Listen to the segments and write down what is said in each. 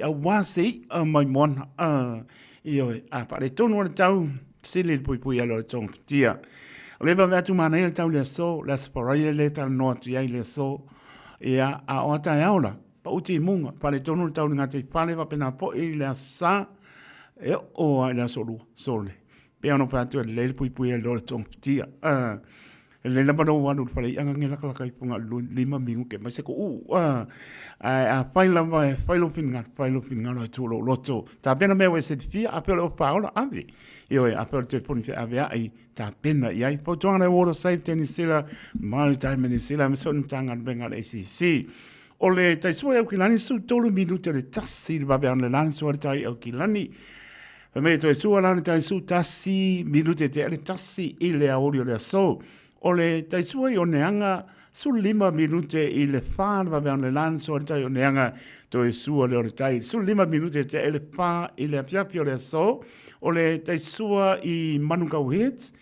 auā se iʻa mai moana. Ioe, a faaletonu o le tau, sili le puipui ala o le togafitia. O le vave atu manaia le tau le aso, le Aso Faraile lea e talanoa atu i ai le aso. Ia, a o a taeao la, pau timuga, faaletonu le tau i le gataifale faapena foi i le Aso Sa, e oo lava i le Aso Lua, sole. Pei ona ou fai atu e lelei le puipui ala o le togafitia. E lelei lava lou alu i le fale i'a gage lakalaka ifo na o le 5 minute mai se ku'u ae afai lava e fai lou finagalo, fai lou finagalo ae tuu lou loto. Tapena mea ua e silafia, afai o le ofa paola, ave. Ioe, afai o le telefoni feavea'i, tapena i ai. Fautuaga le Water Safety New Zealand, Maritime New Zealand, aemaise foi le Matagaluega a le ACC. O le taisua i Aukilani, 13 minute o le tasi i le vaveao o le lani sua le tai i Aukilani. Fai mai e toe sua la le taisu tasi minute tea le tasi i le aoauli o le aso. O le taisua i Oneaga, 15 minute i le 4 le vaveao le lan sua le tai i Oneaga, toe sua lea o le tai 15 minute tea le 4 i le afiafi o le aso. O le taisua i Manukau Heads,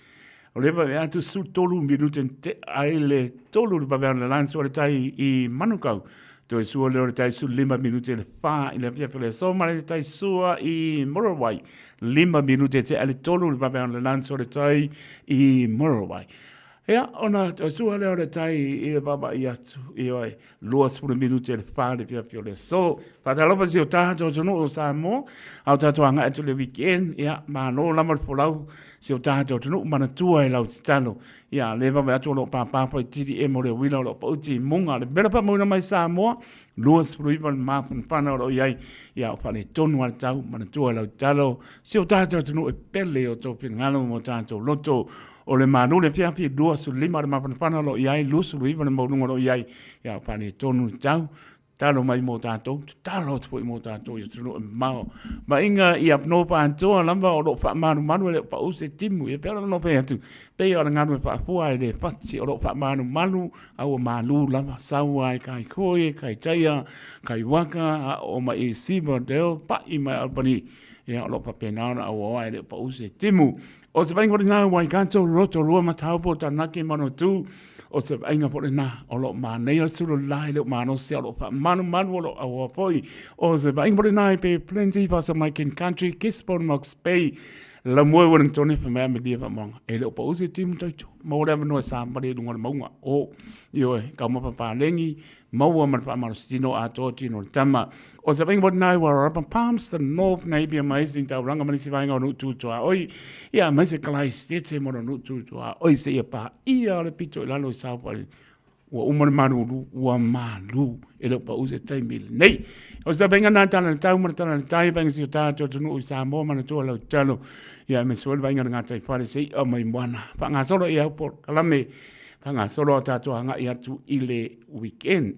o le vaveao atu 13 minute tea ai le 3 le vaveao le lan sua le tai i Manukau. Toe sua lea o le tai 15 minute le 4 i le afiafi o le aso ma le tai sua i Murruruai. 5 minute tea le 3 le vaveao le lanso o le tai i Murruruai. Ia, ona toe sua lea o le tai i le vaavaai atu i oe 20 minute le 4 le afiafi o le aso. Faatalofa si o tatou atunuu o Samoa, a o tatou agai atu i le weekend, ia, malo lava le folau si o tatou atunuu, manatua e lau tatalo. Ia, le vave atu o lo o pāpā faitili emo le uila o lo o pauti i muga. Le mela faamauina mai Samoa, 29 le mafanafana o lo o i ai. Ia, o faaletonu lava le tau, manatua i lau tatalo, si o tatou atunuu e pele i o outou finagalo ma o tatou loto. O le malu le afiafi, 25 le mafanafana o lo o i ai, 29 le maualuga o lo o i ai. Ia, o faaletonu le tau, Tatalo mai mo tatou, tatalo atu foi mo tatou i atunuu e mamao. Vaaiga i avanoa faatoa lava o lo o faamalumalu e le o pau se timu. Ia pei ona ou fai atu, pei o le galue faafua e le fati o lo o faamalumalu a ua malu lava. Sau lava i Kaikoe, Kaitaia, Kaiwaka, a oo mai i Silverdale, pai mai Albany. Ia o lo o faapena ona auaoa e le o pau se timu. O se vaaiga lena Waikato, Rotorua, Mataupo, Taranaki, Manawatu, o se vaaiga foi lena o lo o manaia le sulu la e le o malosi o lo o faamalumalu o lo o auaoa foi. O se vaaiga foi lena i Bay of Plenty, Fasa King Country, Gisborne, Hawke's Bay, Lamoe, Wellington, Whamea, Melia, Whamoanga. E le o pau se timu tautu. Maua le avanoa e savali i luga o le mauga. O, ioe, taumafa paleni, maua ma le faamalositino atoa tino o le tama. O se vaaiga foi lena i Wairarapa, Palmerston North, Napier, ma isi taulaga ma nisi vaega o nuu tu tuaoi, ia aemaise Kalaisete ma lona nuu tu tuaoi seia paia o le pito i lalo i South Ua uma le malulu, ua malu, e le o pau se taimi lenei. O se vaaiga lena tala le tau ma le tala le tai, vaaiga si o tatou atunuu i Samoa manatua lau tatalo, ia aemaise foi le vaaiga o le gataifale seia mai moana. Faagasolo i au polokalame Faagasolo a tatou agai atu i le weekend.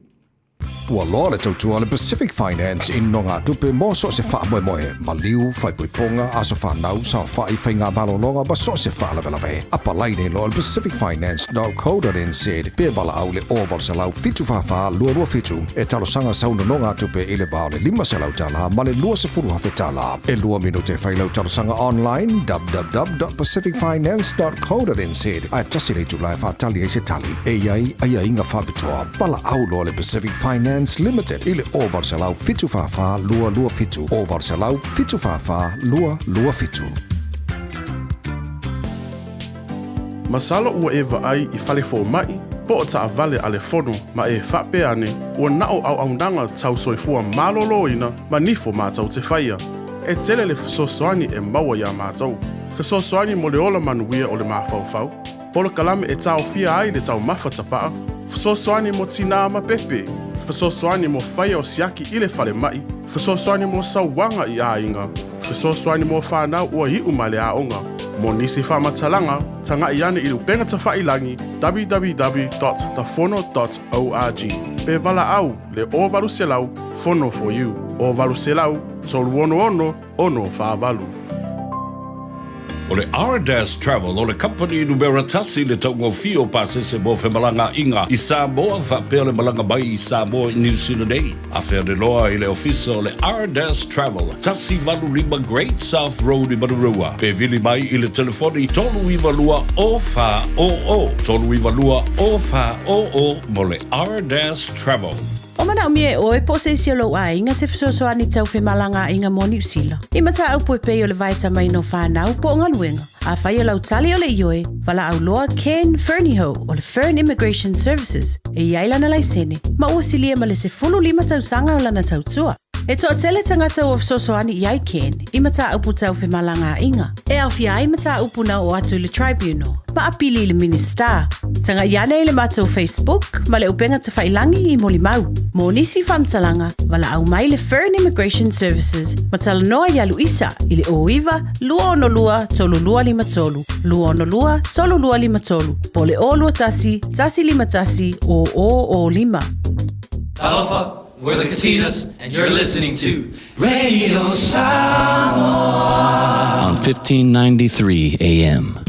Ua loa le tautua a le Pacific Finance i nogatupe mo so o se faamoemoe, maliu, faaipoipoga, aso fanau, saofai, faiga malologa ma so o se faalavelave. Apalai nei loa i le pacificfinance.co.nz pe valaau i le 0800 744 227 e talosaga sau nonogatupe i le va o le $500 ma le $20,000. E lua minute e fai lau talosaga online www.pacificfinance.co.nz ae tasi le itula e faatali ai se tali e i ai aiaiga faapitoa. Valaau loa le Pacific Finance Limited i le 0800 744 227, 0800 744 227. Masalo ua e vaai i fale fomai po o taavale a le fono ma e faapea ane ua na o auaunaga tau soifua maloloina ma nifo matou te faia. E tele le fesoasoani e maua iā matou. Fesoasoani mo le ola manuia o le mafaufau, polokalame e taofia ai le taumafa tapaa, fesoasoani mo tinā ma pepe, fesoasoani mo faia o siaki i le falemai, fesoasoani mo sauaga i aiga, fesoasoani mo fanau ua iu mai le aoga. Mo nisi faamatalaga, taga'i ane i le upega tafailagi www.thefono.org pe valaau le 0800 Fono for You, 0800 366 648. O le Ardas Travel o le kamupani numera tasi i le taugofie o pasese mo femalagaaiga i Samoa faapea le malaga mai i Samoa i New Zealand nei. Afea loa i le ofisa o le Ardas Travel, 185 Great South Road i Manurewa, pe vili mai i le telefoni 392 0400, 392 0400 mo le Ardas Travel. O manaʻo manaomia e oe po o se isi o lou aiga se fesoasoani tau femalagaaiga mo Niu Sila i mataupu e pei o le vaetamaina o fanau po o galuega? Afai o lau tali o le ioe, valaau loa Ken Fernihough o le Fern Immigration Services e i ai lana laisene ma ua silia ma le 15 tausaga o lana tautua. E toatele tagata ua fesoasoani i ai Ken i mataupu tau femalagaaiga, e aofia ai mataupu na oo atu i le Tribunal ma apili i le Minisita. Tagai ane i le matou Facebook ma le upega tafailangi i molimau. Mo nisi faamatalaga, valaau mai le Fern Immigration Services ma talanoa ia Luisa i le 09 262 3253, 262 3253, po o le 021 151 0005. Talofa, we're the Katinas, and you're listening to Radio Samoa on 1593 AM.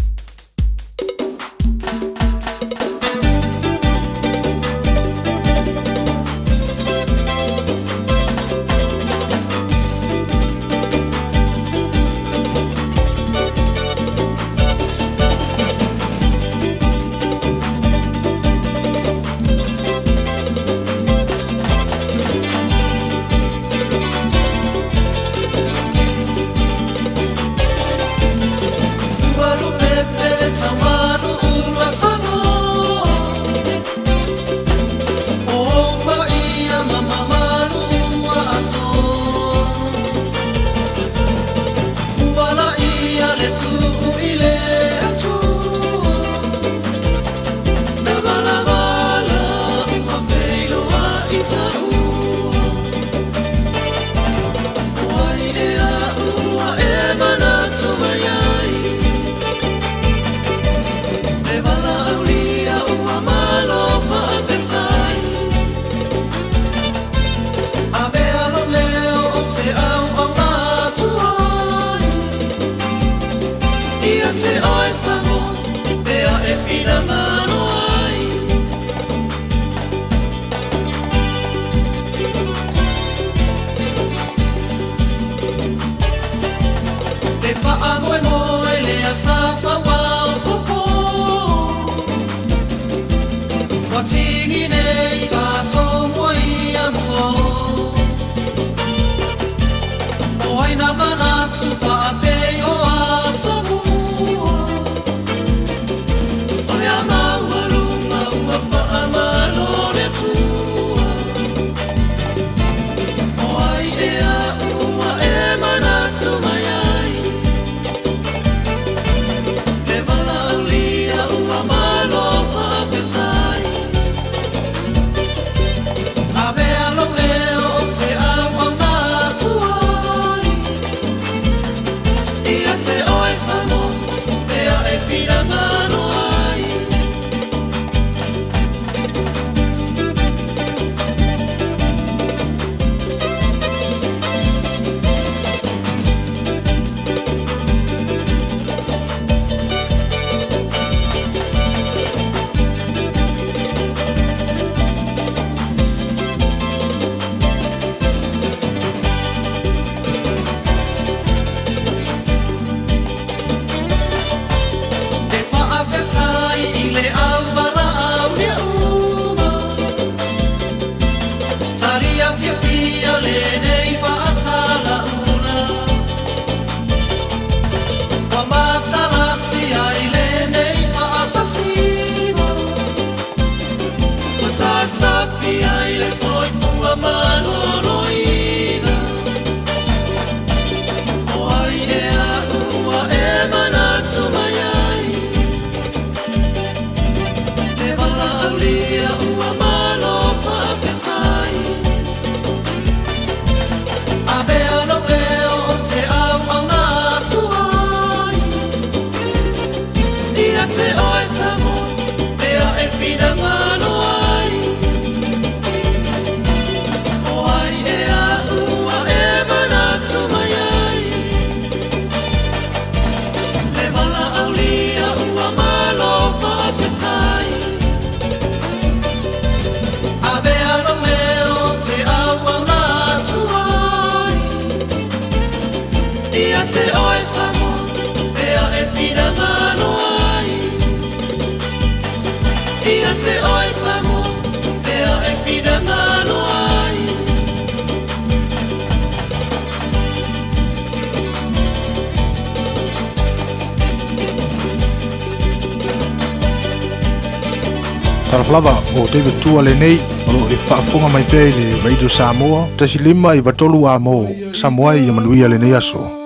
Talofa lava, o David Tua lenei, o lo o e faafofoga mai pea i le Radio Samoa, 1.5 93 A mo Samoa ia manuia lenei aso.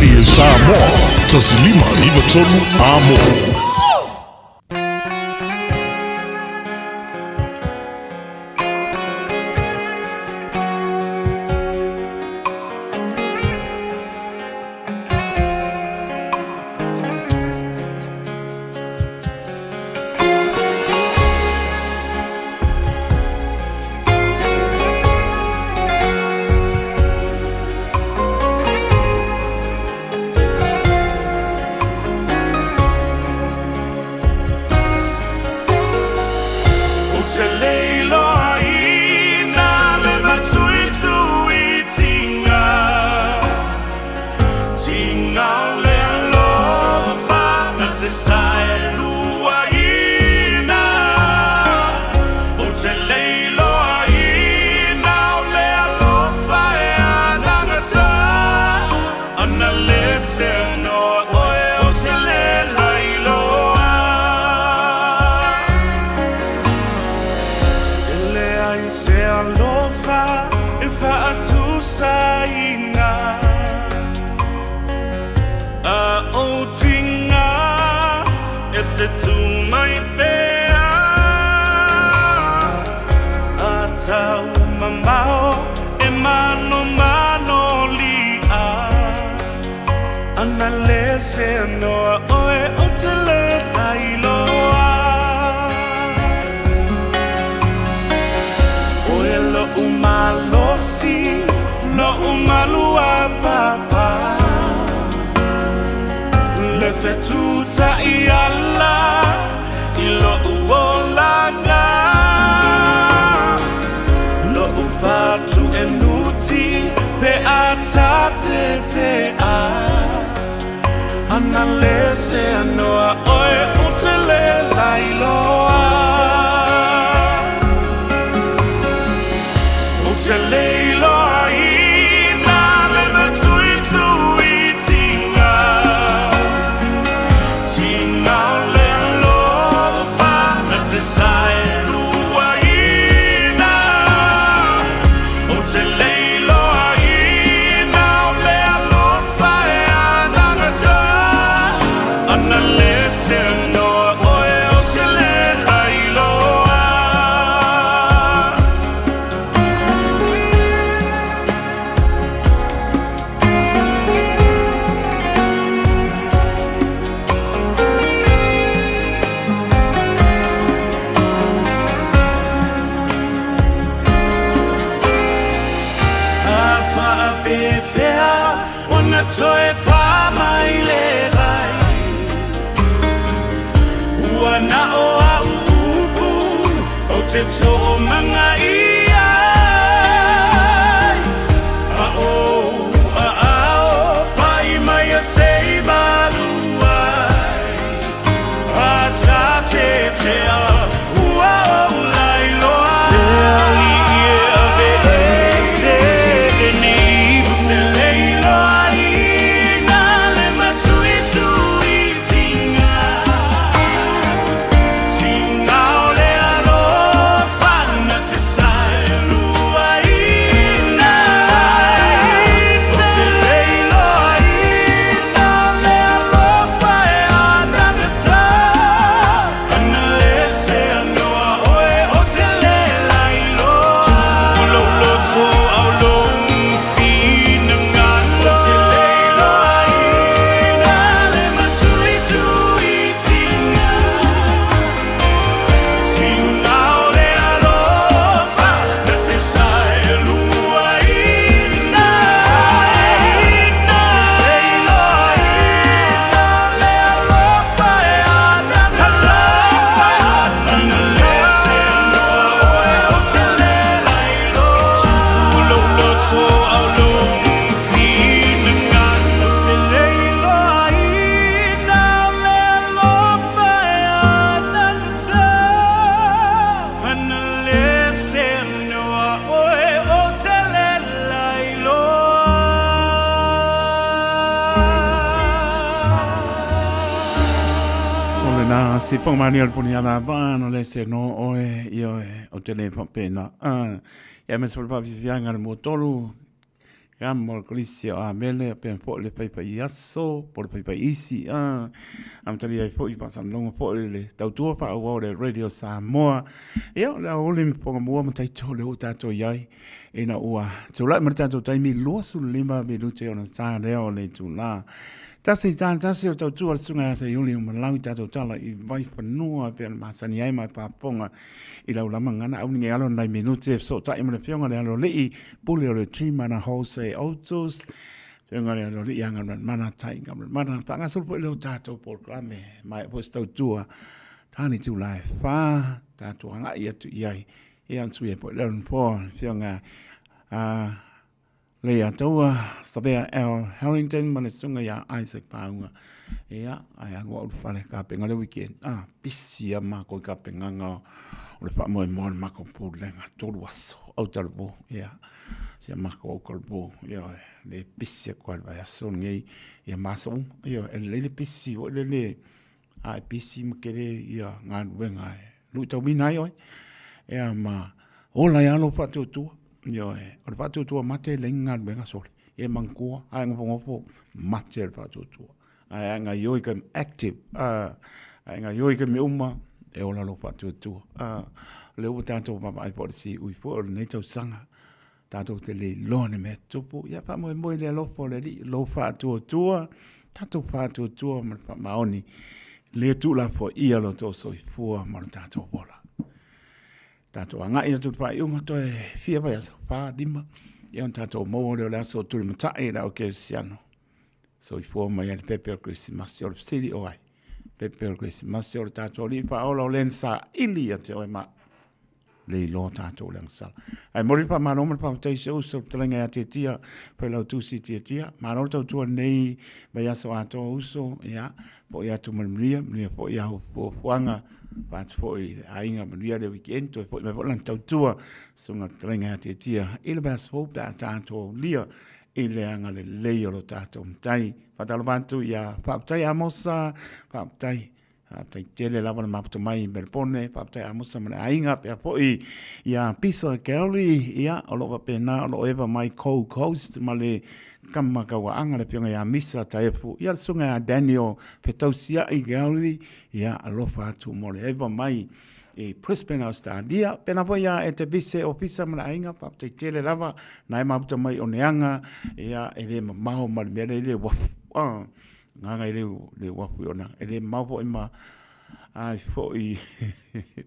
Radio Samoa, 1.5 93 A mo. mai pea A tau mamao e manomano li'a Ana le se noa oe o te le lailoa Oe lo'u malosi, lo'u maluapapa Le fetutai ala i lo'u olaga Lo'u fatuenuti pe a tatetea Ana le se anoa oe o se le lailoa O te le iloa ina le matuituitinga Tinga o le alofa na te saeluaina O te le iloaina o le alofa e anagata Ana le se anoa oe o te le lailoa. A faapefea ona toe fa mai le vai Ua na o au upu ou te toomaga i ai A ou aao pai mai a sei malu ai A tatetea ua ou lailoa Le alii e aveese lenei Ou te le iloaina le matuituitinga Tinga o le alofa na te saeluaina Ou te le iloaina o le alofa e anagata Ana le se anoa oe o te le lailoa Tulou loto au lou finagalo Ou te le iloaina le matuituitinga Tinga o le alofa na te saeluaina Ou te le iloaina o le alofa e anagata Ana le se anoa oe o te le lailoa Tulou loto au lou finagalo Ou te le iloaina o le alofa e anagata Ana le se anoa oe o te le lailoa. O lena se whakamani o le puni ala pa no le se no oe i oe o te le whapena. Ia me se whapifianga le motolu Ka mo le kolisi o Amele, pea foʻi le paipai i aso, po le paipai isi, a. Amatalia ai foʻi faasalaloga foʻi le tautua faaauau le Radio Samoa. Ia, o le aoauli ma fofoga mua ma taito lea ua tatou i ai, ina ua tulai mai le tatou taimi 25 minute ona sa lea o le itulā. Tasi i tasi o tautua le Susuga ia Seiuli Umalau i tatou tala i Vaifanua pei ona masani ai ma e faafofoga i lau lama gana au ni alo nai minute e fesootai ma le Afioga le Aloalii Pule o le Trimana Wholesale Autos, Afioga le Aloalii Agamanamana Tai Gamanamana, faagasolo foi leo tatou polokalame maea foi se tautua tani tula e fa tatou agai atu i ai ia sui ai foi leo nofoa le Afioga a Leiataua Savea L Harrington ma le susuga ia Isaac Paunga. Ia, ai alu au i le fale kapenga le weekend. Ah, pisi a mākou i kapengaga o le faamoemoe o le makou pulega, tolu aso, au talavou, ia, si a makou au talavou, ia, le pisi atu lava i le vaiaso lenei, ia ma aso uma, ia, e lelei le pisi foi lele, a e pisi ma tele ia galuega e luitauina ai oe, ia ma ola ai lava lou faatuatua, ioe, o le faatuatua mate e leai ni galuega sole, e manatua a e nofonofo, mate le faatuatua. Ae a gaioi ka active, Ae gaioi ke mea uma, e ola lou faatuatua. O lea ua tatou vaavaai foi i le siui foi o lenei tausaga, tatou te le iloa ni mea tupu. Ia faamoemoe i le alofa o le Alii, lou faatuatua, tatou faatuatua ma le faamaoni, le tuulafoaia lo outou soifua ma lo tatou ola. Tatou agai atu i le faaiuga toe fia vaiaso, 4, 5, ia ona tatou maua lea o le aso o Tulimatai i le au kerisiano. Soifua mai ai le pepe o le Kerisimasi, o le fesili o ai? Pepe o le Kerisimasi o le tatou Alii Faaola o le na saili ia te oe ma le iloa tatou le agasala. Ae momoli le faamalo ma le faafetai i si ou uso le fetalaiga ia Tiatia, Failautusi Tiatia. Malo le tautua i lenei vaiaso atoa uso, ia, foi atu ma le manuia, manuia foi au fuafuaga, vaeatu foi i le aiga, manuia le weekend, toe foi mai foi lana tautua, susuga i le fetalaiga ia Tiatia i le vaiaso fou pe a tatou aulia i le agalelei o lo tatou Matai. Faatalofa atu ia Faafetai Amosa, faafetai Faafetai tele lava le mafuta mai i Melebone, faafetai Amosa ma le aiga, pea foi ia Pisa Kelly, ia, o lo o faapena o lo o eva mai Gold Coast ma le kama kauaaga le afioga ia Misa Taefu, ia le susuga ia Daniel Fetausiai Kelly, ia, alofa atu mo le eva mai i Brisbane, Australia. Pena foi ia e te vise ofisa ma le aiga, faafetai tele lava, na e mafuta mai o neaga, ia, e le mamao ma le mea lea i le uafu. Ah, gaga i le uafu i ona, e le mamao foi ma ai foi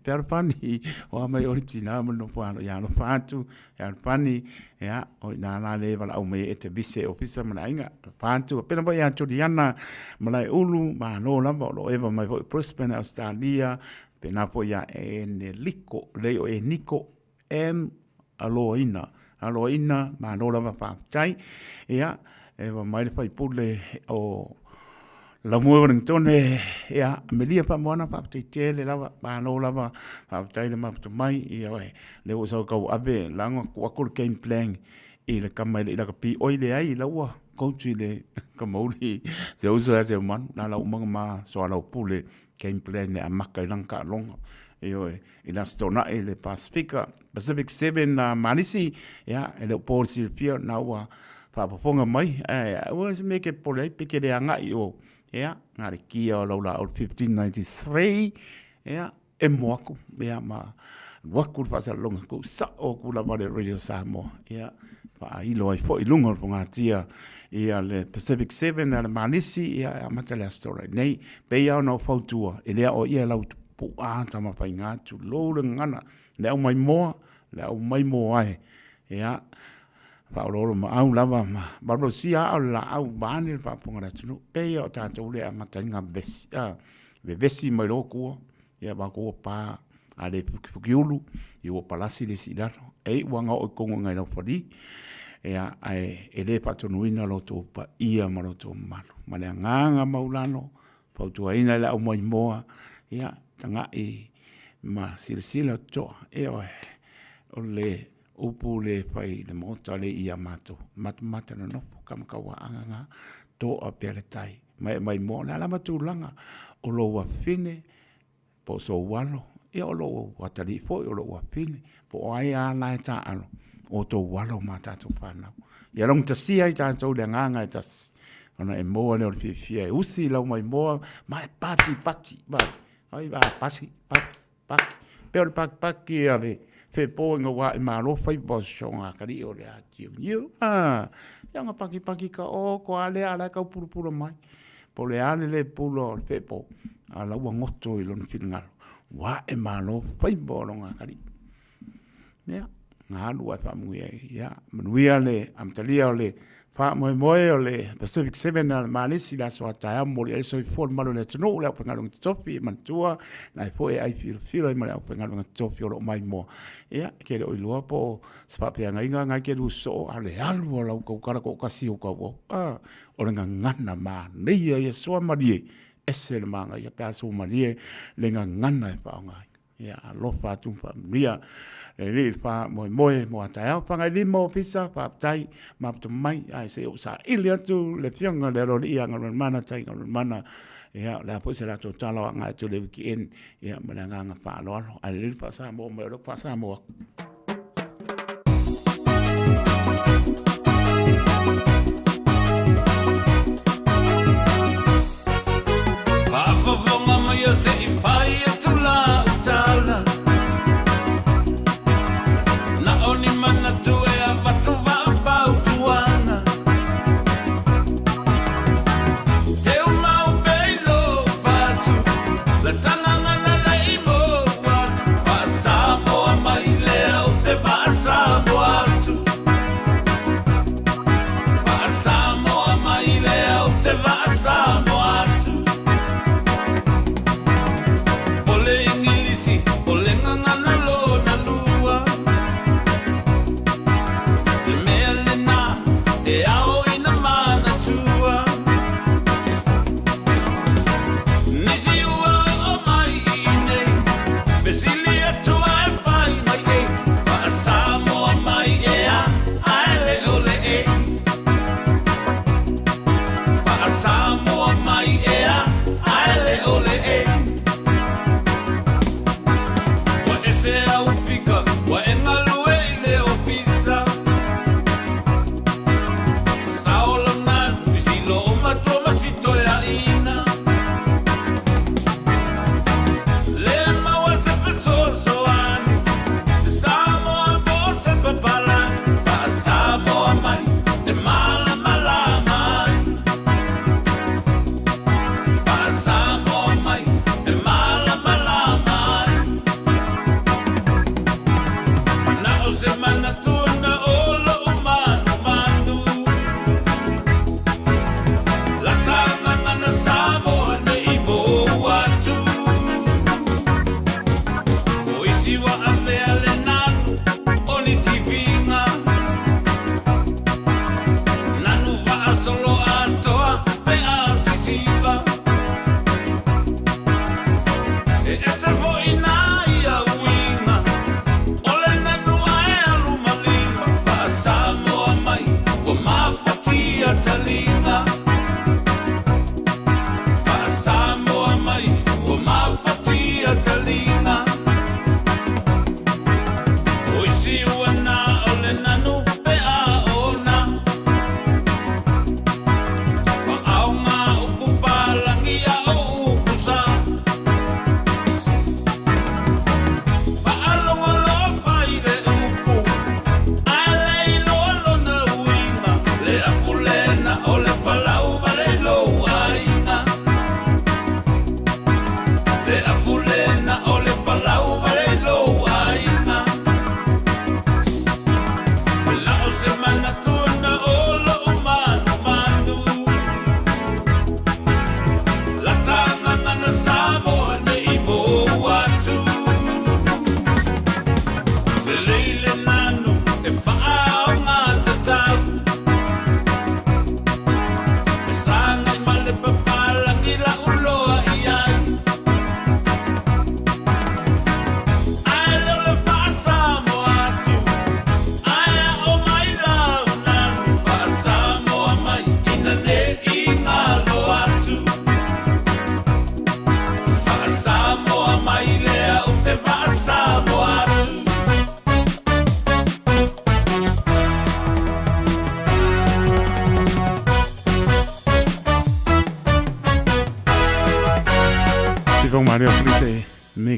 pe alofani o a mai o le tina ma le nofo alo ia alofa atu e alofani ia o ina la le valaau mai e te vise ofisa ma le aiga alofa atu pena foi ia Juliana Malaeulu malo lava o lo o eva mai foi Brisbane Australia pena foi ia Eneliko lei o Eniko M aloaina aloaina malo lava faafetai ia eva mai le faipule o Laumua Ueligitone ia Amelia Faamoana faafetai tele lava malo lava faafetai le mafuta mai ia oe lea ua sau tau ave laga tuu atu le game plan i le tama e le i lakapi oi leai la ua coach i le kamauli se uso ia Seumanu na lau uma ma soalaupule game plan e amata i lana taaloga ioe i le Aso Toonai i le Pasefika, Pacific 7 a Malisi, ia, e le o po le silafia na ua faafofoga mai, ae aua se mea e te popole ai pe te le agai i o, ia, na o le kia o lau laau 1593, ia, emo atu, ia, ma alu atu le faasalalauga, tuu sao atu lava le Radio Samoa, ia, faailo ai foi i luga o le fogatia ia le Pacific 7 a le Malisi, ia, e amata le Aso Toonai nei. Pei lava ona ou fautua, e le aoaia e lau puaa Tamafaiga, tulou le gagana, le au maimoa, le au maimoa e, ia, faaoloolomaau lava ma malolosia aa o le laau vaeane le faafofoga a le atunuu. Pei lava o tatou lea e amata ai ona vevesi, a, vevesi mai loa tua, ia matou ua pa, a le fukifukiulu, ia ua palasi le isi i lalo. E iu lava ina oo i totonu i ina i Laufali, ia, ae e le faatonuina lo outou paia ma lo outou mamalu. Ma le agaga maualalo, fautuaina i le au maimoa, ia, tagai ma silasila totoa, ioe, o le upu lea e fai i le Maota lea ia matou, matamata nonofo, kamakauaaga na, toa pea le tai, ma e maimoa. O le a lava tulaga o lou afine, po o sou alo, ia o lou atalii foi, o lou afine, po o ai lava la e taaalo, o outou alo ma tatou fanau. Ia laugatasia ai tatou i le agaga e tasi, ona e maua lea o le fiafia e usi i lau maimoa ma e patipati, ai a pasi, paki, paki. Pei o le pakipaki a le fepo ina ua ae malo faiva o sosoga atalii o le atiuniu. Ah, ia ona pakipaki ka o ko a lea a la e tau pulapula mai. Po o le a le le pula o le fepo, a la ua goto i lona finagalo, ua ae malo faiva o lona atalii. Ia, na alu ae faamanuia ai. Ia, manuia le amatalia o le faamoemoe o le Pacific 7 a le Malisi i le aso a taeao, momoli ai le soifua i le mamalu o le atunuu, le aufaigaluega totofi e manatua, na e foi e ai filofilo ai ma le aufaigaluega totofi o lo o maimoa. Ia, e te le o iloa po o se faafeagaiga na e te lua sosoo, a o le alu o lau tautala toatasi o tau au. A, o le gagana manaia ia suamalie, ese le manaia pe a suamalie le gagana e faaaoga ai. Ia alofa atu ma faamanuia le Alii i le faamoemoe mo a taeao. Fagailima Ofisa, faafetai mafuta mai, ae se i ou saili atu le afioga i le Aloalii ia Galumalemana Tai Galumalemana, ia o le a foi se latou tala o agai atu i le weekend, ia ma le agaga faaaloalo. Ae lelei le faa-Samoa mai o lea ua faa-Samoa atu. Faafofoga mai a se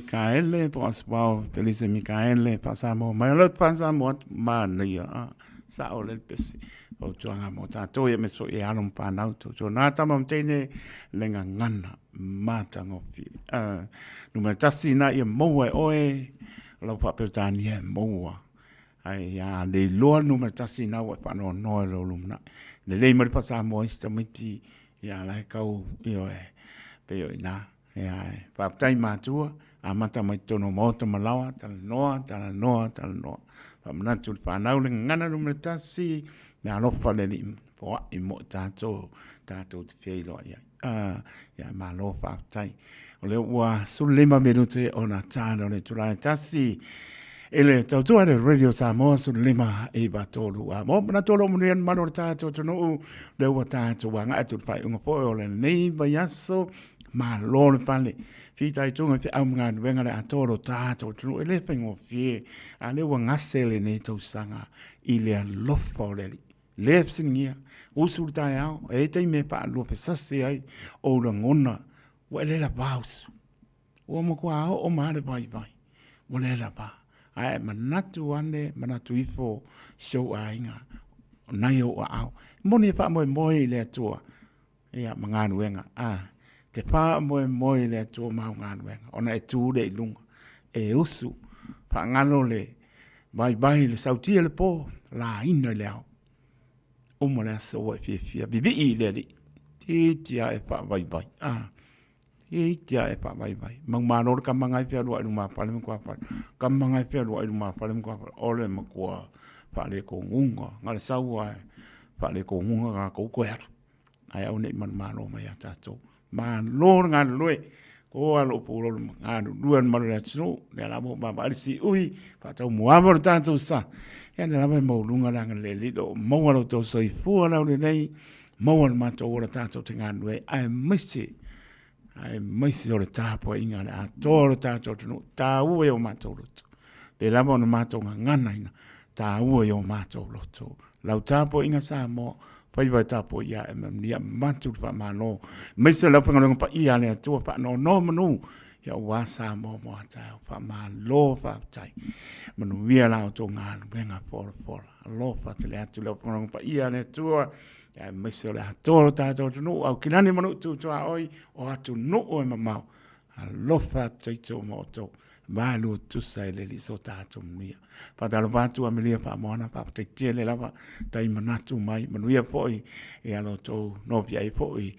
Mikaele po o Asupao Felise Mikaele faa-Samoa mai. O le faa-Samoa atu, manaia, a, sao lea le pese. Fautuaga mo tatou ia aemaise foi e alo ma fanau tautuana tama ma teine le gagana matagofie. Uh, numera tasi na ia maua e oe o lau faa-Peretania e maua. Ae ia le iloa le numera tasi na ua e faanoanoa i lou lumanai. Lelei mai le faa-Samoa isi tamaiti ia la e kau ioe pei o i ina. Ia e faafetai matua, amata mai totonu o maota ma laoa, talanoa, talanoa, talanoa. Faamanatu i le fanau le gagana numera tasi, le alofa le Alii foai mo i tatou, tatou te feiloai ai. Ah, ia malo faafetai. O lea ua 15 minute ona ta o le itula e tasi. I le tautua le Radio Samoa 15 93 a mo manatu o lo manuia le mamalu o le tatou atunuu lea ua tatou agai atu i le faaiuga foi o lenei vaiaso. Malo le pale. Fitaituga i feau ma galuega le atoa o lo tatou atunuu e le faigofie. A lea ua gase lenei tausaga i le alofa o le Alii. Le fesiligia, usu le taeao, e i ai taimi e faaluafesasi ai ou lagona, ua e le lava usu. Ua matua oo ma le vaivai, ua le lava. Ae manatu ane, manatu ifo si ou aiga, o nai ou aao. E moni e faamoemoe i le Atua, ia, ma galuega. A, te faamoemoe i le Atua ma au galuega, ona e tu lea i luga, e usu, faagalo le vaivai le sautia i le po, laina i le ao. Uma le aso ua e fiafia, vivii i le Alii, iti a e faavaivai. A, iti a e faavaivai. Maumalo le kamaga e fealuai i lumafale ma tuafale, kamaga e fealuai i lumafale ma tuafale, o le matua faalekoguga, na o le sau lava e faalekoguga tatou toe alu. Ae aua ne i manumalo mai ia tatou. Malo le galulue, ko lava lou pulou le galulue o le malu o le atunuu, lea lava ua vaavaai le siui, faataumuaava lo tatou sa. Ia lea lava e maualuga le agalelei o le Alii o maua lo outou soifua laulelei, maua lo matou ola tatou te galulue ai, aemaise aemaise o le tapuaiga a le atoa o le tatou atunuu, taua i o matou loto. Pe lava ona matou gaganaina, taua i o matou loto. Lau tapuaiga Samoa, faiva e tapuai ae ma manuia, avatu le faamalo, aemaise o le aufaigaluega paia a le Atua, faanonomanu, ia aua Samoa mo a taeao. Faamalo faafetai. Manuia la outou galuega folafola. Alofa tele atu le aufaigaluega paia a le Atua, aemaise o le atoa o lo tatou atunuu, Aukilani ma Nuu Tutuaoi, o atunuu e mamao. Alofa atu taito ma outou, valu tusa e le Alii so tatou manuia. Faatalofa atu Amelia Faamoana, faafetai tele lava tai manatu mai, manuia foi ia lo outou nofiai foi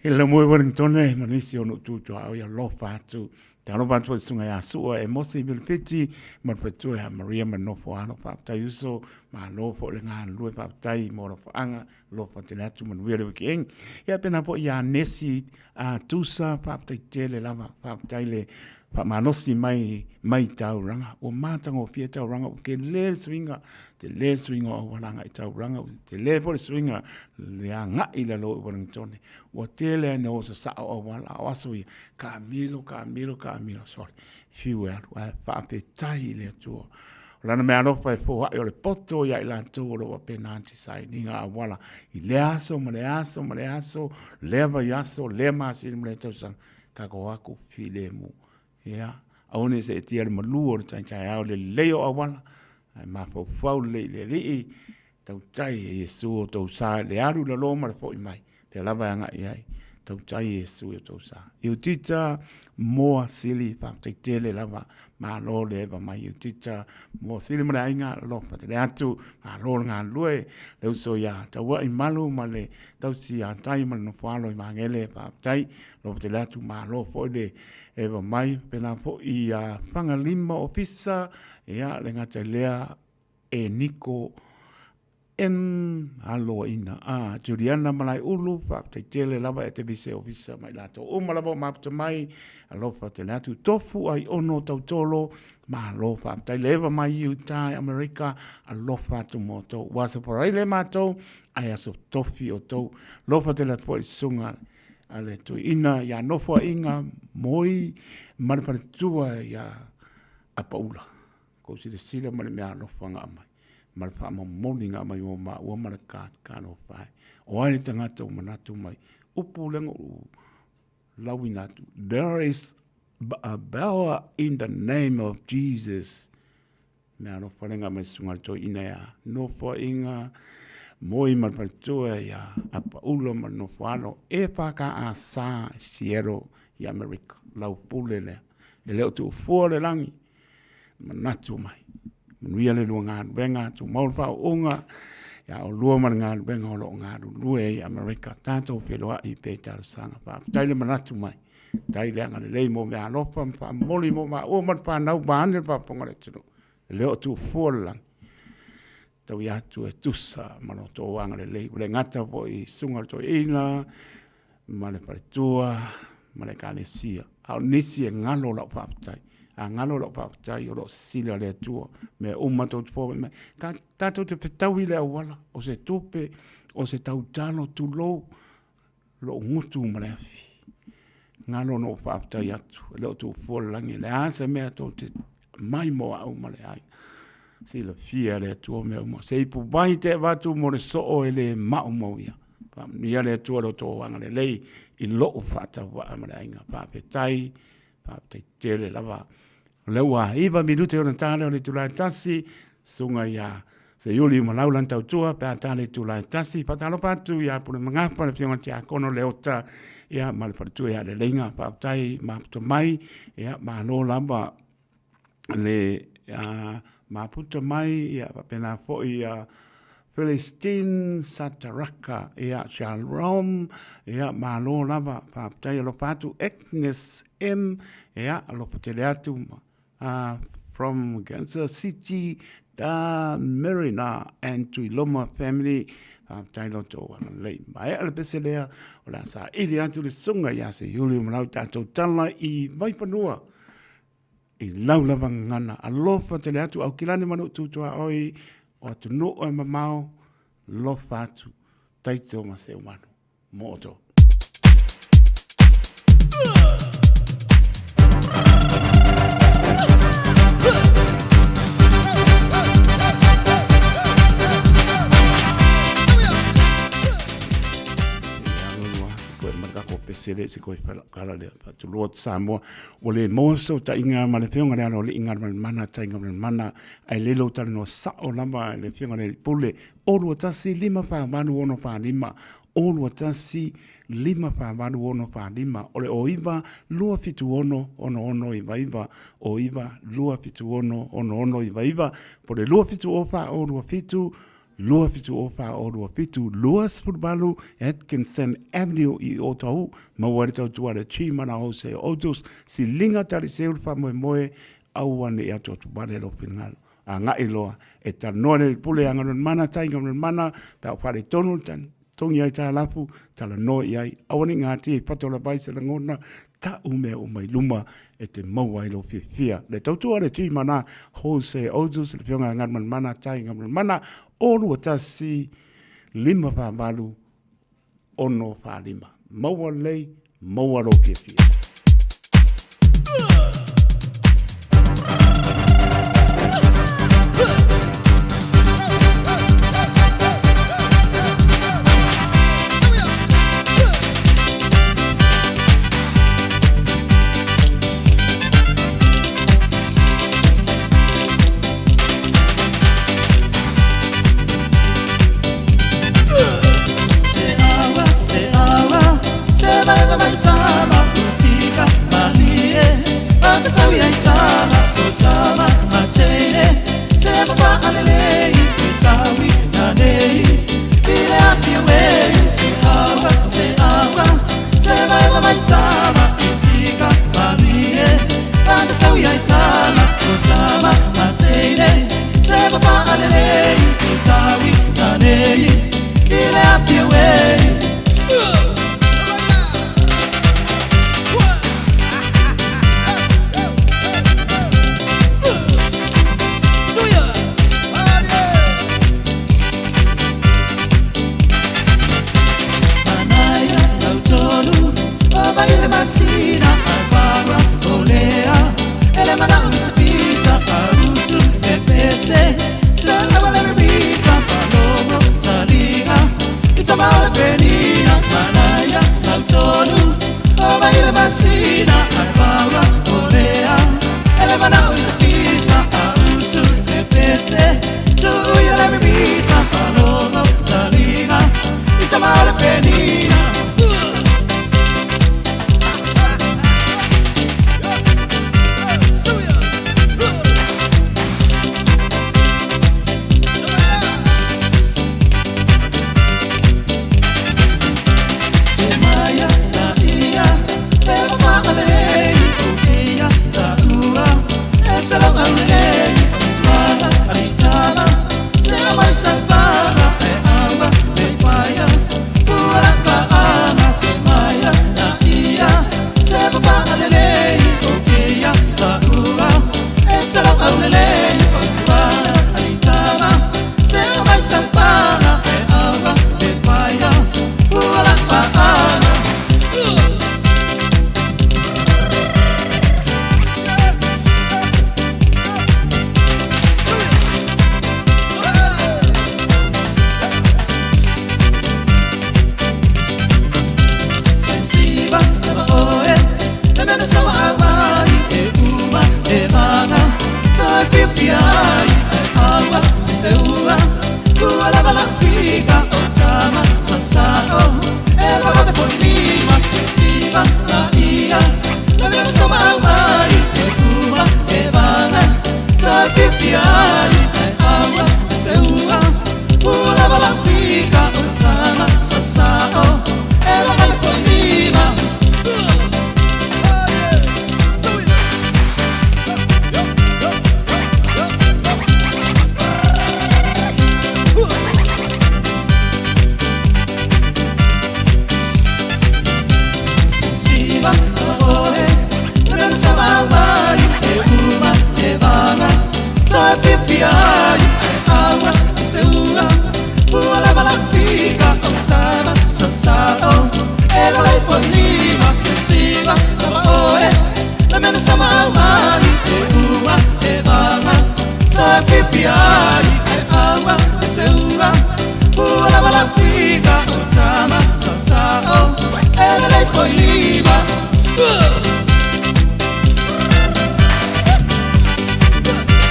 i le laumua i Wellington ma nisi o nuu tutuaoi, alofa atu. Talofa atu foi i le susuga ia Sua e Mosi Vilifiti ma le faletua ia Maria ma le nofo alo. Faafetai uso, malo foi le galulue, faafetai mo alofaaga, alofa tele atu, manuia le weekend. Ia pena foi ia Nesi a Tusa, faafetai tele lava, faafetai le faamalosi mai mai taulaga. Ua matagofie taulaga, ua tele le suiga, tele le suiga o auala agai i taulaga, ua tele foi le suiga le agai i lalo i Wellington. Ua tele lava ina o sasao auala, a o aso ia, taamilo, taamilo, taamilo, sole, fiu e alu, ae faafetai i le Atua. O lana meaalofa e foai o le poto ia i latou o lo o faapena ona tisainiga auala i lea aso ma lea aso ma lea aso, lea vaiaso, lea masina ma lea tausaga, tatou o atu filemu. Ia, aua ne i seetia le malu o le taetaeao i le lelei o auala, ae mafaufau lelei i le Alii, Tautai e Iesu o tou sa i le alu i lalo ma le foi mai, pea lava e agai i ai. Tautai e Iesu i o tou sa. Iutita Moa Sili, faafetai tele lava, malo le eva mai Iutita Moa Sili ma le aiga, alofa tele atu, malo le galulue, le uso ia Tauai Malu ma le tausi ia Tai ma le nofoalo i Magele, faafetai, alofa tele atu, malo foi le eva mai, faapena foi ia Fagalima Ofisa, ia le gata i lea, e Niko M. Aloaina a Juliana Malaeulu, faafetai tele lava e te vise ofisa ma i latou uma lava o mafuta mai, alofa tele atu, Tofu Aiono Tautolo, malo faafetai le eva mai i Utah i Amerika, alofa atu mo outou, ua aso Faraile matou, ae aso Tofi outou, alofa tele atu foi i le susuga a le Toeaina ia Nofoaiga Moi ma le faletua ia Apaula. Kou silasila ma le meaalofa na aumai, ma le faamomoli na aumai mo maua ma le talofa e. O ai le tagata ua manatu mai, upu lea na ou lauina atu, there is Bauer in the name of Jesus. Mea alofa lenga mai susuga le toeaina ia Nofoaiga Moi ma le faletua ia Apaula ma le nofo alo e FKAS i Seattle i Amerika. Lau pule lea. E le o tuufua le lagi. Manatu mai. Manuia le lua galuega, tumau le faauuga ia oulua ma le galuega o lo o galulue ai i Amerika. Tatou feiloai pea i talosaga. Faafetai le manatu mai. Faafetai le agalelei mo mea alofa ma faamomoli mo maua ma le fanau vaeane le faafofoga a le atunuu. E le o tuufua le lagi. Taui atu e tusa ma lo outou agalelei. Ua le gata foi i susuga i le toeaina ma le faletua ma le ekalesia. A o nisi e galo lau faafetai. A galo lau faafetai o lo o sisila le Atua. Mea uma tou te fua mai. Tatou te fetaui i le auala, o se tupe, o se tautalo, tulou, lou gutu ma le afi. Galo na ou faafetai atu, e le o tuufua le lagi, le a se mea tou te mai mo au ma le aiga. Silafia e le Atua mea uma. Se ipu vai te avatu mo le soo e le maumau ia. Faamanuia le Atua lo outou agalelei i lou faatauvaa ma le aiga. Faafetai, faafetai tele lava. O lea ua 9 minute ona ta lea o le itula e 1, susuga ia Seiuli Umalau lana tautua pe a ta le itula e 1. Faatalofa atu ia Pulemagafa, le afioga i le Tiakono Leota, ia ma le faletua ia Leleiga. Faafetai mafuta mai, ia malo lava le mafuta mai, ia faapena foi ia Philistine Sataraka, ia Shalom, ia malo lava, faafetai alofa atu Agnes M, ia alofa tele atu from Kansas City, Da Marina and Tuiloma family, faafetai lo outou agalelei. Maea le pese lea, o le a saili atu le susuga ia Seiuli Umalau tatou tala i Vaifanua. I lau lava gagana, alofa tele atu Aukilani ma Nuu tuaoi o atunuu e mamao, lofa atu Taito ma Seumanu mo outou. Pese se koe kala lea faatulua Samoa Ua le maua fesootaiga ma le Afioga i le Aloalii Galumalemana Tai Galumalemana ae lelei lou talanoa sao lava i le Afioga i le Alii Pule 0 2 1 5 4 8 6 4 5 0 2 1 5 4 8 6 4 5 o le 0 9 2 7 6 6 6 9 9 0 9 2 7 6 6 6 9 9 po o le 2 7 0 4 0 2 7 270 4 0 27 28 Atkinson Avenue i Otahuhu, maua ai le tautua a le Chimana Jose Otos, siliga taliseu le faamoemoe, aua ne i atuatuvale lou finagalo. Agai loa e talanoa le pule a Galumalemana Tai Galumalemana pe a ua faaletonu le togi ai aitalafu, talanoa i ai, aua ne i gatia i fata o le vai se lagona, ta'u mea uma i luma e te maua ai lou fiafia. Le tautua a le Tui Mana Jose Ozus, le Afioga ia Galumalemana Tai Galumalemana, 0 2 1 5 4 8 6 4 5. Maua lelei, maua lou fiafia.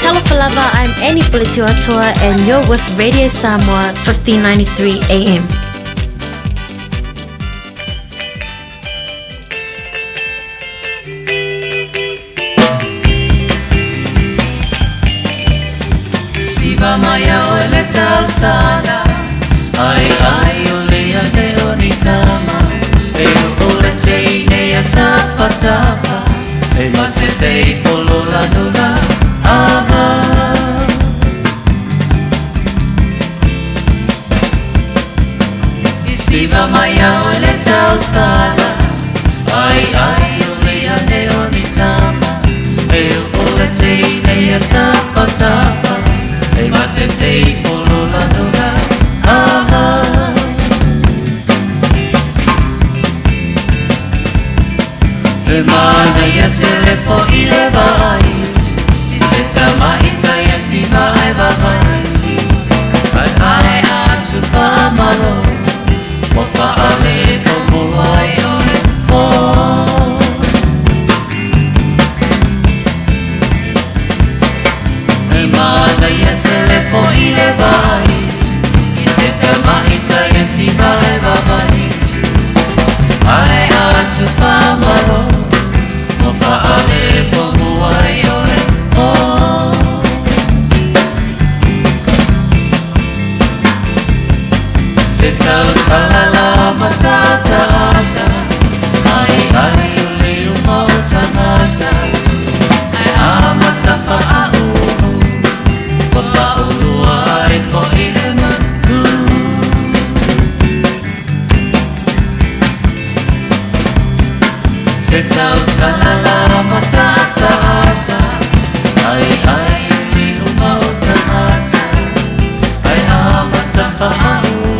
Talofa lava, I'm Annie Pulitiuatua and you're with Radio Samoa 1593 AM. Siva mai a oe le tausala Ai ai o le a le o ni tama E o o le teine a tapa tapa E masese i folola nula Ava I siva mai a oe le tausala Ai ai o le a le o ni tama E o o le teine a tapa tapa E masese i folola nula Ava He manaia tele fo'i le vaai I se tamaita ia siva ai vavai Ai ai atu faamalo Ua faale fo ai o le po He manaia tele fo'i le vaai I se tamaita ia siva ai vavai Ai atu faamalo Ua faale fo ai o le po Se tau salala matata ata Ai ai o le uma o tangata Ai a matafa a uhu Ua paulua ai fo'i le manu Se tau salala matata ata Ai ai o le uma o tangata Ai a matafa a uhu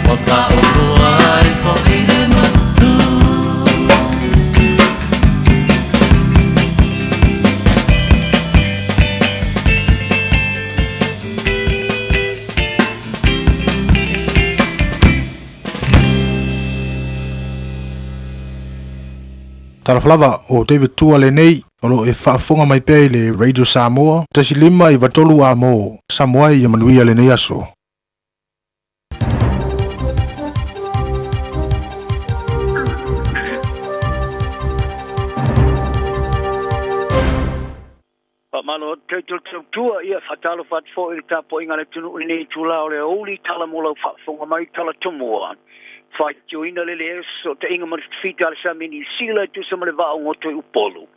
Ua paulua ai fo'i le manu Talofa lava, o David Tua lenei, o lo o e faafofoga mai pea i le Radio Samoa, 1 5 93 amo, Samoa ia manuia lenei aso. Faamalo atu tau tautua, ia faatalofa atu foi i le tapuaiga a le atunuu i lenei itula o le aoauli, tala mo lau faafofoga mai, tala tomua. Faitioina le leai o se fesootaiga ma le fitafita a le sami i Niu Sila e tusa ma le vaa o goto i Upolu.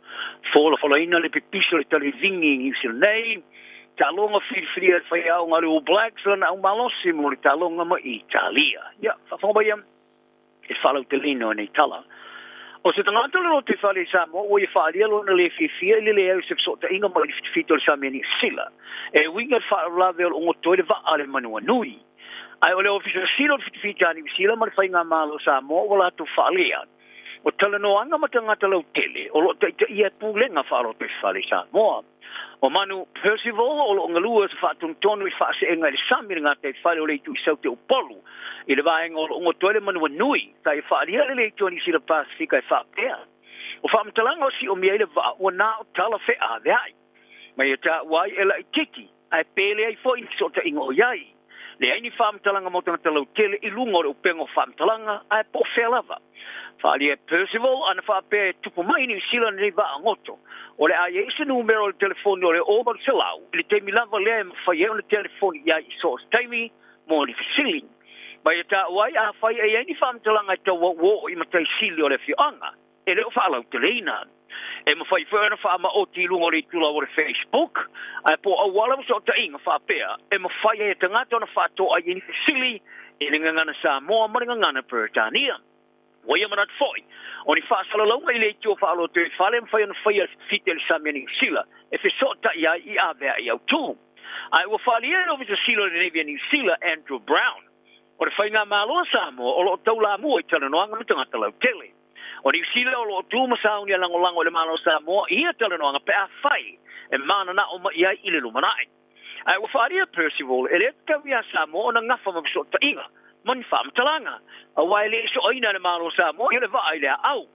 Folafolaina le pipisi o le talivigi i Niu Sila nei, taaloga filifilia e le faiaoga a le All Blacks lana aumalosi mo le taaloga ma Italia. Ia, faafofoga mai ia e faalauteleina o nei tala. O se tagata o le lotoifale i Samoa ua ia faaalia lona le fiafia i le leai o se fesootaiga mai le fitafita o le sami a Niu Sila e uiga i le faalavelave o lo o goto ai le vaa a le Manuanui. Ae o le Ofisa Sili o le Fitafita a Niu Sila ma le Faigamalo o Samoa ua latou faalea o talanoaga ma tagata lautele o lo o taitaia e pulega faalotoifale i Samoa. O Manu Percival o lo o galue o se faatonutonu i faaseega i le sami i le gataifale o le itu i Saute Upolu i le vaega o lo o goto ai le Manuanui, sa ia faaalia le Leitio a Niu Sila Pasefika e faapea, O faamatalaga o siomia ai le vaa ua na o tala feaveai. Ma ia taua ai e laitiiti, ae pele ai foi ni fesootaiga o i ai. Leai ni faamatalaga mo tagata lautele i luga o le upega o faamatalaga, ae po o fea lava. Faaalia e Percival ana faapea e tupu mai i Niu Sila lenei vaagoto, o le a i ai se numera o le telefoni o le 0800 i le taimi lava lea e mafai ai ona telefoni i ai i so o se taimi mo ni fesili. Ma ia taua ai afai e i ai ni faamatalaga e tau auoo i matai sili o le afioaga e le o faalauteleina. E mafai foi ona faamaoti i luga o le itulau o le Facebook, ae po o auala ma fesootaiga faapea e mafai ai e tagata ona faatoa i ai ni fesili i le gagana Samoa ma le gagana Peretania. Ua ia manatu foi, o ni faasalalauga i le itu o faalotoifale e mafai ona faia e le fite i le sami a Niu Sila e fesootai ai i avea'i autū. Ae ua faaalia e le Ofisa Sili o le Navy a Niu Sila, Andrew Brown, o le Faigamalo a Samoa o lo o taulamua i talanoaga ma tagata lautele. O Niu Sila o lo o tu ma sauni a lagolago i le Malo o Samoa i ia talanoaga pe afai e mananao mai i ai i le lumanai. Ae ua faaalia Percival e le tatau iā Samoa ona gafa ma fesootaiga ma ni faamatalaga, aua e le soaina e le Malo o Samoa ia le vaa i le aau.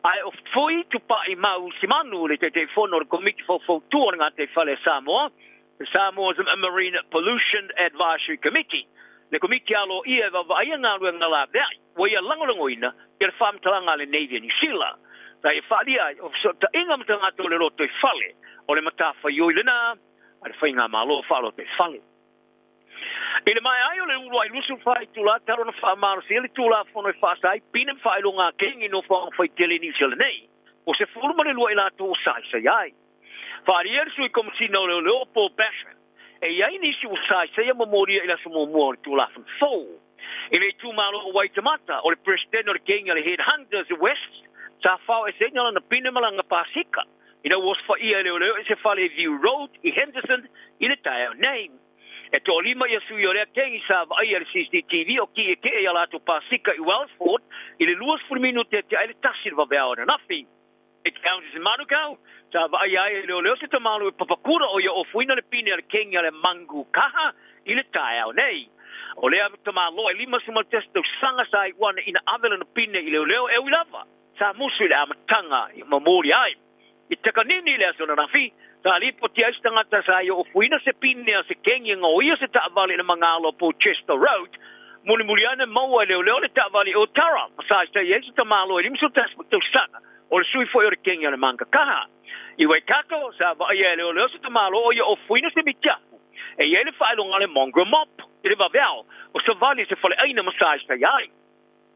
Ae o Fui Tupai Mau Simanu, le Taitaifono o le Komiti Faufautua o le Gataifale a Samoa, the Samoa's Marine Pollution Advisory Committee, le komiti aloaia e vaavaaia galuega laveai, ua ia lagolagoina ia le faamatalaga a le Navy a Niu Sila. Sa ia faaalia ai o fesootaiga ma tagata o le lotoifale o le matafaioi lena a le Faigamalo Faalotoifale. I le maea ai o le uluai 24 itula talu ona faamalosia le Tulafono e faasa ai pine ma faailoga a kengi i nofoaga faitele i Niu Sila nei, ua 12 i latou ua saisai ai. Faaalia le Sui Komesina o Leoleo Paul Basham, e i ai nisi ua saisaia ma molia i le aso muamua o le Tulafono fou. I le itumalo o Waitemata, o le Peresetene o le Kegi a le Head Hunters West, sa fao eseina lana pine ma lana pasika ina ua osofaia e leoleo i se fale i View Road i Henderson i le taeao nei. E toalima ia sui o lea kegi sa vaaia e le CCTV o kiekee i a latou pasika i Wellsford i le 20 minute tea ai le 1 i le vaveao ananafi. I Counties i Manukau, sa vaaia ai e leoleo se tamālua i Papakura o ia ofuina le pine a le kengi a le Mangu Kaha i le taeao nei. O lea tamāloa e 51 tausaga sa iu ane ina ave lana pine i leoleo e ui lava sa musu i le amataga i momoli ai. I Takanini i le aso ananafi, sa lipoti ai se tagata sa ia ofuina se pine a se kengi e gaoia se taavale i le magalo o Portchester Road, mulimuli ane maua e leoleo le taavale i Otara, ma saisai ai se tamāloa e 51 tausaga, o le sui foi o le kengi a le Mangakaha. I Waikato, sa vaaia e leoleo se tamāloa o ia ofuina se mitiafu e i ai le faailoga a le Mongrel Mop i le vaveao o savali i se faleaina ma saisai ai.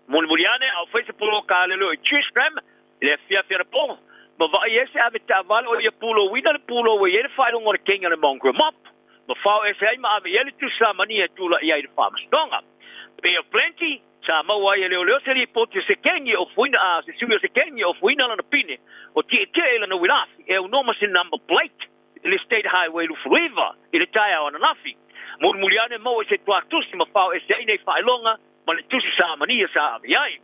Mulimuli ane, a o fai se poloka a leoleo i Tristram i le afiafi anapo, ma vaai ai se ave taavale o ia pulouina le pulou ua i ai le faailoga o le kengi a le Mongrel Mop, ma fao ese ai ma ave i ai le tusi samania e tula'i ai i le faamasinoga. Bay of Plenty, sa maua ai e leoleo se lipoti o se kengi e ofuina, a se sui o se kengi e ofuina lana pine o tietie i lana uilafi e aunoa ma se number plate i le State Highway 29 i le taeao ananafi. Mulimuli ane maua i se tuatusi ma fao ese ai nei faailoga ma le tusi samania sa ave i ai.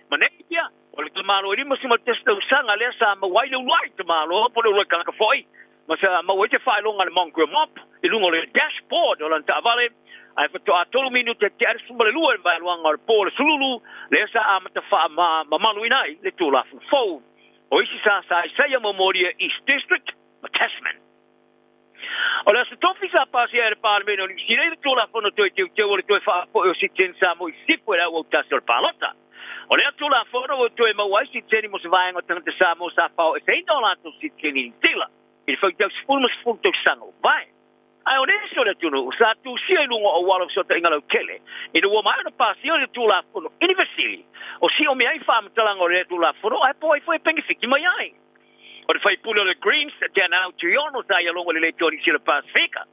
Ma nei ia, o le tamāloa e 51 tausaga lea sa maua ai le uluai tamāloa po o le uluai kanaka foi, ma sa maua ai se faailoga a le Mongrel Mop i luga o le dashboard o lana taavale, ae faatoa tolu minute tea le 12 i le vaeluaga o le po o le sululu lea sa amata faamamaluina ai le Tulafono fou. O isi sa saisaia momolia East District ma Tasman. O le Aso Tofi sa pasia e le Palemene o Niu Sila i le Tulafono Toe Teuteu o le Toe Faafoi o Siteni Samoa i Sisifo i le Auautasi o le Palota. O lea Tulafono ua toe maua ai siteni mo se vaega o tagata Samoa sa faaoeseina o latou siteni i Niu Sila i le faitau 10 ma 10 tausaga ua mavae. Ae o nisi o le atunuu sa tusia i luga o auala o fesootaiga lautele ina ua maea ona pasia le Tulafono i ni fesili o siomia ai faamatalaga o lea Tulafono ae po ai foi e penefiti mai ai. O le faipule o le Greens, Dan Aotuiono, sa ia logo i le Leitoa Niu Sila Pasifika.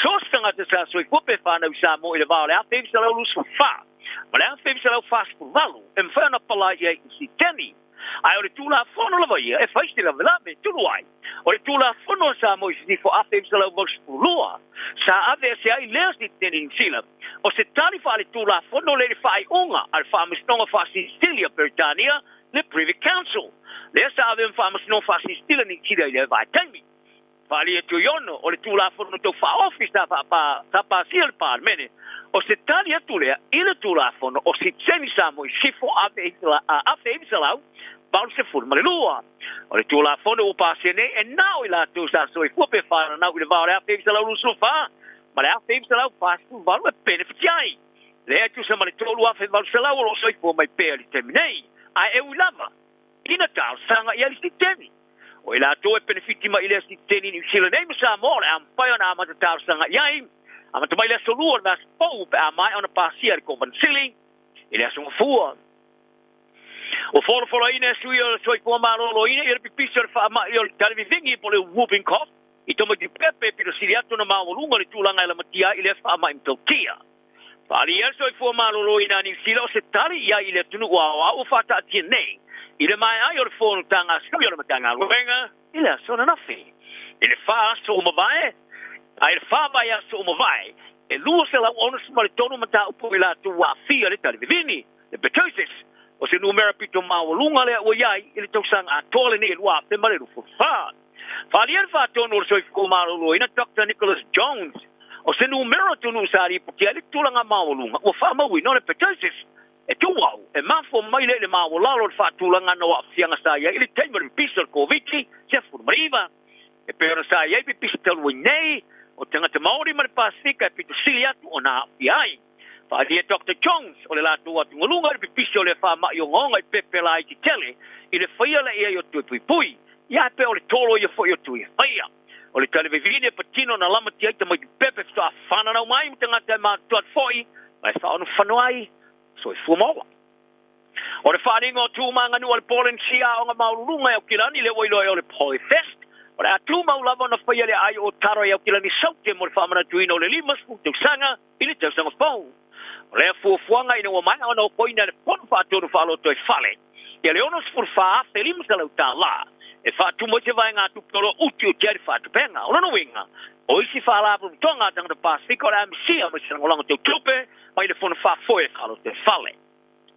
So o se tagata sa soifua pe whanau i Samoa i le vā o le 1924 ma le 1948 e mafai ona apply i ai i siteni. Ae o le Tulafono lava ia e fai se lavelave tulu ai. O le Tulafono a Samoa i Sisifo 1982 sa aveese ai lea siteni Niu Sila o se tali faale-Tulafono lea i le faaiuga a le Faamasinoga Faasilisili a Peretania le Privy Council, lea sa ave ma Faamasinoga Faasilisila Niu Sila i lea vaitaimi. Faaalia Tuiono, o le Tulafono Tau Faaofi sa sa pasia e le Palemene, o se tali atu lea i le Tulafono o Sitiseni Samoa i Sisifo 1982. O le Tulafono ua pasia nei e na o i latou sa soifua pe fananau i le va o le 1924 ma le 1948 e penefiti ai. Lea e tusa ma le 3,800 o lo o soifua mai pea i le taimi nei, ae e ui lava ina talosaga i ai le siteni. O i latou e penefiti mai i lea siteni i Niu Sila nei ma Samoa o le a mafai ona amata talosaga i ai, amata mai le aso Lua o le vaiaso fou pe a maea ona pasia e le Kovana Sili i le Aso Gafua. Ua folafolaina e sui o le Soifua Maloloina ia le pipisi o le faamai o le talivivigi po o le whooping cough i tamaiti pepe e pito sili atu ona maualuga le tulaga e lamatia ai i lea faamai matautia. Faaalia ai le Soifua Maloloina a Niu Sila o se tali i ai i le atunuu aoao ua faataatia nei i le maea ai o le fonotaga a sui o le Matagaluega i le aso ananafi. I le 4 aso ua mavae, a i le 4 vaiaso ua mavae, e 263 mataupu i latou ua aafia i le talivivini, le pertussis, o se numera pito maualuga lea ua i ai i le tausaga atoa lenei e 2024. Faaalia le Faatonu o le Soifua Maloloina Doctor Nicholas Jones, o se numera o atunuu sa lipotia ai le tulaga maualuga ua faamauina o le pertussis e tumau e mafua mai lea i le maualalo o le faatulagaga o aafiaga sa i ai i le taimi o le pipisi o le Koviti-19. E pei ona sa i ai pipisi talu ai nei, o tagata Maori ma le Pasefika e pito sili atu ona aafia ai. Faaalia Doctor Jones o le latou atugaluga i le pipisi o lea faamai ogaoga i pepe laiti tele i le faia lea i ai o tui puipui, ia e pei o le tolo ia foi o tui e faia. O le talivivine e patino na lamatia ai tamaiti pepe faatoa fananau mai ma tagata e matutu atu foi ma e faaonofano ai soifua ma ola. O le faaaliga o tu ma aganuu a le Polenisia Aoga Maualuluga i Aukilani lea ua iloa ai o le Polyfest, o le a tumau lava ona faia le aai o Tara i Aukilani Saute mo le faamanatuina o le 50 tausaga i le tausaga fou. O lea fuafuaga ina ua maea ona ofoina e le Fono Faatonu Faalotoifale ia le $64,500 e faatumu ai se vaegatupe o lo o utiuti ai le faatupega. O lona uiga, o isi faalapotopotoga a tagata Pasefika o le a misia mai se lagolago tau tupe mai le Fono Faafoe Faalotoifale.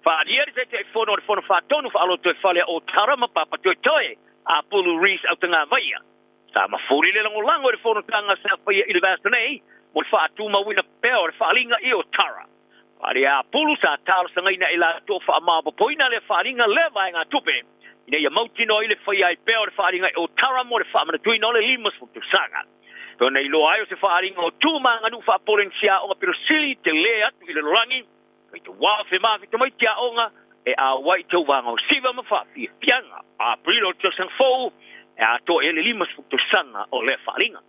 Faaalia le Taitaifono o le Fono Faatonu Faalotoifale a Otara ma Papatoetoe, Apulu Reece Autagavaia. Sa mafuli le lagolago i le fonotaga sa faia i le vaiaso nei mo le faatumauina pea o le faaaliga i Otara. Faaalia e Apulu sa talosagaina e latou faamaopoopoina lea faaaliga lea vaegatupe ina ia mautinoa ai le faia ai pea o le faaaliga i Otara mo le faamanatuina o le 50 tausaga. E pei ona iloa ai o se faaaliga o tu ma aganuu faa-Polenisia aoga pito sili tele atu i le lalolagi Kei te wā whemāwhi tamaiti aoga e āwai i tauvaga o siva ma faafiafiaga. Aperila o le tausaga fou e atoa i ai le 50 tausaga o lea faaaliga.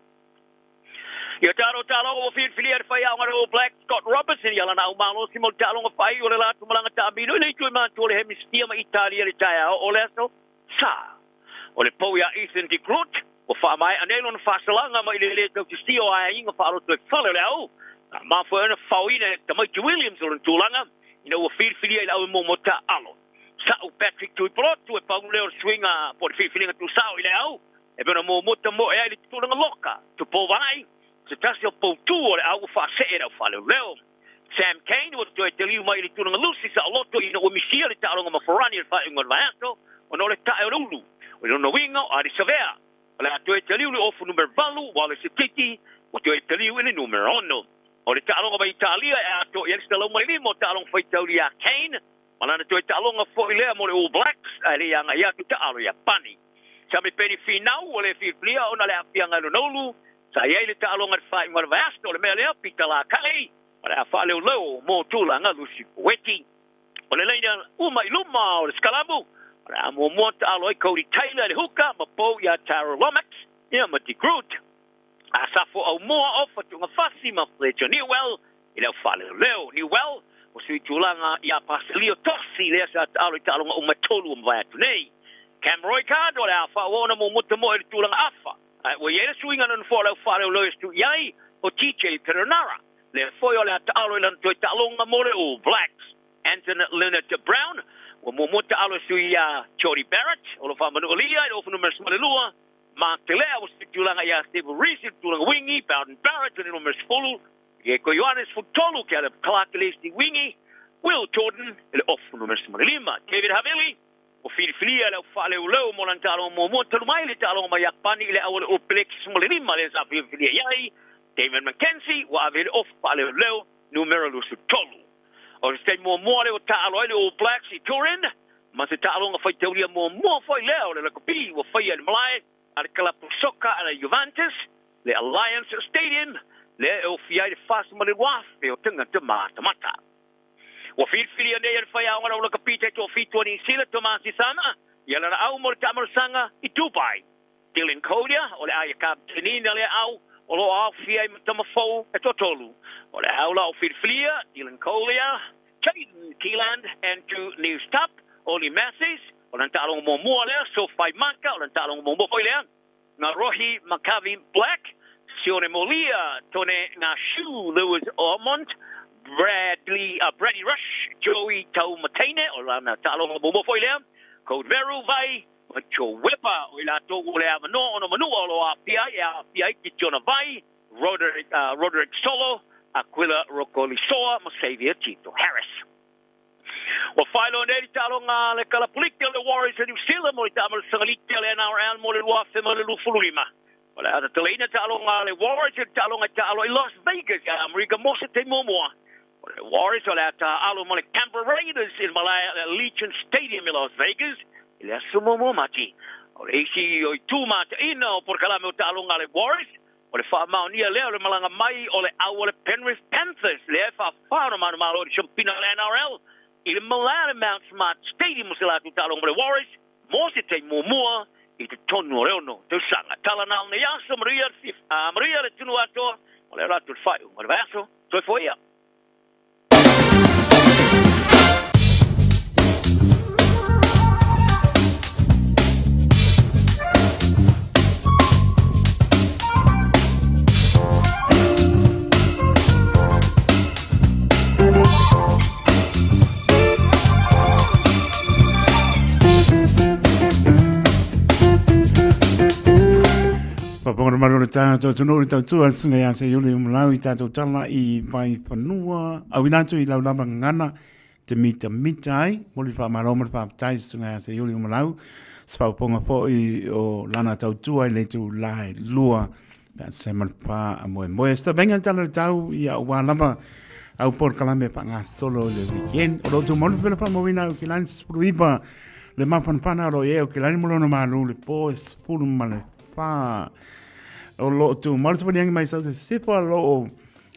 Ia talo taaloga ua filifilia e le faiaoga a le All Blacks Scott Robertson ia lana au malosi mo le taaloga faaiu o le latou malaga taamilo i le itu e matua o le Hemisphere ma Italia i le taeao o le aso Sa. O le pou iā Ethan de Groot ua faamaea nei lona faasalaga mai le le tautisia o aiaiga faaloto e fale o le au, na mafua ai ona faoina e tamaiti Williams o lona tulaga ina ua filifilia i le au e muamua taaalo. Sa'u Patrick Tuipolotu e pau lea o le suiga po o le filifiliga tuusao i le au e pei ona muamua tamoe ai le tulaga loka tupovai se tasi o poutu o le au ua faasee e le au faaleoleo. Sam Cane ua toe taliu mai i le tulaga lusi saoloto ina ua misia le taaloga ma Farani i le faaiuga o le vaiaso ona o le tae o le ulu. O lona uiga o Ardie Savea o le a toe taliu i le ofu numera 8, Wallace Sititi ua toe taliu i le numera 6. O le taaloga mai Italia e atoa i ai le 105 o taaloga faitauli ia Cane ma lana toe taaloga foi lea mo le All Blacks ae le i agai atu taalo ia Pani. Samipeni Finau ua le filifilia ona le aafiaga i lona ulu sa i ai le taaloga i le faaiuga o le vaiaso. O le mea lea, Pita Lakai o le a faaleoleo mo tulaga lusi poeti. O le laina uma i luma o le sikalamu, o le a muamua taalo ai Codie Taylor i le huka ma pou iā Tyrell Lomax ia ma De Groot. Asafo Aumua, Ofa Tuungafasi ma Fletcher Newell i le au faaleoleo. Newell ua sui tulaga iā Pasilio Tosi lea sa taalo i taaloga uma e tolu ua mavae atu nei. Cam Roigard o le a faaauau ona muamua tamoe i le tulaga afa, ae ua i ai le suiga na nofoa o le au faaleoleo e sui ai o TJ Perenara, lea foi o le a taalo i lana toe taaloga mo le All Blacks. Anton Lienert-Brown ua muamua taalo e sui iā Jordie Barrett o lo o faamanualia i le ofu numera 12. Mark Telea ua sui tulaga iā Steve Reece i le tulaga wingi, Beauden Barrett i le numera 10, Rieko Ioane 13, Caleb Clarke i le isi wingi, Will Jordan i le ofu numera 15. David Havili Ua filifilia le au faaleoleo mo lana taaloga muamua talu mai le taaloga mai Iapani i le au o le All Blacks 15 lea sa filifilia i ai Damian McKenzie ua ave i le ofu faaleoleo numera 23. O se taimi muamua lea ua taaalo ai le All Blacks i Turin ma se taaloga faitaulia muamua foi lea o le lakapi ua faia i le malae a le kalapu soka a le Juventus, le Allianz Stadium. lea e ofia ai le 42,000 o tagata matamata. Ua filifilia nei e le faiaoga lau lakapi taitoafitu a Niu Sila, Tomasi Sama, ia lana au mo le taamalosaga i Dubai. Dylan Collier, o le aia kapitenina lea au o lo o aofia ai ma tama fou e toatolu. O le au la o filifilia, Dylan Collier, Jayden Keeland, Andrew Knewstubb, Ollie Matthews, o lana taaloga muamua lea, Sophie Maka, o lana taaloga muamua foi lea, Ngarohi Makavi Black, Sione Molia, Tone Ngashu, Lewis Ormond, Bradley, Brady Rush, Joey Taumateine, o lana taaloga muamua foi lea, Code Veru Vai, ma Joe Weber, o i latou o le avanoa ona manua o lo o aafia ai, e aafia ai Kitiona Vai, Roderick, Roderick Solo, Aquila Rokolisoa ma Xavier Tito Harris. Ua faailoa nei le taaloga a le kalapuliki o le Warriors a New Zealand mo le taamalosaga liti a le NRL mo le 2025. O le a tatalaina taaloga a le Warriors i le taaloga i taalo i Las Vegas i Amerika mo se taimi muamua. O le Warriors o le a taaalo ma le Canberra Raiders i le malae a le Allegiant Stadium i Las Vegas i le aso muamua o Mati. O le isi o itu mataina o polokalame o taaloga a le Warriors, o le faamaonia lea o le malaga mai o le au a le Penrith Panthers lea e faafa ona manumalo i le siampina o le NRL i le malae a le Mount Smart Stadium mo se latou taaloga ma le Warriors mo se taimi muamua i totonu o le ono tausaga. Tala na o nei aso, manuia le atunuu atoa, o lea o le atu le faaiuga o le vaiaso. Soifua ia. Whapongora maro le tātou atunuu le tautua sunga ia se iuli umalau i tātou tala i vai whanua au ina atu i lau lava ngana te mita mita ai mo le whaamalo mo le whaaptai sunga ia se iuli umalau se whauponga foi o lana tautua i le tu lae lua pe se ma le pa a moe moe. Se tavenga tala le tau i a ua lava au por kalame pa ngā solo le weekend. O lo tu malu pela pa mawina au ki lani sepulu ipa le mapanapana ro e au ki lani molono malu le po e sepulu ma le wha. O lo tu malu se paniangi mai sau se sepa lo o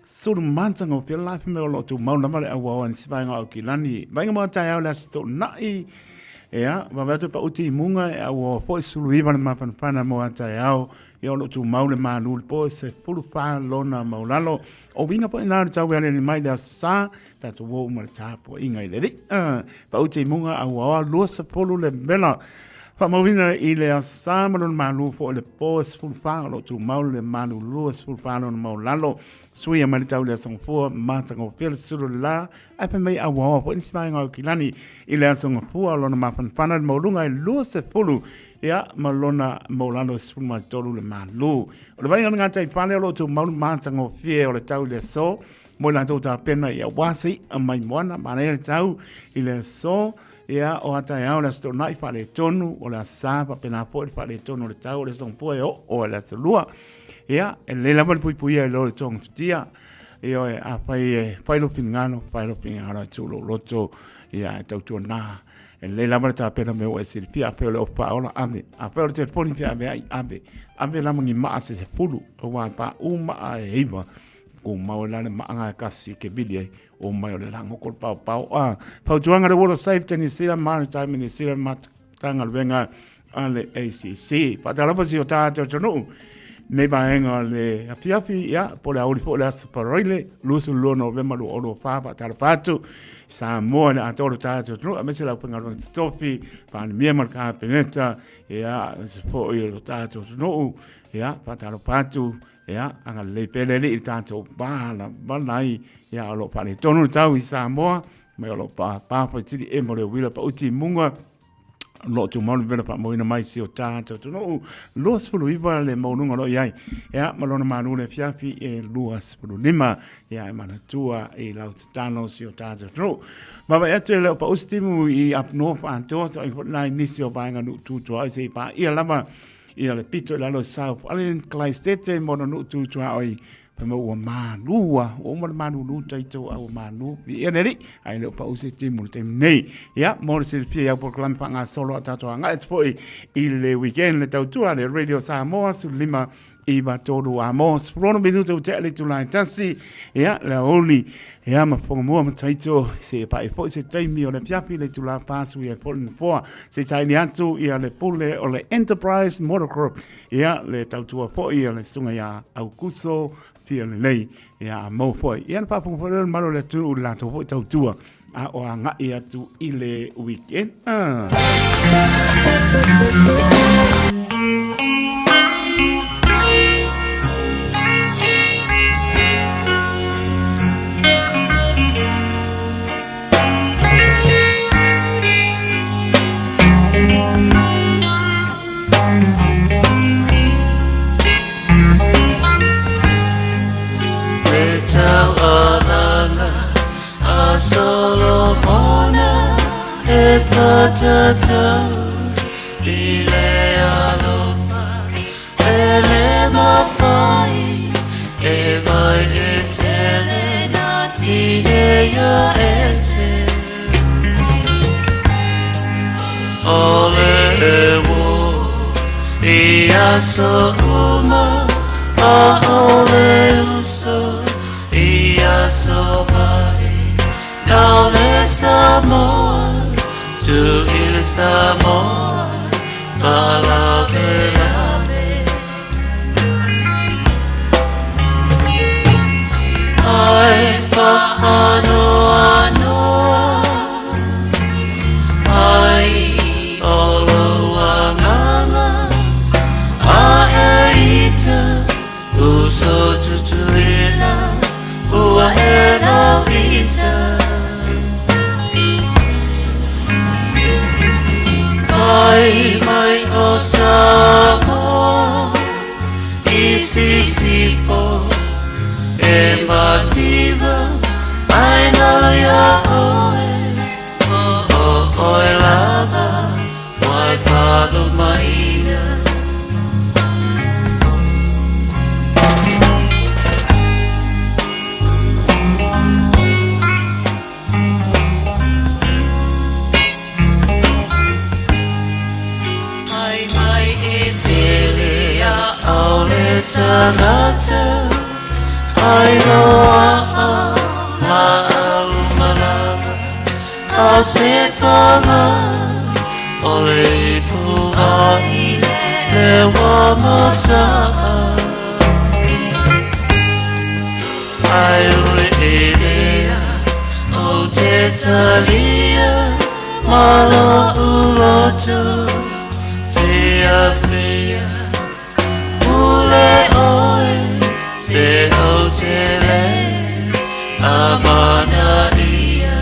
sulu mantanga o pela lafi me o lo tu mau nama le au au ani sipa inga au ki lani. Vainga mua tai au le aso na'i Ea, wawe atu pa uti i munga e au o foi sulu iwa le mapanapana mo a tai au Ia o lo o tumau le malu le po e 14 lona maulalo. O uiga foi na le tau e aliali mai le aso Sa, tatou o uma le tapuaiga i le alii. Paute i muga a ua oa 20 le mela. Faamauina i le aso Sa ma lona malu foi le po e 14 o lo o tumau le malu 24 lona maulalo. Suia mai le tau i le aso Gafua, matagofie le sulu le la, ae fai mai a ua oa foi nisi vaega o Kilani i le aso Gafua o lona mafanafana le maualuga e 20 Ia, ma lona maulalo e 13 le malu. O le vaaiga o le gataifale o lo o tumau le matagofie o le tau i le aso, mo i latou tapena ia aua se i'a mai moana, manaia le tau i le aso, ia, o a taeao le Aso Toonai faaletonu, o le Aso Sa faapena foi le faaletonu o le tau, o le Aso Gafua e oo i le Aso Lua. Ia, e lelei lava le puipuia i lo le togafitia. Ioe, afai e fai lou finagalo, fai lou finagalo e tuu lou loto, ia, e tautuana. E lelei lava le tapena mea ua e silafia, afai o le ofu faaola, ave. Afai o le telefoni fia ave ai, ave. Ave lava ni maa se 10, aua e paʻū maa e 9, tumau ai la le maaga e kasi e te vili ai, omai o le lagoko le paopao. A, fautuaga le World of Safety New Zealand, Maritime New Zealand, Matagaluega a le ACC. Faatalofa si o tātou atunuu nei vaega o le afiafi, ia, po le aoauli foi o le Aso Faraile, 22 Novema 2024, faatalofa atu Samoa i le atoa o le tātou atunuu, aemaise le aufaigaluega totofi, Palemia ma le Kapeneta, ia, aemaise foi o le tātou atunuu, ia, faatalofa atu, ia, agalelei pea le Alii i le tātou valavala ai, ia, o lo o faaletonu le tau i Samoa, mai o lo o pāpā faitili e mo le uila pauti i muga, lo o tumau le vela faamauina mai si o tātou atunuu 29 le maualuga o lo o i ai ia ma lona malu le afiafi e 25 ia e manatua i lau tatalo si o tātou atunuu. Vaavaai atu e le o pau se timu i up north atoa so ai foi nai nisi o vaega nuu tu tuaoi se i paia lava ia le pito i lalo i South Island Clystete mo na nuu tu tuaoi Fai mai ua malu a, ua uma le malulu taito a ua malu. Viia le Alii, ae le o pau se timu i le taimi nei. Ia, mo le silafia i au polokalame faagasolo a tatou agai atu foi i le weekend le tautua a le Radio Samoa 15 9 3 a mo 16 minuta ua tea le itula e tasi, ia, le aoauli, ia, ma fofoga mua ma taito, se pae foi se taimi o le afiafi le itula 4 sui ai foi le nofoa, se i saili atu ia le pule o le Enterprise Motor Group, ia, le tautua foi a le susuga ia Aukuso Fialelei, ia, a maua foi, ia, na faafofoga foi lea o le mamalu o le atunuu i le latou foi tautua, a o agai atu i le weekend. Ah. Le taualaga a Solomona e whatatau i le alofa e le mawhai e mai e tele nā tineia ese o le ewo i aso uma a o le uso i aso mai nau le Samoa tu i le Samoa whalavelave ai whaanoanoa ai o lou agaga a e ita uso tutuila ua e lauita Fai mai o Samoa i sisifo e mativa ai nalo ia oe o o oe lava wai whalumaina. Mai mai e tele a au le tagata ai loa a la au malanga au se panga o le ipu ai le wa masaa ai ule elea o te talia malo uloto fia fia ule oe se o te le amana ia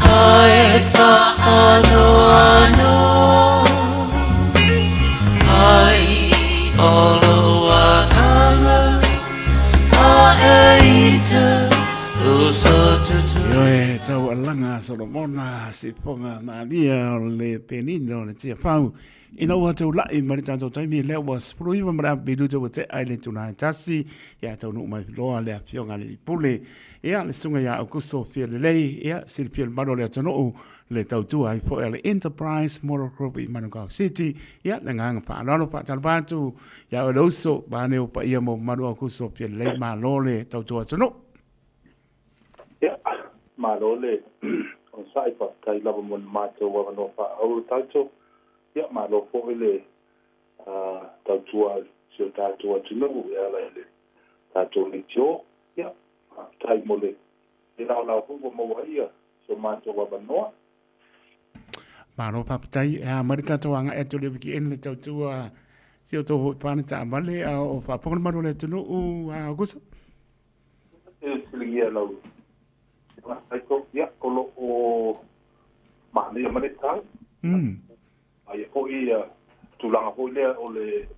ai whaanoanoa ai o lou agaga a e ita uso tutu. Ioe, taualaga Solomona, sifoga malia o le penina o le tiafau. Ina ua taulai mai le tatou taimi lea ua 19 ma le afe minuta ua tea i le itula e tasi, ia taunuu mai loa le afioga a le Pule, ia le susuga ia Aukuso Fialelei, ia silafia le mamalu o le atunuu, le tautua ai foi a le Enterprise Motor Group i Manukau City, ia le agaga faaaloalo faatalofa atu ia oe le uso, vaeane ou paia ma ou mamalu Aukuso Fialelei, malo le tautua atunuu. Ia, malo le onosai, faafetai lava mo le matou avanoa faaauau taito. Ia, malo foi le tautua i si o tatou atunuu e ala i le tatou leitio. Ia, faafetai mo le laolao foi ua maua ai si o matou avanoa. Malo faafetai. E a mai le tatou agai atu i le weekend le tautua si o outou foi pane taavale a o faafofoga le malu o le atunuu a Aukuso. E fesiligia lau Afioga Ia, o lo o manaia mai le tau. Aia foi ia tulaga foi lea o le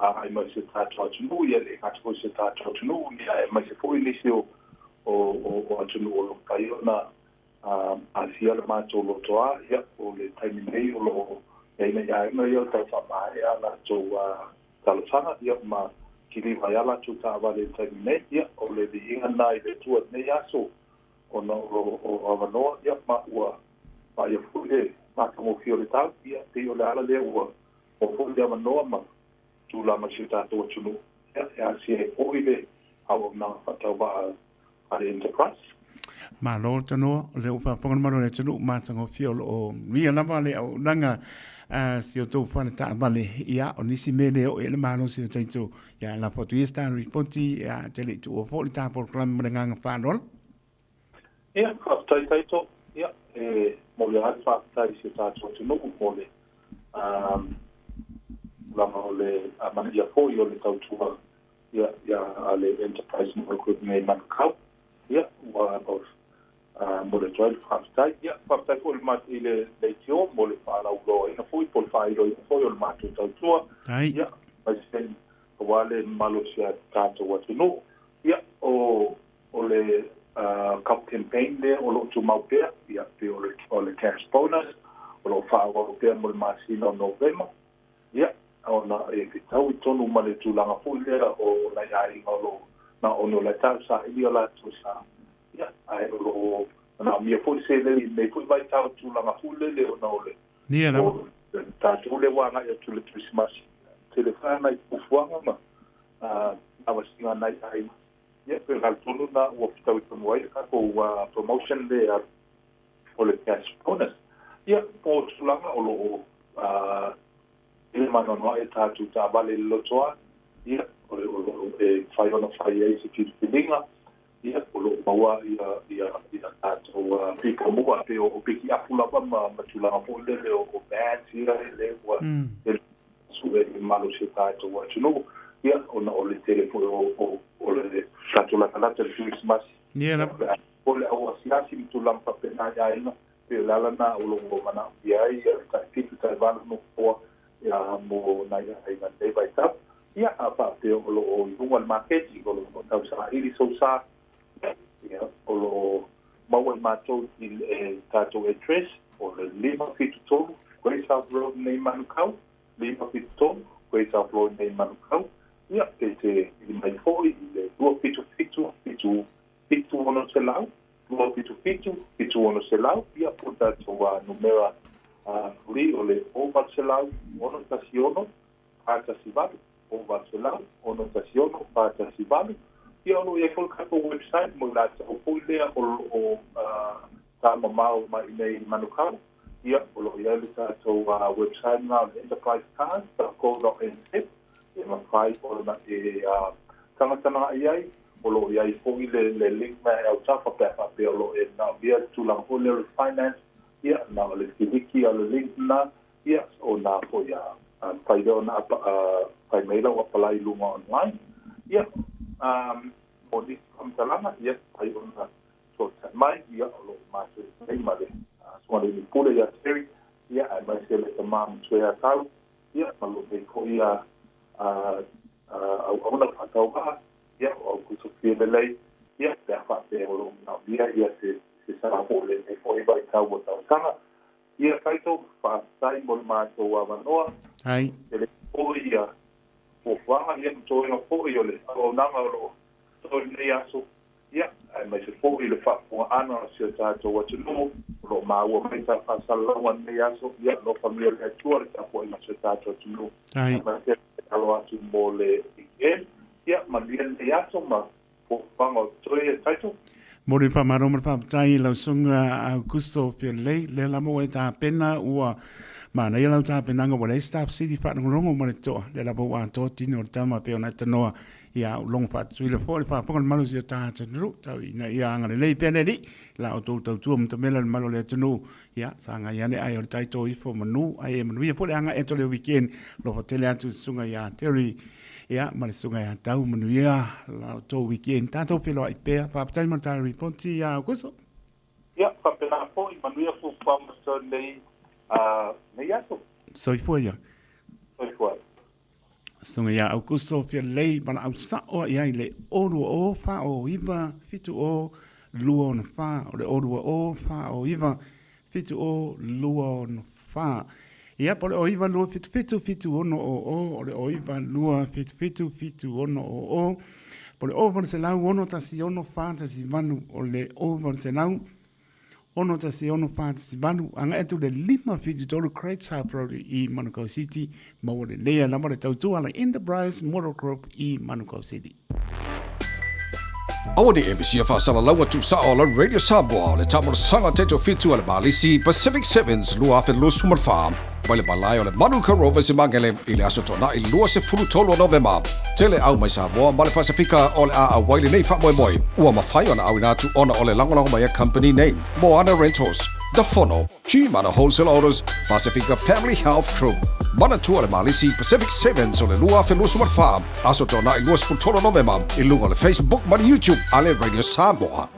agai mai o si o tatou atunuu, ia le gata foi i si o tatou atunuu, ia aemaise foi nisi o atunuu o lo o mafai ona asia le matou lotoa. Ia, o le taimi nei o lo o i ai nai aiga ia o tau faamaea a latou talosaga, ia ma kiliva ai a latou taavale i le taimi nei. Ia, o le viiga lena i le Atua i lenei aso, ona o lo o avanoa, ia ma ua vaaia foi le matagofie o le tau, ia, pei o le ala lea ua maua foi le avanoa ma tulaga i si o tatou atunuu, ia, e asia ai foi le auaunaga faatauvaa a le Enterprise. Malo le tanoa, o lea ua faafofoga le mamalu o le atunuu, matagofie o lo o manuia lava le auaunaga a si o outou fale taavale. Ia, o nisi mea le oo i ai le malosi o tatou, ia, lafo atu ia se ta ripoti, ia, te le i tuua foi le ta polokalame ma le agaga faaaloalo. Ia, faafetai Taito. Ia, e momoli lava le faafetai i si o tatou atunuu mo le tulaga o le amanaia foi o le tautua ia, ia, a le Enterprise Motor Group nei i Manukau. Ia, ua momoli atu ai le faafetai. Ia, faafetai foi i le leitio mo le faalauiloaina foi po o le faailoaina foi o le matou tautua. Ia, aemaise aua le mamalu o si a tatou atunuu. Ia, o O le Cup Campaign lea o lo o tumau pea, ia, pei o le, o le cash bonus, o lo o faaauau pea mo le masina o Novema, ia, ona e fetaui tonu ma le tulaga foi lea o nai aiga o lo o na ona o le tau saili o latou sa, ia, ae o lo o manaomia foi le seleni i lenei foi vaitau i tulaga foi lele ona o le, Ia lava. o tatou lea ua agai atu i le Kerisimasi, tele foi lava nai fuafuaga ma tavasiga a nai aiga. Ia, pe o le ala tonu lena ua fetaui tonu ai le tatou promotion lea o le cash bonus. Ia, po o tulaga o lo o i le maanoanoa e tatou taavale i le lotoa, ia, o lo o e mafai ona fai ai se filifiliga, ia, o lo o maua ia, ia, ia tatou piko mua, pei o piki apu lava ma, ma tulaga foi lele o vans ia, lea ua sue i le malosi o tatou atunuu, ia, ona o le tele foi o, o le tatou latalata i le Kerisimasi, Ia lava. O le au asiasi ma tulaga faapena i aiga, pei o le ala lena o lo o manaomia ai le tai 7, tai 8 nofoa ia mo nai aiga i lenei vaitau. Ia, a faapea o lo o i luga o le maketi, o lo o tausaili sou sa, ia, o lo o maua e matou i le tatou address o le 573 Great South Road nei Manukau, 573 Great South Road nei Manukau, ia, pe te pili mai foi i le 277 7 7600, 277 7600, ia, po o le tatou numera free o le 0800 616 418, 0800 616 418. Ia, o lo o i ai foi le tatou website mo i latou foi lea o lo o taamamao mai i nei i Manukau. Ia, o lo o i ai le tatou website lena o le enterprisecars.co.nz e mafai ona e tagatanaga i ai. O lo o i ai foi le link na e autafa pe a faapea o lo o e manaomia le tulaga foi lea o le finance. Ia, na o le kiliki o le link lena Ia, o nā foi a mafai lea ona fai mai lau apalai i luga online. Ia, mo nisi faamatalaga, ia, mafai ona fesootai mai, ia, o lo o matou i ai ma le Susuga i le Alii Pule ia Terry, ia, aemaise le Tama Matua ia Tau, ia, ma lou nei foi auauna faatauvaa, ia, o Aukuso Fialelei, ia, pe a faapea o lo o manaomia ia se sao mo lenei foi vaitau o tausaga. Ia Taito, faafetai mo le matou avanoa. Ai. E le foi ia fuafuaga ia ma toega foi o le auaunaga o lo o totoe i lenei aso, ia, aemaise foi le faafofogaaga o si o tatou atunuu o lo o maua mai sa faasalalauga i lenei aso. Ia alofagia e le Atua le tapuaiga a si o tatou atunuu. Ai. Aemaise le alo atu mo le weekend. Ia, manuia lenei aso ma fuafuaga o totoe ia Taito. Momoli le faamalo ma le faafetai i lau susuga Augusto Fiolelei, lea lava ua e tapena, ua manaia lau tapenaga ua leai se tafesili faalogologo ma le toa, lea lava ua atoa tino o le tama pei ona e tanoa ia au logo faatutuila foi le faafofoga le mamalu o si o ta atunuu, tau ina ia agalelei pea le Alii la outou tautua matamela le mamalu o le atunuu, ia sagai ane ai o le tai tō ifo manu, ai e manuia foi le agai atu o le weekend, alofa tele atu i le susuga ia Terry, ia ma le susuga ia Tau, manuia la outou weekend, tatou feiloai pea, faafetai mo le tala ripoti ia Aukuso. Ia, faapena foi, manuia fuafuaga o lenei, lenei aso. Soifua ia. Soifua. Susuga ia Aukuso Fialelei valaau sao i ai le 020 409 70 264 o le 020 409 70 264. Ia, po o le 0 9 2 7 7 7 6 0 0, o le 0 9 2 7 7 7 6 0 0, po o le 0 8 6 1 6 4 1 8, o le 0 8 6 6 1 6 4 1 8, agai atu i le 573 Great South Road i Manukau City, maua lelei ai lava le tautua a le Enterprise Motor Group i Manukau City. Aua ne i e misia faasalalaua tuusao a lau Radio Samoa o le taamolosaga taitofitu a le Malisi Pacific Sevens 2024 mai le malae o le Manuka Rovers i Magele i le aso Toonai 23 o Novema. Tele au mai Samoa ma le Pasefika o le a auai lenei faamoemoe ua mafai ona auina atu ona o le lagolago mai a company nei, Moana Rentals, The Fono, Gmana Wholesale Autos, Pasifika Family Health Group, Manatua le Malisi Pacific Sevens o le 2024, Aso Toonai 23 Novema i luga o le Facebook ma le YouTube a le Radio Samoa.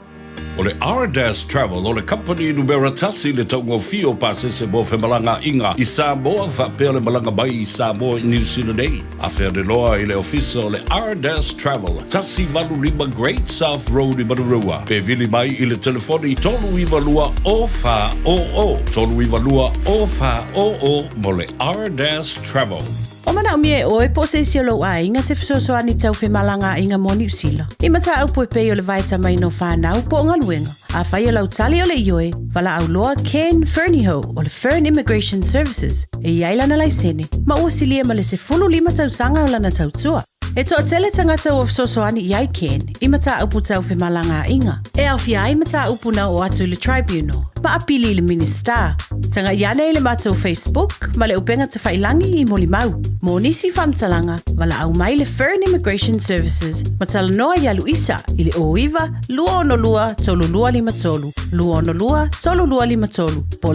O le Ardas Travel o le kamupani numera tasi i le taugofie o pasese mo femalagaaiga i Samoa faapea le malaga mai i Samoa i Niu Sila nei. Afe ane loa i le ofisa o le Ardas Travel, 185 Great South Road i Manurewa, pe vili mai i le telefoni 392 0400, 392 0400 mo le Ardas Travel. Ua manaomia e oe po o se isi o lou aiga se fesoasoani tau femalagaaiga mo Niu Sila. I mataupu e pei o le vaetamaina o fanau po o galuega. Afai o lau tali o le ioe, valaau loa Ken Fernihough o le Fern Immigration Services e i ai lana laisene ma ua silia ma le 15 tausaga o lana tautua. E toatele tagata ua fesoasoani i ai Ken i mataupu tau femalagaaiga, e aofia ai mataupu na oo atu i le Tribunal ma apili i le Minisita. Tagai ane i le matou Facebook ma le upega tafailangi i molimau. Mo nisi faamatalaga, valaau mai le Fern Immigration Services ma talanoa iā Luisa i le 09 262 3253, 262 3253, po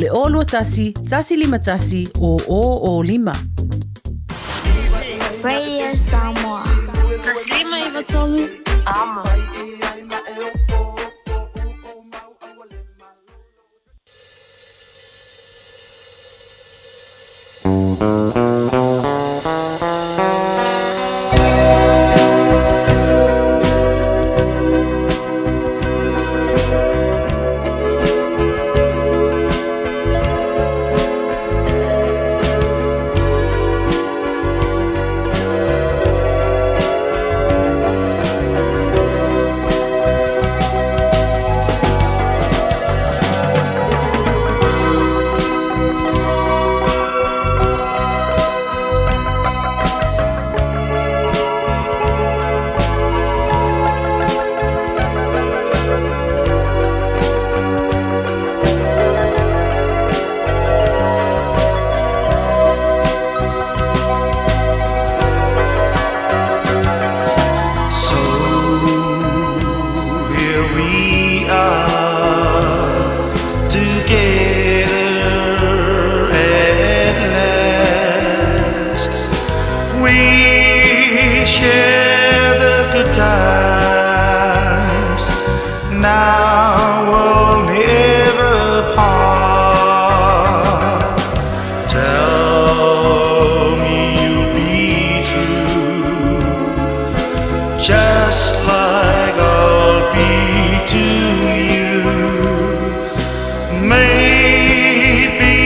o le 021 151 0005. Radio Samoa. 153 Amo. So here we are together at last. We share the good times. Now we'll never part. Tell me you'll be true, just like I'll be to you. Maybe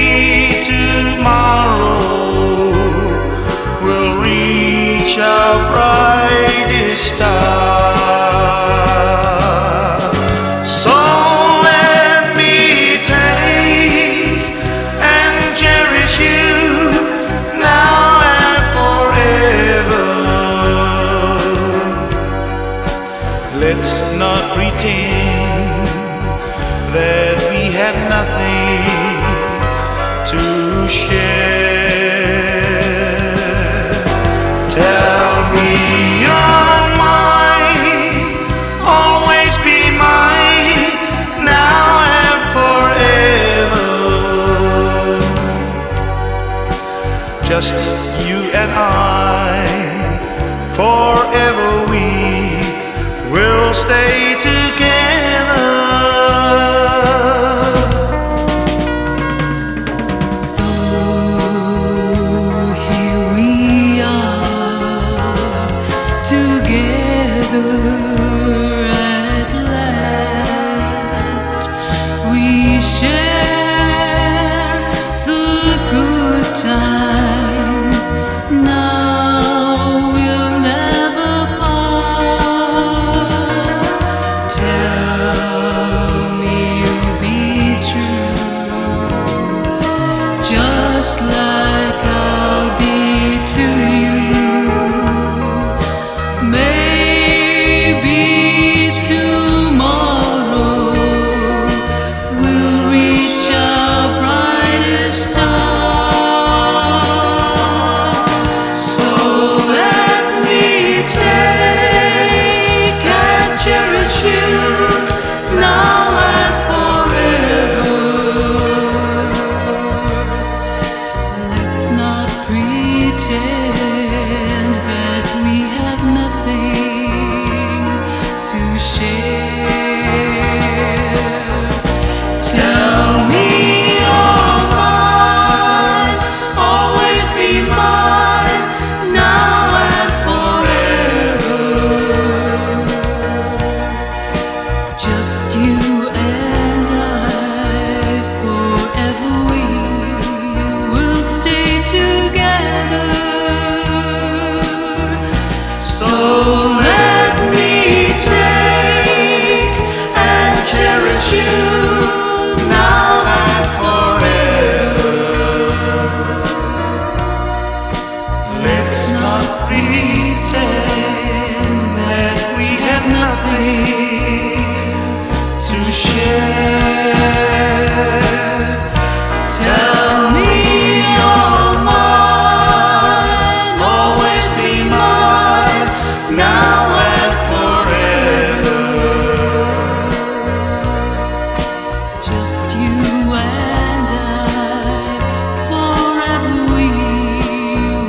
tomorrow we'll reach our brightest star. So let me take and cherish you now and forever. Let's not pretend that we have nothing to share. Tell me you're mine, always be mine, now and forever. Just you and I, forever we will stay together. So here we are together at last. We share the good times. Now we'll never part. Tell me you'll be pretend that we have nothing to share. Tell me you're mine, always be mine, now and forever. Just you and I, forever we will stay together. So let me take and cherish you now and forever. Let's not pretend that we have nothing to share. Tell me you're mine, always be mine, now and forever. Just you and I, forever we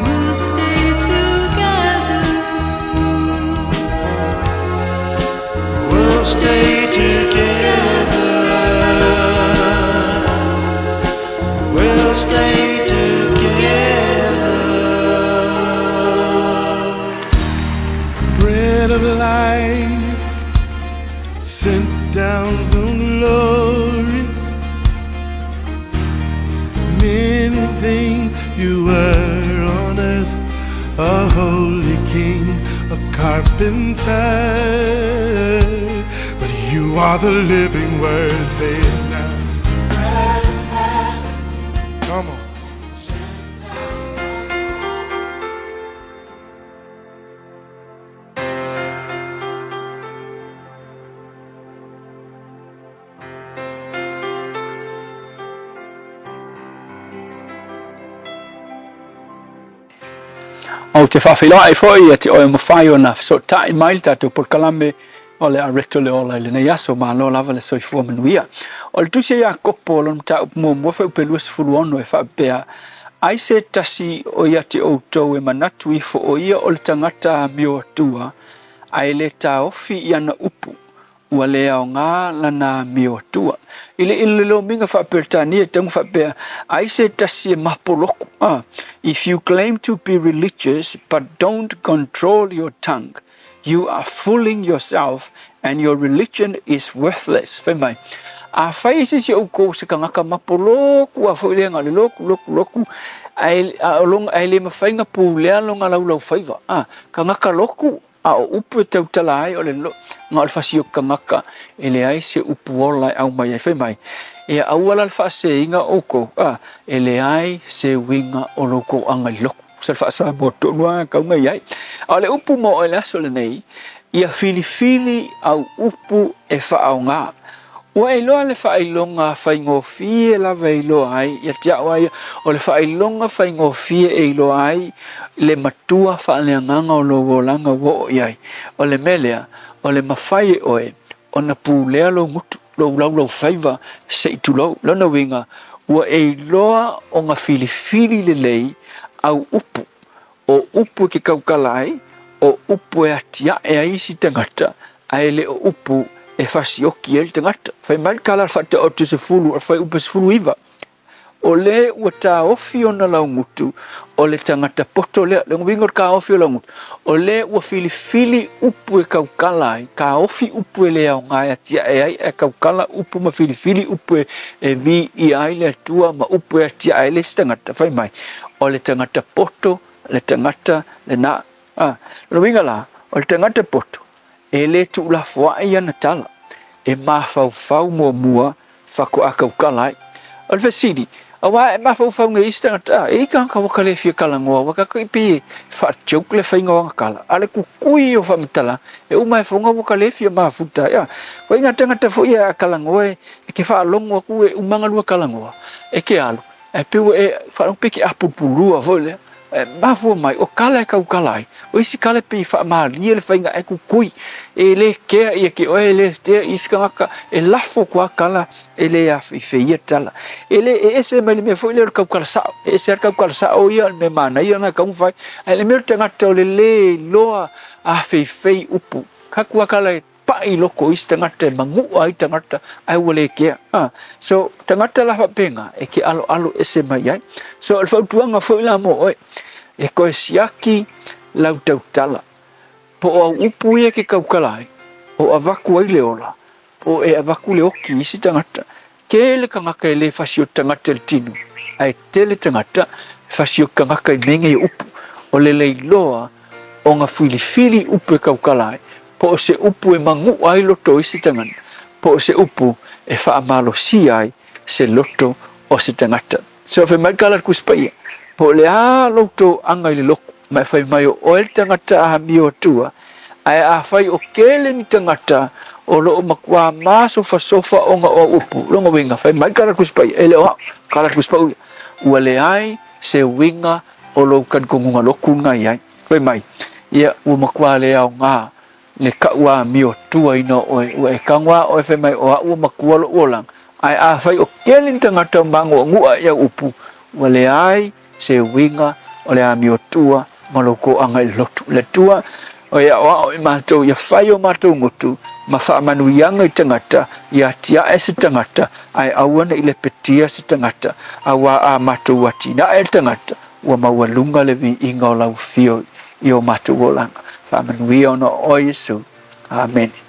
will stay together. We'll stay together. We'll stay together. Bread of life sent down from glory. Many things you were on earth, a holy king, a carpenter. But you are the living word, say it now. Come on. Ou te faafeiloai foi ia te oe ua mafai ona fesootai mai le tatou polokalame o le Areto le Ola i lenei aso. Malo lava le soifua manuia. O le tusi a Iakopo lona mataupu muamua fuaiupu 26 e faapea, Ai se tasi o ia te outou e manatu ifo o ia o le tagata amioatua, ae le taofi i ana upu, ua le aoga lana amioatua. I le i le lomiga faa-Peretania e tauga faapea, Ai se tasi e mapoloku, a, If you claim to be religious but don't control your tongue, you are fooling yourself and your religion is worthless. Fai mai, afai e se isi o oukou se kangaka mapoloku a foi lea na o le loku, loku, loku, ae, a o lona, ae le mafai na pulea lona laulaufaiva, a, kangaka loku, a o upu e tautala ai o le lo, na o le fasioki kangaka, e leai se upu ola e aumai ai. Fai mai, e aua la le faasēina o oukou, a, e leai se uiga o lo oukou aga i le loku. Sa le faa-Samoa tonu lava kauga i ai. A o le upu mo oe i le aso lenei, ia filifili au upu e faaaoga. Ua e iloa le faailoga faigofie lava e iloa ai ia te au lava ia, o le faailoga faigofie e iloa ai le matua faaleagaga o lou olaga ua oo i ai. O le mea lea, o le mafai e oe ona pulea lou gutu, lou laulaufaiva se i tulou. Lona uiga, ua e iloa ona filifili lelei au upu, o upu e ke kaukala ai, o upu e atiae ai isi tagata, ae le o upu e fasioki ai le tagata. Fai mai le tala a le Faataoto 10, o le fuaiupu 19, O le ua taofi ona laugutu, o le tagata poto lea. Le uiga o le taofi o laugutu, o le ua filifili upu e taukala ai, taofi upu e le aoga e atiae ai, ae taukala upu ma filifili upu e viia ai le Atua ma upu e atiae ai le isi tagata. Fai mai, o le tagata poto le tagata lena. A, o le uiga la, o le tagata poto, e le tuulafoai ana tala, e mafaufau muamua faatoa tautala ai. O le fesili, aua e mafaufau nei isi tagata, e i ai tagata ua ka le fia talanoa, ua ka tai pei e faa-joke le faiga o ana tala, a o le kukui o faamatalaga, e uma ae foga ua ka le fia mafuta ai. A, koe ngā tagata foi ia a talanoa e, e ke faalogo atu e uma ana lua talanoa, e ke alu, ae pei ua e faalogo pei e ke apulupulua foi lea. E mafua mai, o kala e kaukala ai, o isi kala e pei e faamalie le faiga ae kukui, e le kea ia ke oe, e le tea i isi tagata, e lafo kua kala, e le afeifeia tala. E le e ese mai le mea foi lea o le kaukala sao, e ese lava le kaukala sao ia, o le mea manaia lena e taumafai, ae le mea o le tagata o le le iloa afeifei upu, kaku lava kala e pai i loko o isi tagata e magu'a ai tagata ae ua le kea. A, so, tagata la faapena e ke aloalo ese mai ai. So, o le fautuaga foi la mo oe, e toe siaki lau tautala, po o au upu ia e ke taukala ai, o avatu ai le ola, po o e avatu le oki i isi tagata. Tele tagata e le fasioti tagata i le tino, ae tele tagata e fasioti tagata i mea nei o upu. O le leiloa ona filifili upu e taukala ai, po o se upu e manuʻa ai loto o isi tagata, po o se upu e faamalosia ai se loto o se tagata. So fai mai le tala a le Tusi Paia, po o le a lou toaga i le lotu, ma e fai mai o oe le tagata a amio atua, ae afai o kele ni tagata o lo o matua masofasofa ona o au upu, lona uiga, fai mai le tala a le Tusi Paia, e le o au, tala a le Tusi Paia, ua leai se uiga o lou talitonuga lotu lena i ai. Fai mai, ia, ua matua le aoga le kau amio tuaina o oe, ua e tago lava oe fai mai o au ua matua lou olaga, ae afai o kele ni tagata o magoagoa i au upu, ua leai se uiga o le amio tua ma lou toaga i le lotu. Le Atua, o e aoao i matou ia fai o matou gutu ma faamanuiaga i tagata, ia atiae se tagata, ae aua ne i lepetia se tagata, auā a matou atinae le tagata, ua maualuga le viiga o lau afio i o matou olaga. Faamanuia ona o oe Iesu. Amene.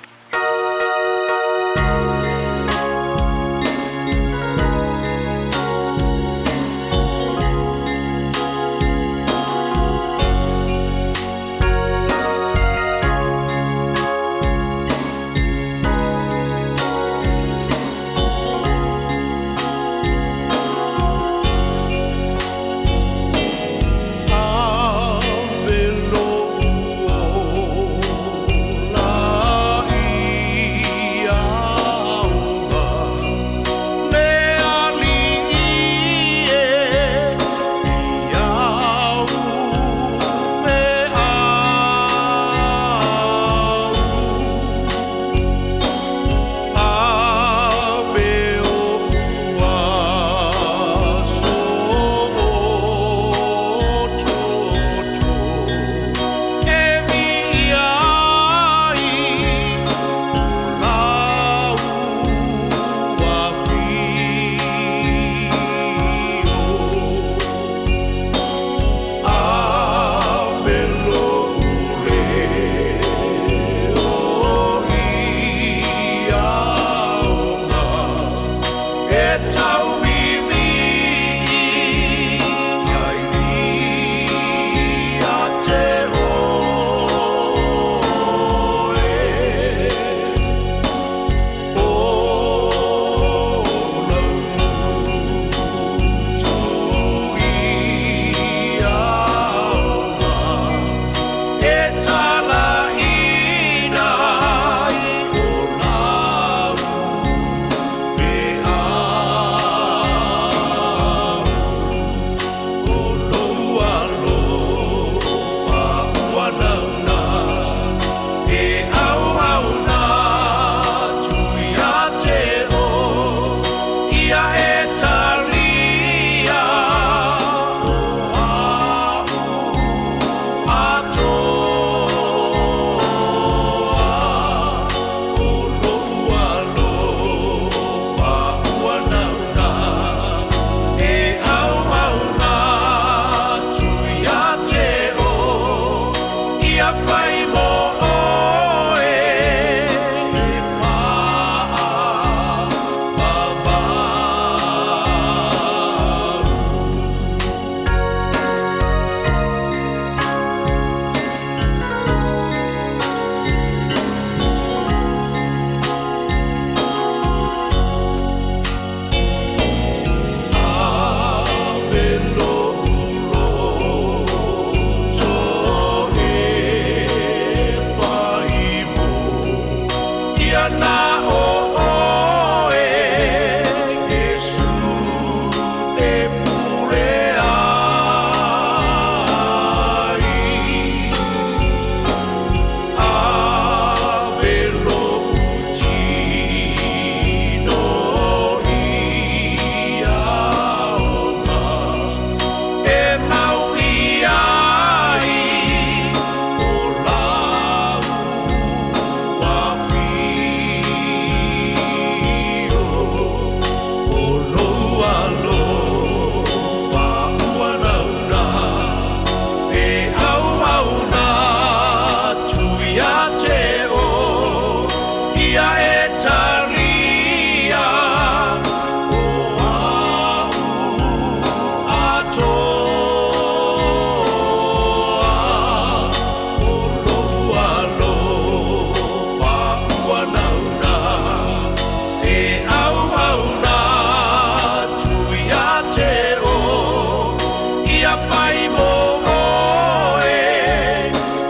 mo oe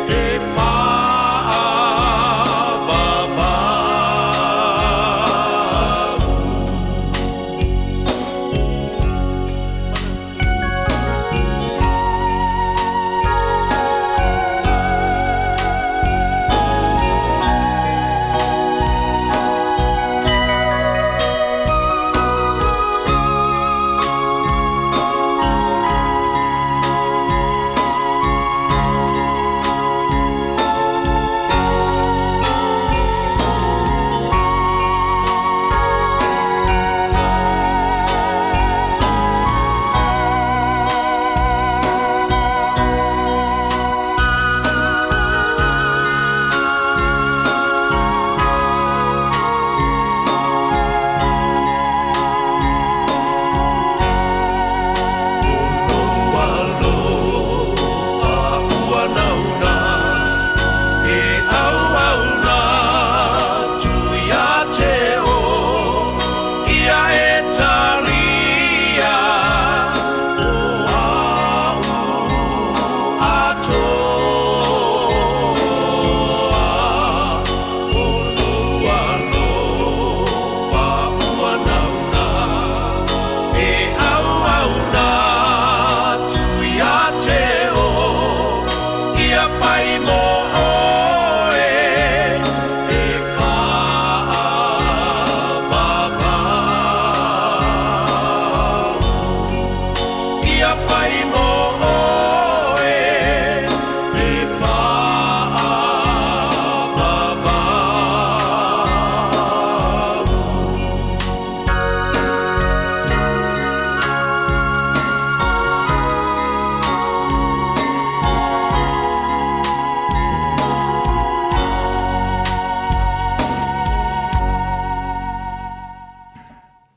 e faavavau.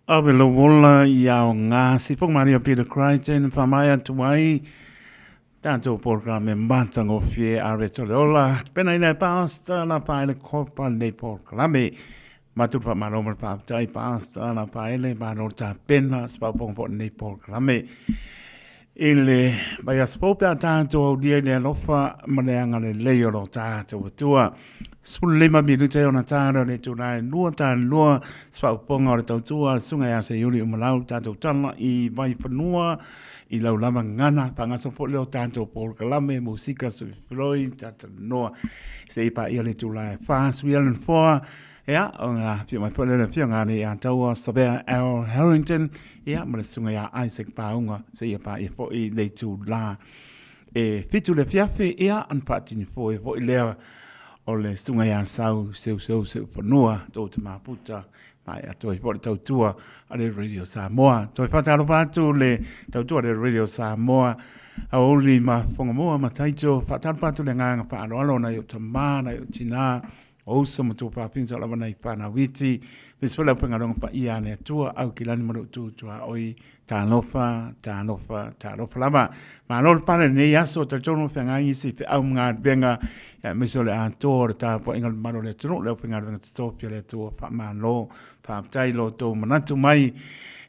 Ave lou ola i ao ngā si whong Maria Peter Crichton whamai atu ai tātou porokalame matangofie a Reto le ola. Pena ina e pāsta la paele kopa nei porokalame. Maturu whamalo ma le whaapitai pāsta la paele malo tā pena spauponga po nei porokalame. I le vaiaso fou pe a tātou aulia i le alofa ma le agalelei o lo tātou Atua. 15 minute ona tāra le tūrā e lua tā lua se faaupoga o le tautua a le Susuga ia Seiuli Umalau tātou tala i Vaifanua i lau lava gagana faagaso foi lea o tātou polokalame musika suifiloi tātalanoa se i paia le tūrā e whā sui ala nofoa Ia, o ngā whio mai foi le whio ngā nei a taua Savea L. Harrington, ia, ma le susuga ia Isaac Pāunga, se ia pā ia foi le itu la. E whitu le fiafi, ia, an whaatini foi foi lea o le susuga ia Sau, seu seu seu whanua, tō te māputa, mai a toi foi le tautua a le Radio Samoa. Toi whātalofa atu le tautua a le Radio Samoa, a uli ma whangamua ma taito, whātalofa atu le ngānga whaaloalo nai o tamā, nai o tinā, O uso ma tou faapinta lava nai whanau iti, me se whala upengaronga pa ia le atua, au ki lani ma lou tu tua oi, talofa, talofa, talofa lava. Malo le pale nei aso, talitonu o whangai isi te au mga venga, ia me se o le atoa o le tāpoinga le malo le atunu, le upengaronga totofi o le atua, wha malo, whaaptai lo tō manatu mai,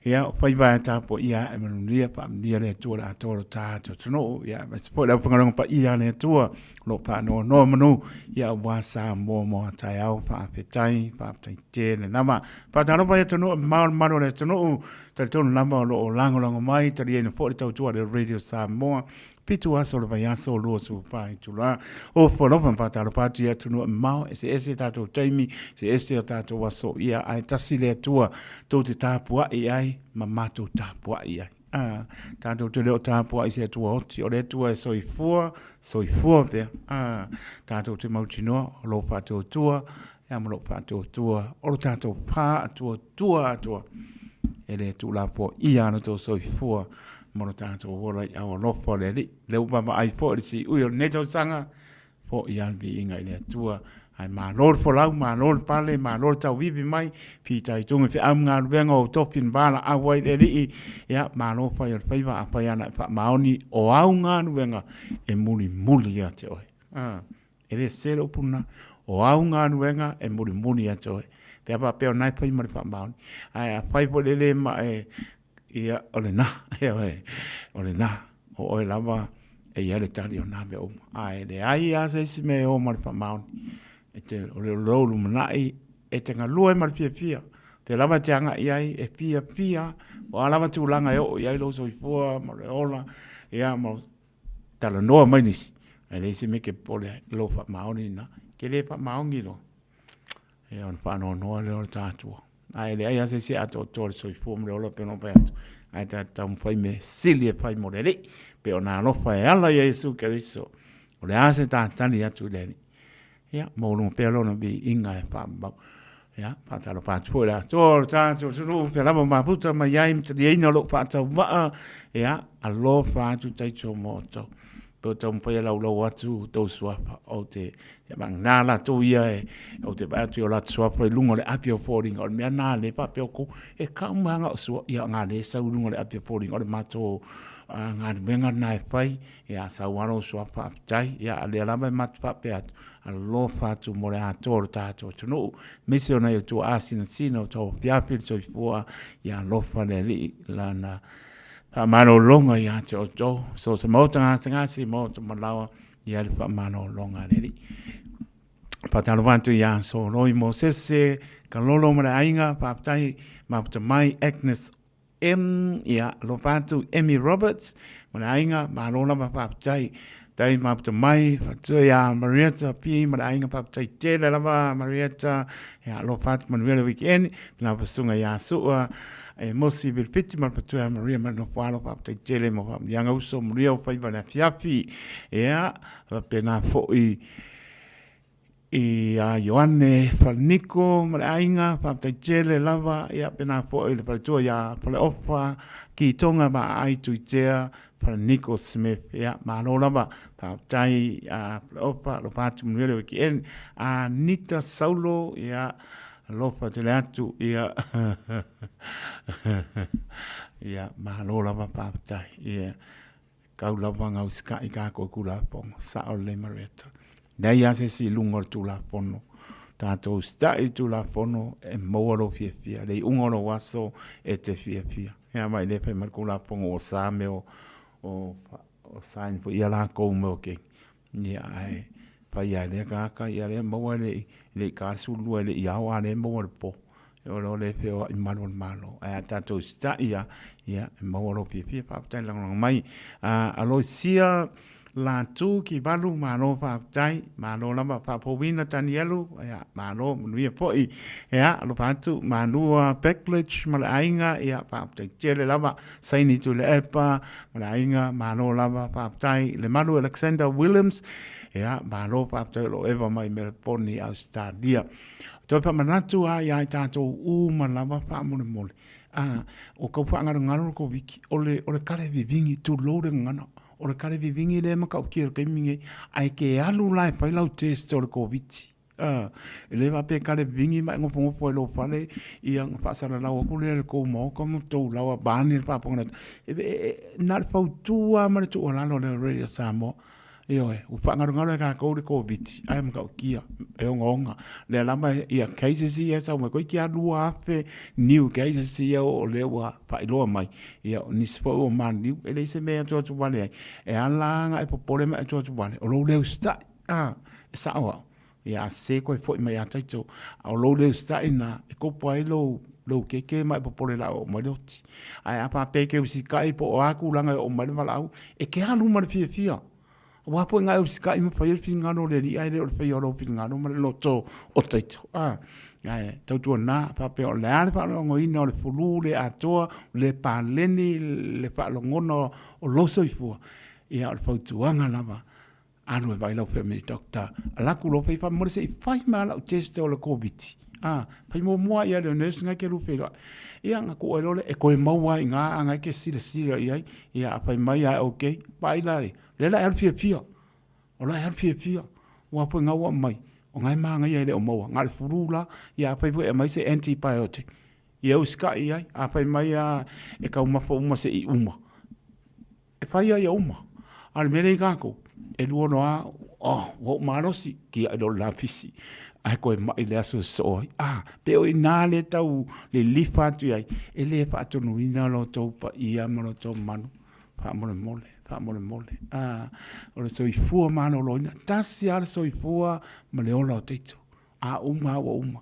ia, o whaiva e tāpo ia e manunia, whaamanuia le Atua le atoa lo tātou atunuu, ia, me se foi le auwhangaronga pa ia le Atua, lo whaanoa manu, ia, wā sa mō mō a taiao, whaafetai, whaafetai tēne nama. Whaatalofa i atunuu, maro maro le atunuu, talitonu lava o lo o lagolago mai, taliaina foi le tautua le Radio Samoa, Pitu aso o le vaiaso, 24 itulā. O Folofa ma whātalofa atu i atunuu mamao, eseese tātou taimi, eseese o tātou aso ia, ae tasi le Atua tou te tāpua'i ai ma mātou tāpua'i ai. Ā, tātou te reo tāpua'i se Atua oti, o le Atua e soifua, soifua pea. Ā, tātou te mautinoa, o lō whātuatua, ea ma lō whātuatua, o lo tātou pā atua, tua atua, e le tūlāpoa ia ana tō soifua, ma lo tātou ola i au alofa o le Alii, le uvaava ai foi le siui o lenei tausaga, fo'i a le viiga i le Atua. Ae malo le folau, malo le pale, malo le tauivi mai, fitaituga i feau ma galuega o tofi na valaau ai le Alii, ia, malo fai o le faiva, afai ana e faamaoni o au galuega e mulimuli ia te oe. A, e le sese le upu lena, o au galuega e mulimuli ia te oe. Pe a faapea o lena e fai ma le faamaoni, ae afai foi le le ma e, Ia, o lena, ioe, o lena, o oe lava E i ai le tali o nā mea uma. A e leai lava se isi mea e o ma le faamaoni. E te, o le lou lumanai, e te galue ma le fiafia. Pea lava e te agai i ai, e fiafia, o a lava tulaga e oo i ai lou soifua ma le ola, ia ma talanoa mai nisi, ae leai se mea e te popole ai, lou faamaoni lena. E te le faamaoni loa, ia ona faanoanoa lea o le tatua. Ae leai lava se isi e atoatoa i le soifua ma le ola pei ona ou fai atu, ae tatou taumafai mea sili e fai mo le Alii, pei ona alofa e ala ia Iesu Keriso. O le a se tatali atu i le Alii? Ia, maualuga pea lona viiga e faamau. Ia, faatalofa atu foi i le Atoa o le tatou atunuu, fea lava mafuta mai ai ma taliaina o lou faatauvaa. Ia, alofa atu taito mo outou. Pe o taumafai e laulau atu tou suafa, ou te vagana latou ia e, ou te vaai atu i o latou suafa i luga o le api o foliga. O le mea na le faapea outou, e kau mai lava o sua, ia nga le sau i luga o le api o foliga, o le matou galuega lena e fai. Ia, sau lava lou suafa faafetai. Ia, a lea lava e matou faapea atu, alofa atu mo le atoa o le tatou atunuu, aemaise o nai outou asinasina o tauafiafi le soifua, ia alofa le Alii lana faamalologa ia te outou. So se maota gasegase, maota malaoa, ia le faamalologa a le Alii. Faatalofa atu ia Soloi Mosese, Kalolo ma le aiga, faafetai mafuta mai Agnes M, ia, alofa atu Emmy Roberts ma le aiga, malo lava faafetai. Tai mafuta mai, faatu ia Marietta P ma le aiga, faafetai tele lava Marietta, ia, alofa atu manuia le weekend, pena fasunga ia Sua, e Mosi Vilfiti ma le fatua ia Maria ma le nofo alo, faafetai tele mo faamanuiaga uso, manuia o faiva le afiafi, ia, faapena foi Ia Ioane Falaniko ma le aiga, faafetai tele lava, ia pena foi le faletua ia Faleofa Kitonga Vaai Tuitea Falaniko Smith, ia malo lava, faafetai a Faleofa, alofa atu manuia le weekend. Anita Saulo, ia alofa tele atu, ia ia malo lava faafetai, ia. Kau lava ngau sikaʻi kākou i Tulafono, sao lelei Marietta. Leai lava se isi i luga o le Tulafono. Tatou sitaʻi i le Tulafono e maua lou fiafia, le iuga o lou aso e te fiafia. Ia ma i le fai mai le Tulafono ua sa mea o, o, o sign foi ia lakou mea o kegi. Ia ae fai lava e lea tagata, ia lea maua e le i, le i ta le 12 e le i ao a lea maua i le po. O lo le feoai malu o le Malo. Ae a tatou sita'i lava, ia e maua lou fiafia. Faafetai lagolago mai. Aloisia Latu Kivalu, malo faafetai. Malo lava faafouina Tanielu, ia malo manuia foi. Ia alofa atu Manua Beckledge ma le aiga, ia faafetai tele lava. Saini Tuilaepa ma le aiga, malo lava faafetai. Lemalu Alexander Williams, ia malo faafetai o lo o eva mai Meleponi, Ausetalia. Toe faamanatu lava ia i tatou uma lava faamolemole, a, o tau faagalugalu le Koviti, o le, o le kale vivigi, tulou le gagana, o le kale vivigi lea e matautia i le taimi lenei, ae te alu la e fai lau test o le Koviti, a, e le faapea e kale vivigi ma e nofonofo ai i lou fale, ia ona faasalalau atu lea i le tou maota ma tou laoa vaeane le faafofoga a le atunuu. E, na o le fautua lava ma le tuualalo a le Radio Samoa, Ioe, ua faagalugalu e tatou le Koviti, ae matautia, e ogaoga. Lea lava ia cases ia e sau mai, toeitiiti lava 2,000 new cases ia o lea ua faailoa mai. Ia o nisi foi ua maliliu, e leai se mea e atuatu vale ai. E ala lava ona e popole ma e atuatu vale, o lou le usitai, a, e sao au. Ia a sese koe foi mai ia taito, a o lou le usitai lena e kopo ai lou lou keke ma e popole la oo mai le oti. Ae a faapea e te usitai po o a tulaga e oo mai le valaau, e te alu ma le fiafia. Aua foi na e usitai ma faia le finagalo o le Alii ae le o le faia o lou finagalo ma le loto o taito. A, ae tautuana faapea o le a le faalogoina o le fulu le atoa, le paleni le faalogona o lou soifua, ia o le fautuaga lava Alu e vaai lau family doctor. Ala atu loa fai faamolemole se i fai mai lava lau test o le Koviti. A, fai muamua lava i ai le nurse na e te lua feiloai. Ia ona tuu ai loa lea, e toe maua lava i ina a na e te silasila i ai. Ia a fai mai lava e okay, vaai la, lea la e alu fiafia. O la e alu fiafia. Aua foi na ua aumai, o na e manaia e le o maua. Na o le flu la, ia afai foi e aumai se antibiotic, ia usitai i ai. A fai mai lava e taumafa uma se i uma, E fai ai ia uma. A o le mea lea i tatou, e lua loa lava, oh, ua ou malosi, tiai loa le lapisi, ae toe mai i le aso e sosoo ai. A, pe o i ina lea e tau lilifa atu i ai, e le faatonuina lo outou paia ma lo outou mamalu, faamolemole. Faamolemole, a, o le soifua maloloina, tasi lava le soifua ma le ola o teito. A uma lava ua uma.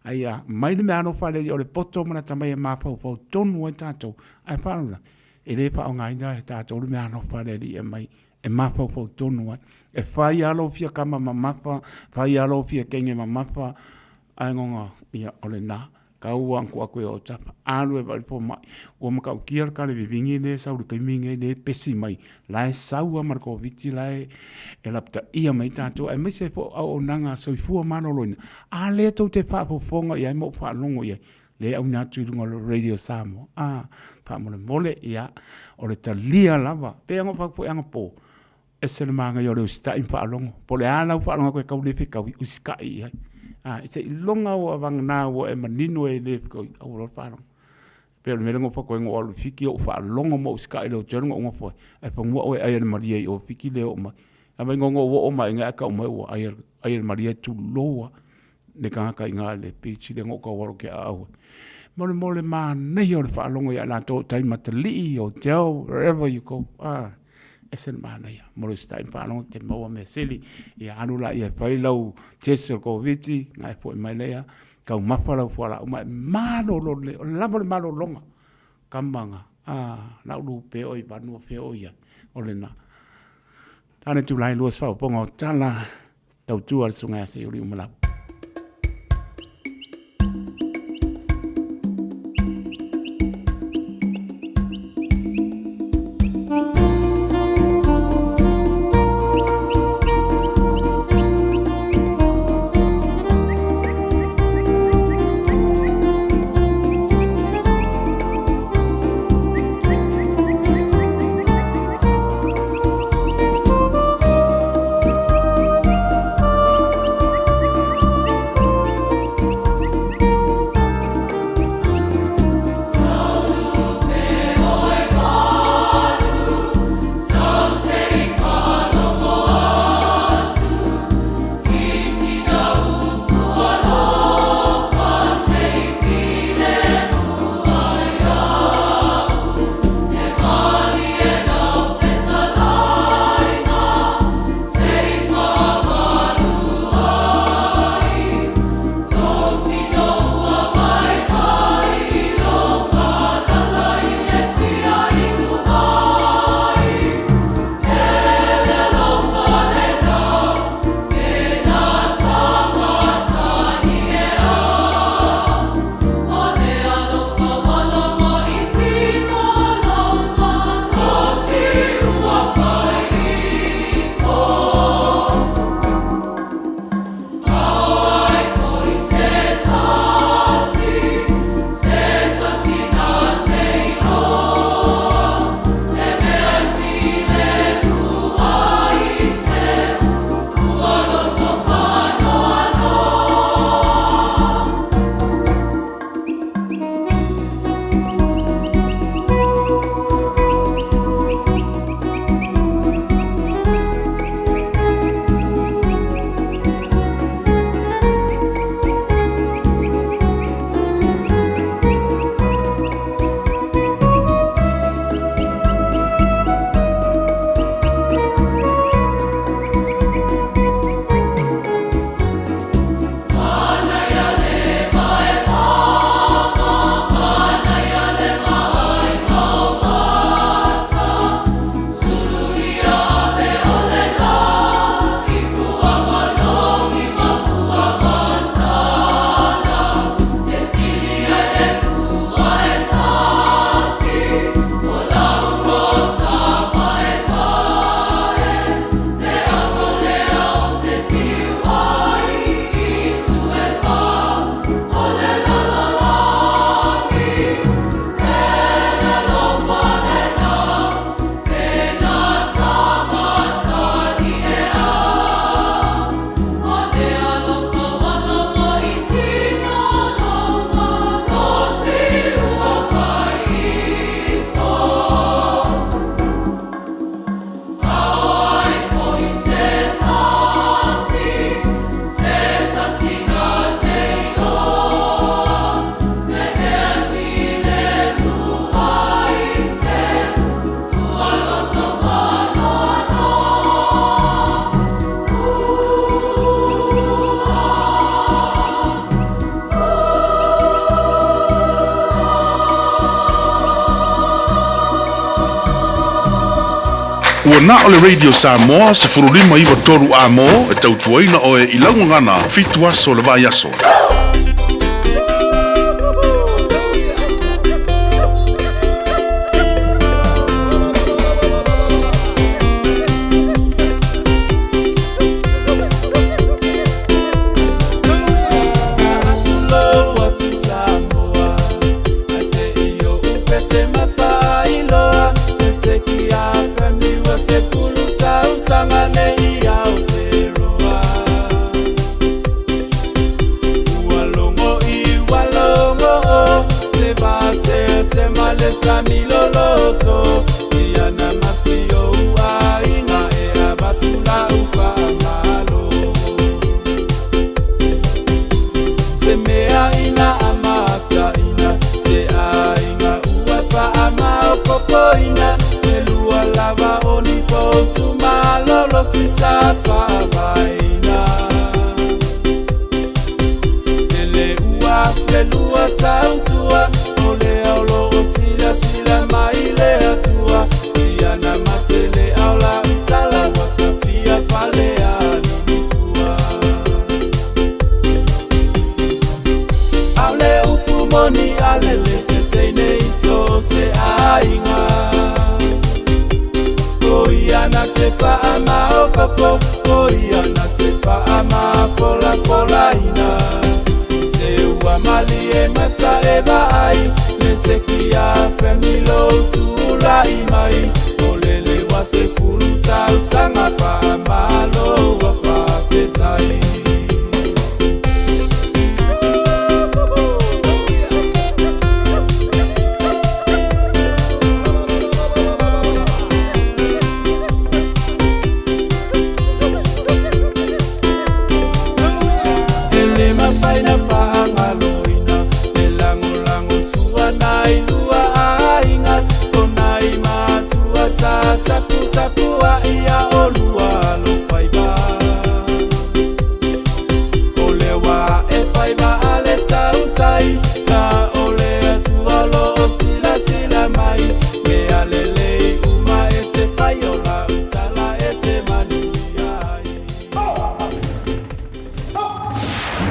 Ai a, mai le mea alofa a le Alii o le poto ma lata mai e mafaufau tonu ai tatou, ae faalavelave, e le faaaogaina e tatou le mea alofa a le Alii e aumai e mafaufau tonu ai. E fai lava lou fia kama mamafa, fai lava lou fia kenge mamafa, ae goga, ia, o lena. Kau a ku aku e o tapa. Alu e vaai fomai. Ua matautia le kale vivini lea e sau i le taimi lenei lea e pesi mai. La e sau lava ma le Koviti la e lapataia mai tatou aemaise ai foi o auaunaga a soifua maloloina. A lea tou te faafofoga i ai ma ou faalogo i ai, lea e auina atu i luga o le Radio Samoa. A, faamolemole, ia, o le talia lava. E pei lava ona ou fai atu foi anapo, Ese le manaia o le usitai ma faalogo. Po o le a lau faalogo atu e tau le fetaui, usitai i ai. A, seiloga ua vagana ua e manino e le fetaui, aua loa le faalogo. E pei o le mea lea na ou fai atu ai na ou alu i Fiti ou faalogo ma ou usitai i le hotel na ou nofo ai, ae fanua oe e ai e le malie i o Fiti le oo mai. Ae vaai na ou oo mai i inei ae tau mai ua ai e le malie, tulou lava. le tagata i ina i le beach lea na ou tau alu ou te aau ai. Molemole manaia o le faalogo ia i latou o tai Matalii, hotel, wherever you go, ah, ese le manaia. Mo le usitai ma faalogo te maua mea sili. Ia alu laia e fai lau test o le Koviti, ona e foi mai lea, taumafa lau fualaau ma e malolo lelei. O le lava o le malologa, kama na, ah, lau lupe oe i vanua fea o i ai, o lena. Tane tulai lua se faaopoopoga o tala. Tautua le Susuga ia Seiuli Umalau. Ua na o le Radio Samoa 1593 A-mo e tautuaina oe i lau gagana 7 aso o le vaiaso.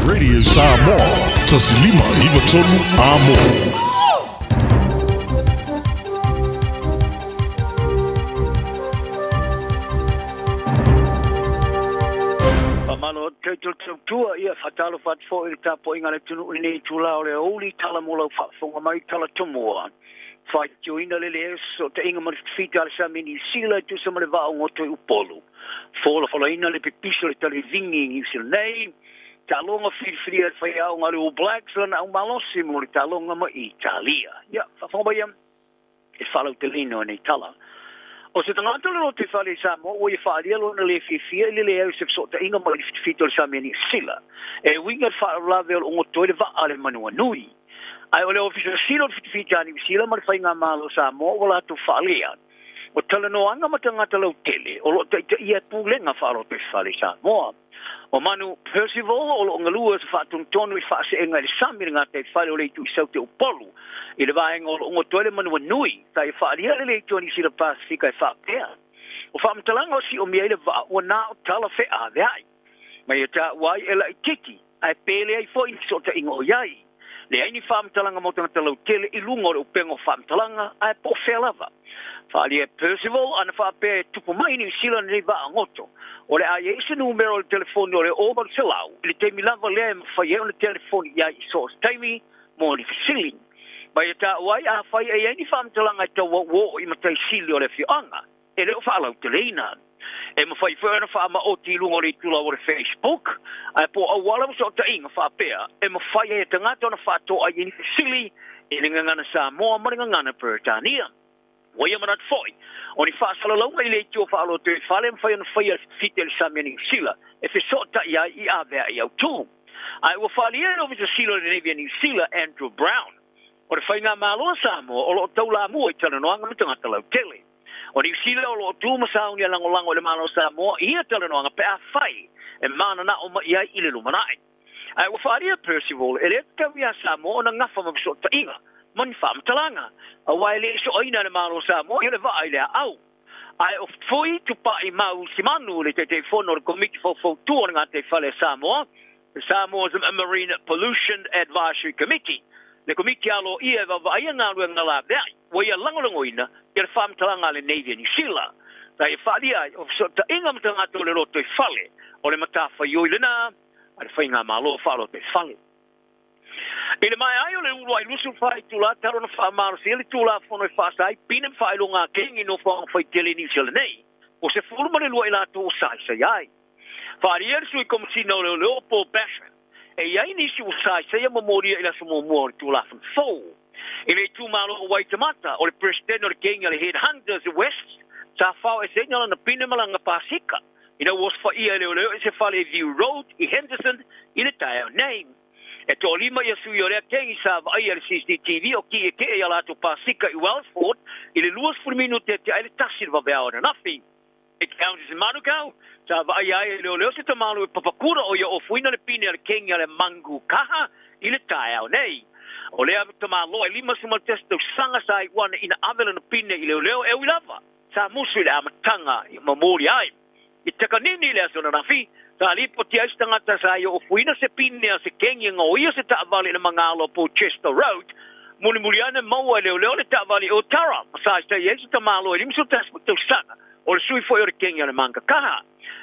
Radio Samoa, 1593 A-mo. Faamalo atu te tautua, ia faatalofa atu foi i le tapuaiga a le atunuu i lenei itula o le aoauli, tala mo lau faafofoga mai, tala tomua. Faitioina le le fesootaiga ma le fitafita a le sami i Niu Sila e tusa ma le vaa o goto i Upolu. Folafolaina le pipisi o le talivigi i Niu Sila nei, taaloga filifilia e le faiaoga a le All Blacks lana aumalosi mo le taaloga ma Italia. Ia, faafofoga mai ia e faalauteleina o nei tala. O se tagata o le lotoifale i Samoa ua ia faaalia lona le fiafia i le leai o se fesootaiga mai le fitafita o le sami a Niu Sila e uiga i le faalavelave o lo o goto ai le vaa a le Manuanui. Ae o le Ofisa Sili o le Fitafita a Niu Sila ma le Faigamalo o Samoa ua latou faalea o talanoaga ma tagata lautele o lo o taitaia e pulega faalotoifale i Samoa. O Manu Percival o lo o galue o se faatonutonu i faaseega i le sami i le gataifale o le Itu i Saute Upolu i le vaega o lo o goto ai le Manuanui sa ia faaalia le le Itu a Niu Sila Pasefika e faapea o faamatalaga o siomia ai le vaa ua na o tala feaveai mai e taua ai e laitiiti ae pele ai foi ni fesootaiga o i ai. Leai ni faamatalaga mo tagata lautele i luga o le upega o faamatalaga, ae po o fea lava. Faaalia e Percival ana faapea e tupu mai i Niu Sila lenei vaa goto, o le a i ai se numera o le telefoni o le 0800 i le taimi lava lea e mafai ai ona telefoni i ai i so o se taimi mo ni fesili. Ma ia taua ai afai e i ai ni faamatalaga e tau auoo i matai sili o le afioaga, e le o faalauteleina. E mafai foi ona faamaoti i luga o le itula o le Facebook, ae po o auala fesootaiga faapea e mafai ai e tagata ona faatoa i ai ni fesili i le gagana Samoa ma le gagana Peretania. Ua ia manatu foi, o ni faasalalauga i le itu o faalotoifale e mafai ona faia e le fite i le sami a Niu Sila e fesootai ai i avea'i autū. Ae ua faaalia e le Ofisa Sili o le Navy a Niu Sila, Andrew Brown, o le Faigamalo a Samoa o lo o taulamua i talanoaga ma tagata lautele. O Niu Sila o lo o tu ma sauni a lagolago i le Malo o Samoa i ia talanoaga pe afai e mananao mai i ai i le lumanai. Ae ua faaalia Percival e le tatau iā Samoa ona gafa ma fesootaiga ma ni faamatalaga, aua e le i soaina e le Malo o Samoa ia le vaa i le aau. Ae o Fui Tupaimau Simanu le Taitaifono o le Komiti Faufautua o le Gataifale a Samoa, the Samoa's Marine Pollution Advisory Committee, le komiti aloaia e vaavaaia galuega laveai ua ia lagolagoina i le faamatalaga a le Navy a Niu Sila. Sa ia faaalia ai o fesootaiga ma tagata o le lotoifale o le matafaioi lena a le Faigamalo Faalotoifale. I le maea ai o le uluai 24 itula talu ona faamalosia le Tulafono e faasa ai pine ma faailoga a kengi i nofoaga faitele i Niu Sila nei, ua 12 i latou ua saisai ai. Faaalia le Sui Komesina o Leoleo Paul Basham, e i ai nisi ua saisaia ma molia i le aso muamua o le Tulafono fou. I le itumalo o Waitemata, o le Peresetene o le kengi a le Headhunters West sa fao eseina lana pine ma lana pasika ina ua osofaia e leoleo i se fale i View Road i Henderson i le taeao nei. E toalima ia sui o lea kengi sa vaaia i le CCTV o ki'eki'e i a latou pasika i Wellsford i le 20 minute tea ai le 1 i le vaveao ananafi. I Counties i Manukau, sa vaaia ai e leoleo se tamalo e papakura o ia ofuina le pine a le kengi a le Mangu Kaha i le taeao nei. O lea tamaloa e 51 tausaga sa iu ane ina ave lana pine i leoleo e ui lava sa musu i le amataga i ma moli ai. I Takanini i le aso ananafi, sa lipoti ai se tagata sa ia ofuina se pine a se kengi e gaoia se taavale i le magalo o Portchester Road, mulimuli ane maua e leoleo le taavale i Otara, ma sa saisai ai se tamaloa e 51 tausaga o le sui foi o le kengi a le Mangakaha.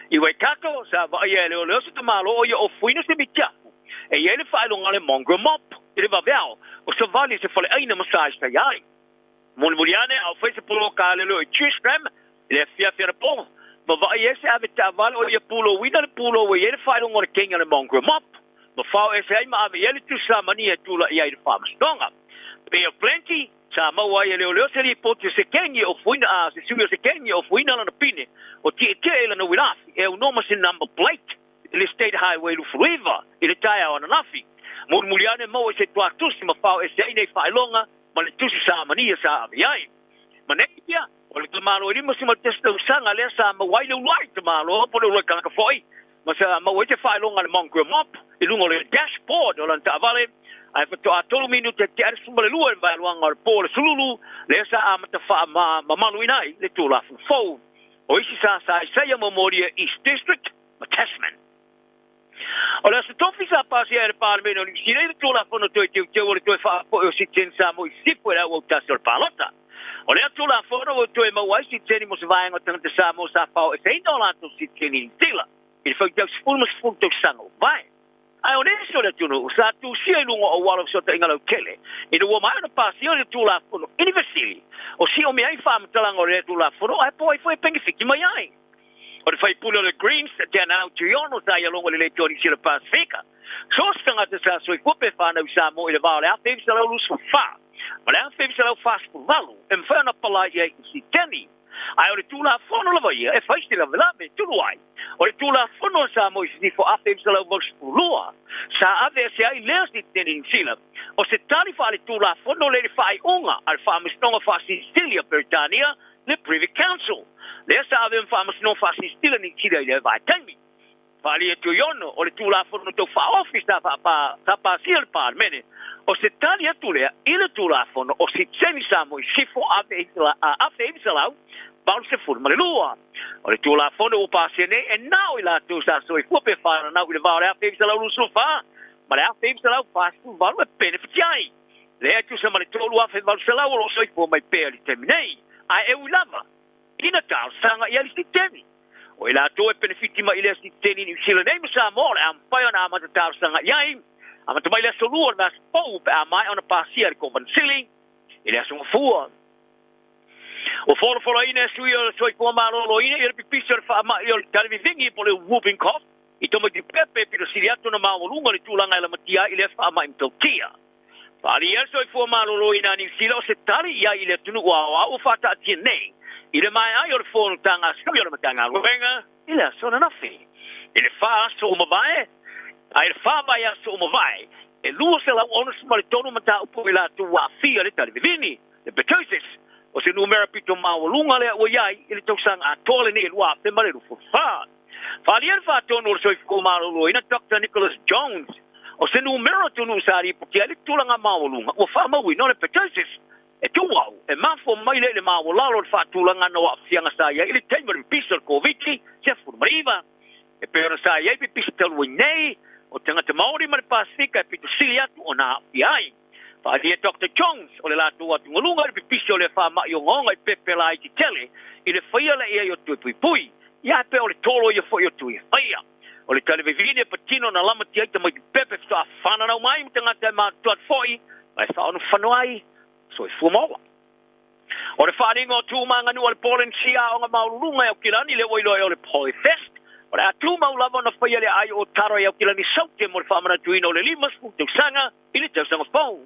I Waikato, sa vaaia e leoleo se tamaloa o ia ofuina se mitiafu e i ai le faailoga le Mongrel Mop i le vaveao o savali i se faleaina ma saisai ai. Mulimuli ane a o fai se poloka a leoleo i Tristram i le afiafi anapo, ma vaai ai se ave taavale o ia pulouina le pulou e i ai le faailoga o le kengi a le Mongrel Mop, ma fao ese ai ma ave i ai le tusi samania e tula'i ai i le faamasinoga. Bay of Plenty, sa maua ai e leoleo se lipoti o se kengi o fuina a se sui o se kengi o fuina lana pine o tietie i lana uilafi e aunoa ma se number plate i le State Highway 29 i le taeao ananafi. Mulimuli ane maua i se tuatusi ma fao ese ai nei faailoga ma le tusi samania sa ave i ai. Ma nei ia, o le tamaloa e 51 tausaga lea sa maua ai le uluai tamaloa po o le uluai tagata foi ma sa maua ai se faailoga a le Mongrel Mop i luga o le dashboard o lana taavale ae faatoa 3 minute tea le 12 i le vaeluaga o le po o le sululu lea sa amata faamamaluina ai le Tulafono fou. O isi sa saisaia ma molia East District ma Tasman. O le aso Tofi sa pasia e le Palemene o Niu Sila i le Tulafono Toe Teuteu o le toe faafo'i o sitiseni Samoa i sisifo i le auautasi o le palota. O lea Tulafono ua toe maua ai sitiseni mo se vaega o tagata Samoa sa faaoeseina o latou sitiseni i Niu Sila i le faitau 10 ma 10 tausaga ua mavae. Ae o nisi o le atunuu sa tusia i luga o auala o fesootaiga lautele ina ua maea ona pasia le Tulafono i ni fesili o siomia ai faamatalaga o lea Tulafono ae po o ai foi e penefiti mai ai. O le faipule o le Greens, Teanau Tuiono, sa ia logo i le Leitio a Niu Sila Pasifika. So o se tagata sa soifua pe fanau i Samoa i le va o le 1924 ma le 1948 e mafai ona apply i ai i sitiseni. Ae o le Tulafono lava ia e fai se lavelave tulu ai. O le Tulafono a Samoa i Sisifo 1982 sa aveese ai lea sitiseni Niu Sila, o se tali faaletulafono lea i le faaiuga a le Faamasinoga Faasilisili a Peretania, le Privy Council, lea sa avea ma Faamasinoga Faasilisila Niu Sila i lea vaitaimi. Faaalia Tuiono, o le Tulafono Tau Faaofi sa sa pasia e le Palemene, o se tali atu lea i le Tulafono o Sitiseni Samoa i Sisifo 1982. O le Tulafono ua pasia nei e na o i latou sa soifua pe fananau i le va o le 1924 ma le 1948 e penefiti ai. Lea e tusa ma le 3,800 o lo o soifua mai pea i le taimi nei, ae e ui lava ina talosaga i ai le sitiseni. O i latou e penefiti mai i lea sitiseni i Niu Sila nei ma Samoa o le a mafai ona amata talosaga i ai amata mai le aso 2 o le vaiaso fou pe a maea ona pasia e le Kovana Sili i le aso Gafua. Ua folafolaina e sui o le Soifua Maloloina i le pipisi o le faamai o le talivivigi po o le whooping cough i tamaiti pepe pito sili atu ona maualuga le tulaga e lamatia ai i lea faamai matautia. Faaalia le Soifua Maloloina a Niu Sila o se tali i ai i le atunuu aoao ua faataatia nei i le maea ai o le fonotaga a sui o le Matagaluega i le aso ananafi. I le 4 aso ua mavae, a i le 4 vaiaso ua mavae, e 263 mataupu i latou ua aafia le talivivini, le pertussis, o se numera pito maualuga lea ua i ai i le tausaga atoa lenei e 2024. Faaalia le Faatonu o le Soifua Maloloina Dr Nicholas Jones, o se numera o atunuu sa lipotia ai le tulaga maualuga ua faamauina o le pertussis E tumau, e mafua mai lea i le maualalo o le faatulagaga o aafiaga sa i ai i le taimi o le pipisi o le Koviti-19. E pei ona sa i ai pipisi talu ai nei, o tagata Maori ma le Pasefika e pito sili atu ona aafia ai. Faaalia e Doctor Jones o le latou atugaluga i le pipisi o lea faamai ogaoga i pepe laiti tele i le faia lea i ai o tui puipui, ia pei o le tolo ia foi o tui e faia. O le tali vevine e patino na lamatia ai tamaiti pepe faatoa fananau mai ma tagata e matutu atu foi ma e faaonofano ai soifua ma ola. O le faaaliga o tu ma aganuu a le Polenisia Aoga Maualuluga i Aukilani lea ua iloa ai o le Polyfest, o le a tumau lava ona faia le aai o Taro i Aukilani Saute mo le faamanatuina o le 50 tausaga i le tausaga fou.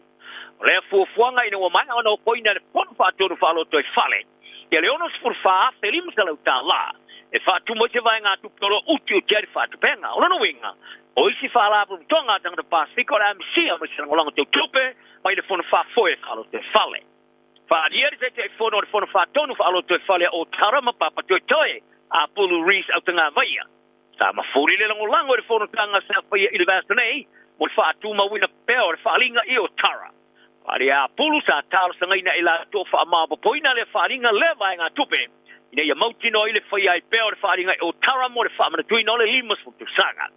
O lea fuafuaga ina ua maea ona okoina e le Fono Faatonu Faalotoifale ia le $64,500 e faatumu ai se vaegatupe o lo o utiuti ai le faatupega. O lona uiga, o isi faalapotopotoga a tagata Pasefika o le a misia mai se lagolago tau tupe mai le Fono Faafoe Faalotoifale. Faaalia le Taitaifono o le Fono Faatonu Faalotoifale a Otara ma Papa Toetoe, Apulu Reece Autagavaia. Sa mafuli le lagolago i le fonotaga sa faia i le vaiaso nei mo le faatumauina pea o le faaaliga i Otara. Faaalia Apulu sa talosagaina e latou faamaopoopoina lea faaaliga lea vaegatupe ina ia mautinoa ai le faia ai pea o le faaaliga i Otara mo le faamanatuina o le 50 tausaga.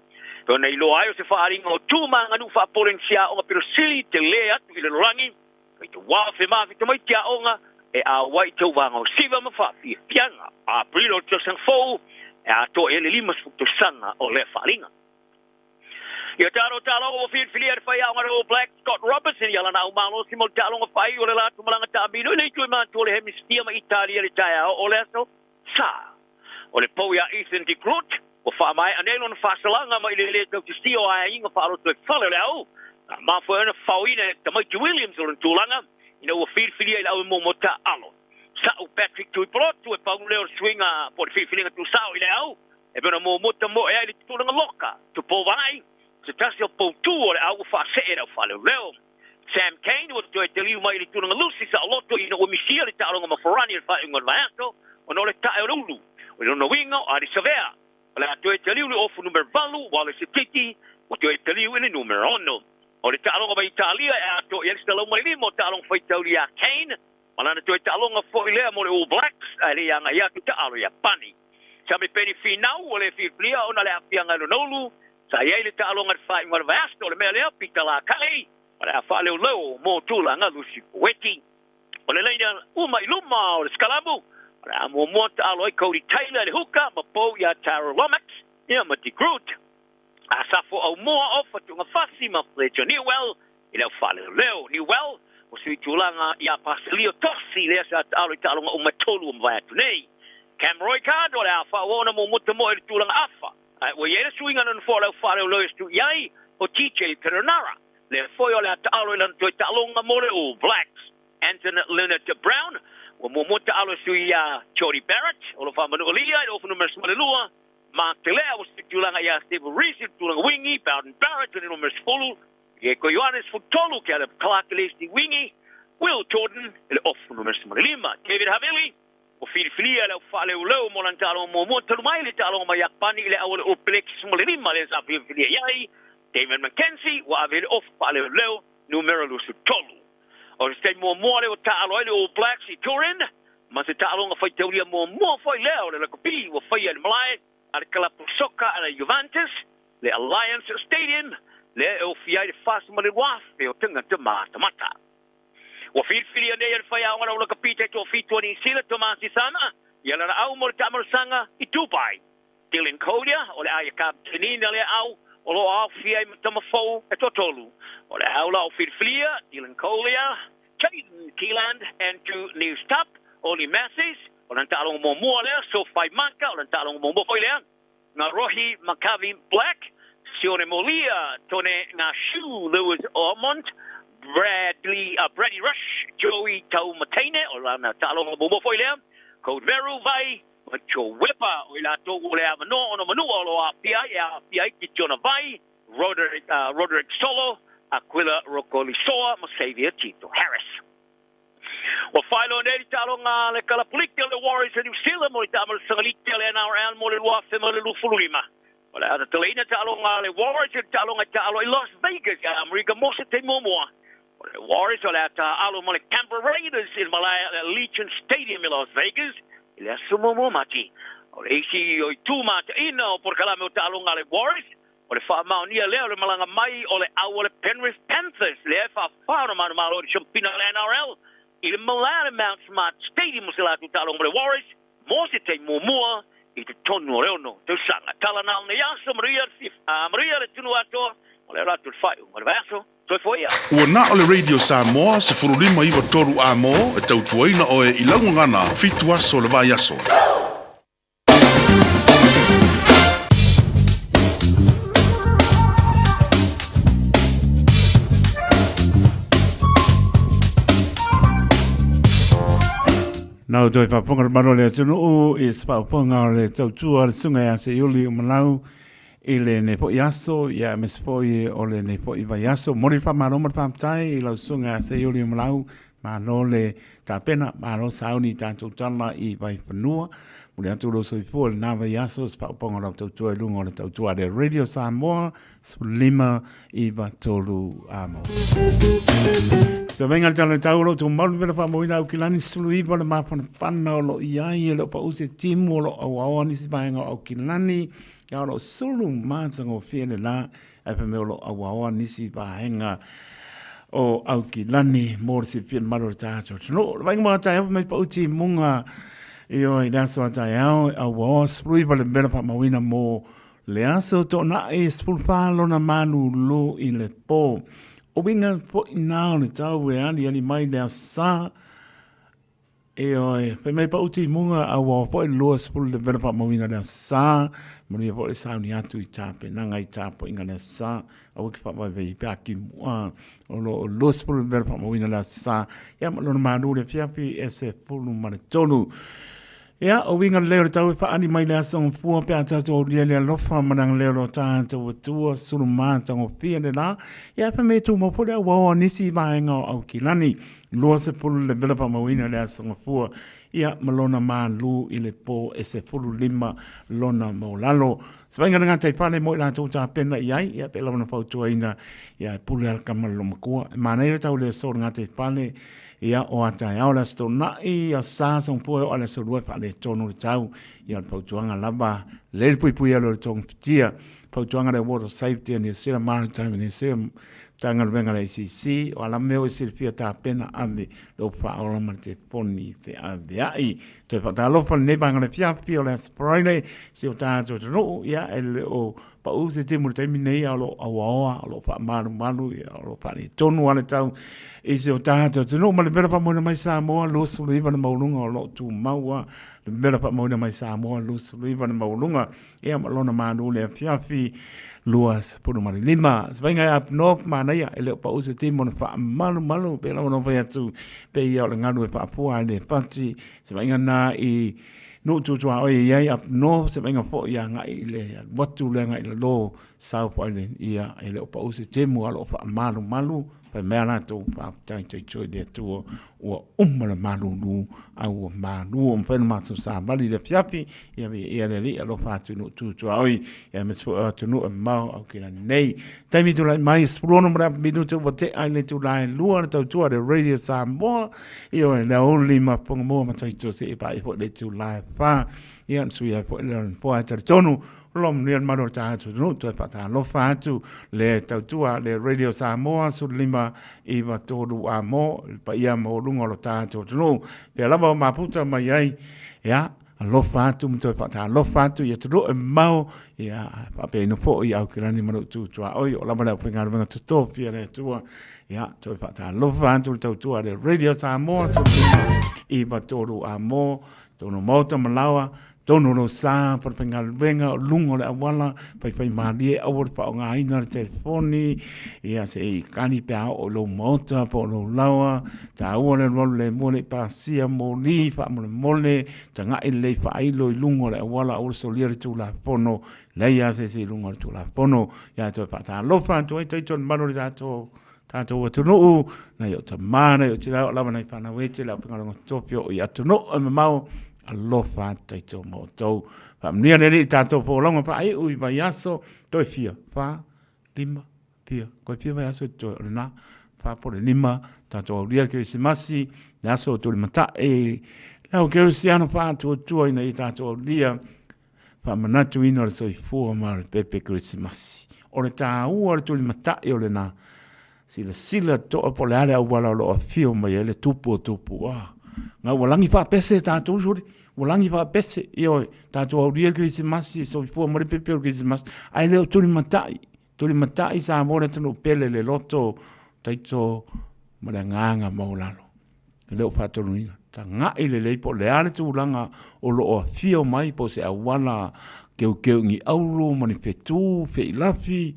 E ona iloa ai o se faaaliga o tu ma aganuu faa-Polenisia aoga pito sili telē atu i le lalolagi, i te wā whemawhi tamaiti aoga e auai i tauvaga o siva ma faafiafiaga. Aperila o le tausaga fou e atoa i ai le 50 tausaga o lea faaaliga. Ia talo talo ua filifilia le faiaoga le All Black Scott Robertson ia lana au malosi mo le taaloga faaiu o le latou malaga taamilo i le itu e matua o le Hemisfia ma Italia i le taeao o le aso Sa. O le pou iā Ethan de Groot, ua faamaea nei lona faasalaga mai le lē tautisia o aiaiga faalotoifale o le au, na mafua ai ona faoina e tamaiti Williams o lona tulaga ina ua filifilia i le au e muamua taaalo. Sa'u Patrick Tuipulotu e pau lea o le suiga po o le filifiliga tuusa'o i le au e pei ona muamua tamoe ai le tulaga loka, Tupovai, se tasi o poutū o le au ua faasee i le au faaleoleo. Sam Cane ua toe taliu mai i le tulaga lusi saoloto ina ua misia le taaloga ma Farani i le faaiuga o le vaiaso ona o le tae o le ulu. O lona uiga o Ardie Savea o le a toe taliu i le ofu numera 8, Wallace Sititi ua toe taliu i le numera 6. O le taaloga mai Italia e atoa i ai le 105 o taaloga faitauli ia Cane ma lana toe taaloga foi lea mo le All Blacks ae le i agai atu taalo Iapani. Samipeni Finau ua le fiafilia ona le aafiaga i lona ulu sa i ai le taaloga i le faaiuga o le vaiaso. O le mea lea, Pita Lakai o le a faaleoleo mo tulaga lusi poeti. O le laina uma i luma o le sikalamu, o le a muamua taalo ai Codie Taylor i le huka ma pou iā Tyrell Lomax ia ma De Groot. Asafo Aumua, Ofa Tuugafasi ma Fletcher Newell i le au faaleoleo. Newell ua sui tulaga iā Pasilio Tosi lea sa taalo i taaloga uma e tolu ua mavae atu nei. Cam Roigard o le a faaauau ona muamua moe i le tulaga afa, ae ua i ai le suiga na nofoa o le au faaleoleo e sui i ai o TJ Perenara, lea foi o le a taalo i lana toe taaloga mo le All Blacks. Anton Lienert-Brown ua muamua taalo e sui iā Jordie Barrett o lo o faamanualia i le ofu numera 12. Mark Telea ua sui tulaga iā Steve Reece i le tulaga wingi, Beauden Barrett i le numera 10, Diego Ioane 13, Caleb Clarke i le isi wingi, Will Jordan i le ofu numera 15. David Havili ua filifilia e le au faaleoleo mo lana taaloga muamua talu mai le taaloga mai Iapani i le au a le All Blacks 15 lea sa filifilia i ai Damon McKenzie ua ave i le ofu faaleoleo numera 23. O se taimi muamua lea ua taaalo ai le All Blacks i Turin ma se taaloga faitaulia muamua foi lea o le lakapi ua faia i le malae a le kalapu soka a le Juventus, le Allianz Stadium, lea e ofia ai le 42,000 o tagata matamata. Ua filifilia nei e le faiaoga lau lakapi taitoafitu a Niu Sila, Tomasi Sama, ia lana au mo le taamalosaga i Dubai. Dylan Collier, o le aia kapitenina lea au o lo o aofia ai ma tama fou e toatolu. O le au la o filifilia, Dylan Collier, Jayden Keeland, Andrew Knewstubb, Ollie Matthews, o lana taaloga muamua lea, Sofai Maka, o lana taaloga muamua foi lea, Ngarohi McGarvey Black, Sione Molia, Tone Ngashu, Lewis Ormond, Bradley, Brady Rush, Joey Taumateine, o lana taaloga muamua foi lea, Code Veru Vai, ma Joe Weber, o i latou o le avanoa ona manua o lo o aafia ai, e aafia ai Kitiona Vai, Roderick, Roderick Solo, Aquila Rokolisoa ma Xavier Tito Harris. Ua faailoa nei le taaloga a le kalapuliki o le Warriors a New Zealand mo le taamalosaga liki a le NRL mo le 2025. O le a tatalaina taaloga a le Warriors i le taaloga i taalo i Las Vegas ia Amerika mo se taimi muamua. O le Warriors o le a taaalo ma le Canberra Raiders i le malae o le Allegiant Stadium i Las Vegas i le aso muamua Mati. O le isi o itu mataina o polokalame o taaloga a le Warriors, o le faamaonia lea o le malaga mai o le au a le Penrith Panthers lea e faafa ona manumalo i le siampina o le NRL i le malae o le Mount Smart Stadium o se latou taaloga ma le Warriors mo se taimi muamua i totonu o le 6 tausaga. Tala na o lenei aso, manuia le atunuu atoa, o lea o le atu le faaiuga o le vaiaso. Soifua ia. Ua na o le Radio Samoa 1593 A-mo e tautuaina oe i lau gagana fitu aso o le vaiaso. Nau toe faafofoga le mamalu o le atunuu i se faafofoga o le tautua a le Susuga ia Seiuli o Malau i lenei foi aso, ia aemaise foi o lenei foi vaiaso. Momoli le faamalo ma le faafetai i lau Susuga ia Seiuli o Malau, malo le tapena, malo sauni i tatou tala i Vaifanua. Momoli atu lou soifua i lena vaiaso, se faaopoopoga o lau tautua i luga o le tautua a le Radio Samoa 15 93 amo. Se vainga le tala tau o lo tumau le vela faamoina au kilani 19 le mafanafana o lo i ai e le o pau se timu o lo auaoa nisi vaega o au kilani ia o lo sulu matagofie le la ae fai mai o lo auaoa nisi vaega o Aukilani mo le silafia le mamalu o le tatou atunuu. Le vaaiga mo a taeao fai mai pau timuga i o i le aso a taeao e auaoa 19 le mela faamauina mo le aso toonai 14 lona malulu i le po. O uiga foi na o le tau e aliali mai le aso sa. Ioe, fai mai pau timuga a ua foi le 20 le vela faamauina le aso sa, manuia foi le sauni atu i tapenaga i tapuaiga le aso sa, aua ke faavaivai pe a kimua o lo o 20 le vela faamauina le aso sa, ia ma lona malu le afiafi e 13. Ia, o uiga lelei o le tau e faaali mai le aso gafua pe a tatou aulia le alofa ma le agalelei o lo tatou Atua, sulu matagofie le la, ia e fai mai e tumau foi le auao a nisi vaega o Aukilani. 20 le vela faamauina i le aso Gafua, ia ma lona malu i le po e 15 lona maualalo. Se vaaiga le gataifale mo i latou tapena i ai, ia pe lava na fautuaina, ia e pule lava le tama i le loomatua. E manaia le tau le aso o le gataifale, ia o a taeao le Aso Toonai, Aso Sa, Aso Gafua e oo lava i le Aso Lua e faaletonu le tau. Ia o le fautuaga lava, lelei le puipuia o le togafitia. Fautuaga le Water Safety a Niu Sila, Maritime Niu Sila, Matagaluega a le ACC, o a lava mea ua e silafia tapena ave lou faaola ma le telefoni feaveai. Toe faatalofa i lenei vaega o le afiafi o le Aso Faraile, si o tatou atunuu, ia e le o pau se timu i le taimi nei, a o lo o auaoa, o lo o faamalumalu, ia, o lo o faaletonu lava le tau i si o tatou atunuu. Ma le vela faamauina mai Samoa, 29 le maualuga o lo o tumau lava le vela faamauina mai Samoa, 29 le maualuga. Ia ma lona malu le afiafi 25. Se vaaiga ia North manaia e le o pau se timu na faamalumalu pe lava na fai atu pe ia o le galu e faafua ai le fati. Se vaaiga na i nuu tutuaoi e i ai up north, se vaaiga foi agai i le alu atu le agai i lalo South Island, ia e le o pau se timu a o lo o faamalumalu. Fai mai a latou faafetai toitoi i le Atua ua uma le malulu a ua malu ua mafai ona matou savali i le afiafi ia viia le Alii alofa atu i nuu tu tuaoi ia aemaise foi o atunuu e mamao Aukilani nei. Taimi tulai mai 16 ma le afa minute ua tea i le itula e 2 le tautua a le Radio Samoa ioe le aoauli ma Fofoga ma Toito seia paia foi le itula e 4 ia ona sui ai foi lea o le nofoa e talitonu Lo manuia le malu o le tatou atunuu, toe faatalofa atu le tautua le Radio Samoa 15 9 3 a mo le paia maualuga o lo tatou atunuu. Pea lava o mafuta mai ai, ia, alofa atu ma toe faatalofa atu i atunuu e mamao, ia, faapea foi i Aukilani ma lou tu tuaoi, o lava le aufaigaluega totofi a le Atua, ia, toe faatalofa atu le tautua le Radio Samoa 15 9 3 a mo, tonu maota ma laoa, Tonu lou sa, falefaigaluega o luga o le auala, faifaimalie aua le faaaogaina le telefoni, ia se i kali pe a oo i lou maota po o lou laoa, taua le alualu lemu e le i pasia moli faamolemole, tagai lelei faailo i luga o le auala aua le solia le Tulafono, leai lava se isi i luga o le Tulafono. Ia toe faatalofa atu ai taito i le malu o le tatou tatou atunuu, nai o tama, nai o tina, o lava nai whanau e te le aufaigaluega totofi o i atunuu e mamao, alofa atu taito ma outou. Faamanuia le Alii i tatou folauga faaiu i vaiaso, toe fia, fa, lima, fia, koe fia vaiaso i totoe o lena. 4 po o le 5, tatou aulia le Kerisimasi, le aso o Tulimatai, le au kerisiano faatuatua ina ia tatou aulia faamanatuina o le soifua ma le pepe Kerisimasi. O le taua o le tulimatai o lena silasila totoa po o le a le auala o lo o afio mai ai le tupu o tupu. Ah, ga ua lagi faapese tatou sole, ua lagi faapese, ioe, tatou aulia le Kerisimasi, soifua ma le pepe o le Kerisimasi, ae le o tulimatai, tulimatai Samoa le atunuu pele le loto taito ma le agaga maualalo. E le o faatonuina. Tagai lelei po o le a le tulaga o lo o afio mai po o se auala keukeu i ni auro ma ni fetu, feilafi,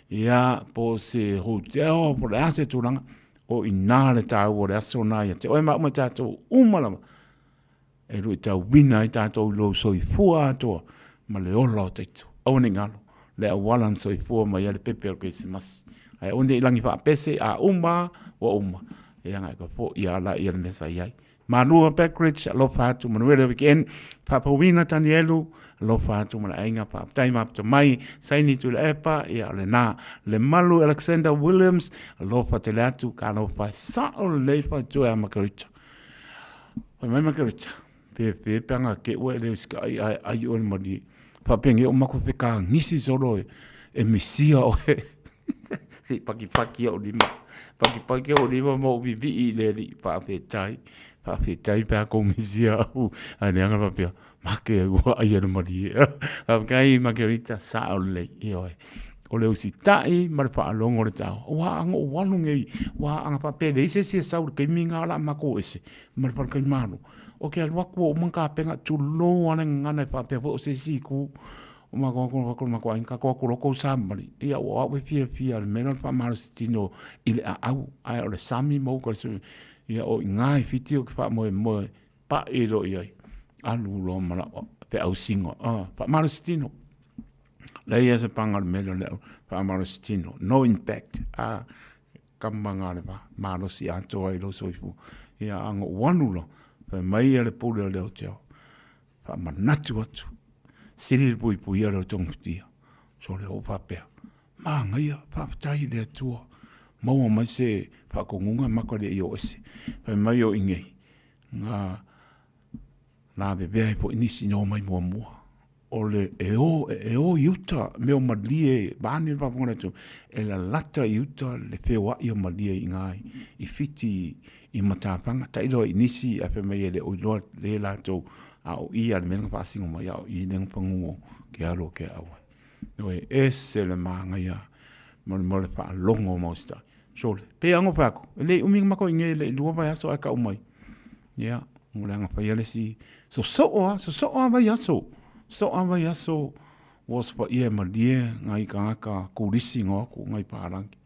ia, po o se hotel, po o le a se tulaga, o i ina le taua o le aso lena ia te oe ma au ma i tatou uma lava e luitauina ai tatou i lou soifua atoa ma le ola o taito. Aua ne i galo le auala na soifua mai ai le pepe o le Kerisimasi. Ae aua ne i lagi faapese, a uma ua uma, ia na e toe foi lava laia le mea sa i ai. Malua Beckridge, alofa atu, manuia le weekend. Faapauina Tanielu, alofa atu ma le aiga, faafetai maputa mai. Saini Tuilaepa, ia o lena. Lemalu Alexander Williams, alofa tele atu, talofa e sao lelei faletua ia Makerita. Fai mai Makerita, Fefe pe aga ke ua e le usikaʻai ae ai oe le malie. Faapenge o mako fekagisi solo e, e misia oe. Se i pakipaki ou lima. Pakipaki ou lima ma ou vivii i le alii. Faafetai. Faafetai pe a kou misia au. Ae leaga faapea, make ua ai e le malie. Faafetai Margarita, sao lelei. Ioe. O le usitai ma le faalogo o le taoa. Ua aga ou alu nei, ua aga faapea e leai se isi e sau i le taimi lena o le a matou ese ma le faletalimalo. Ou te alu atu ua uma ona tapena, tulou lava le gagana e faapea foi o se isi itu o matou atu atu le matou aiga, tatou o atu loa tou samali. Ia o au e fiafia i le mea lea o le faamalositino i le aau, ae o le sami ma uta i le ia o i ina i Fiti ou te faamoemoe pai loa i ai, alu loa ma lau feausiga, faamalositino. Leai lava se paga o le mea lea o le faamalositino, no impact. Kama nga le va malosi atoa i lou soifua. Ia a na ou alu loa, fai mai ia le pule o le leoteo, faamanatu atu, sili le puipuia o le togafitia. Sole ou faapea, manaia, faafetai i le Atua, maua mai se faatonuga matou le i o ese. Fai mai o i nei, na lavevea ai foi nisi na omai muamua. O le e o, e o i uta, mea o malie, vaeane le faafofoga a le atunuu, e lalata i uta le feoai o malie i ina i Fiti i matafaga. Tailo i nisi ae fai mai e le o iloa le latou, a o i lava le mea na faasino mai, a o i lea na panu o ke alo o Keaʻau ai. E ese le manaia mo le faalogo mau stai. Sole, pei lava ona ou fai atu, e le i umi ona matou i inei e le i lua vaiaso ae tau mai. Ia, o le aga faia le isi, sosoo lava, sosoo lava vaiaso, sosoo lava vaiaso ua osofaia e malie nai tagata turisi na o atu nai palagi.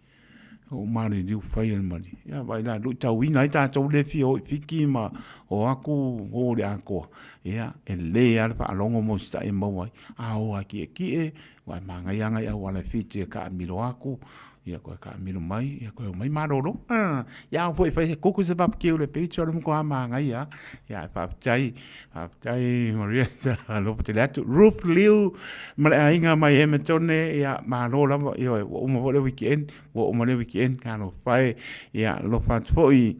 Ua maliliu fai e le malie. Ia vaai la, luitauina ai tatou lea e fia o i Fiti ma o atu o i le Atoa. Ia, e lelei lava le faalogo ma usitai e maua ai. A o lava e tietie, aua e manaia lava nai auala e Fiti e taamilo atu, Ia koe taamilo mai, ia koe omai malolo. Ia au foi e fai se kuku se barbecue i le beach o le matua manaia lava. Ia ae faafetai, faafetai Marietta, alofa tele atu. Ruth Liu ma le aiga mai Hemetone, ia malo lava, ioe, ua uma foi le weekend, ua uma le weekend, talofa e, ia alofa atu foi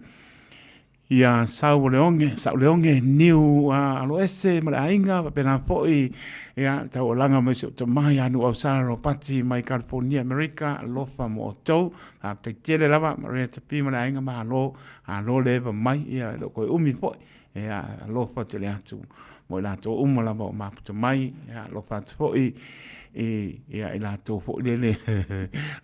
Ia Sauleoge, Sauleoge Niu Aloese ma le aiga, faapena foi ia taualaga mai si ou tama ia Nuuausala Ropati mai California, Amerika, alofa mo outou. Faafetai tele lava Maria Tapi ma le aiga, malo, malo le eva mai, ia e le o toe umi foi. Ia alofa tele atu mo i latou uma lava o maputa mai, ia alofa atu foi i ia i latou foi lele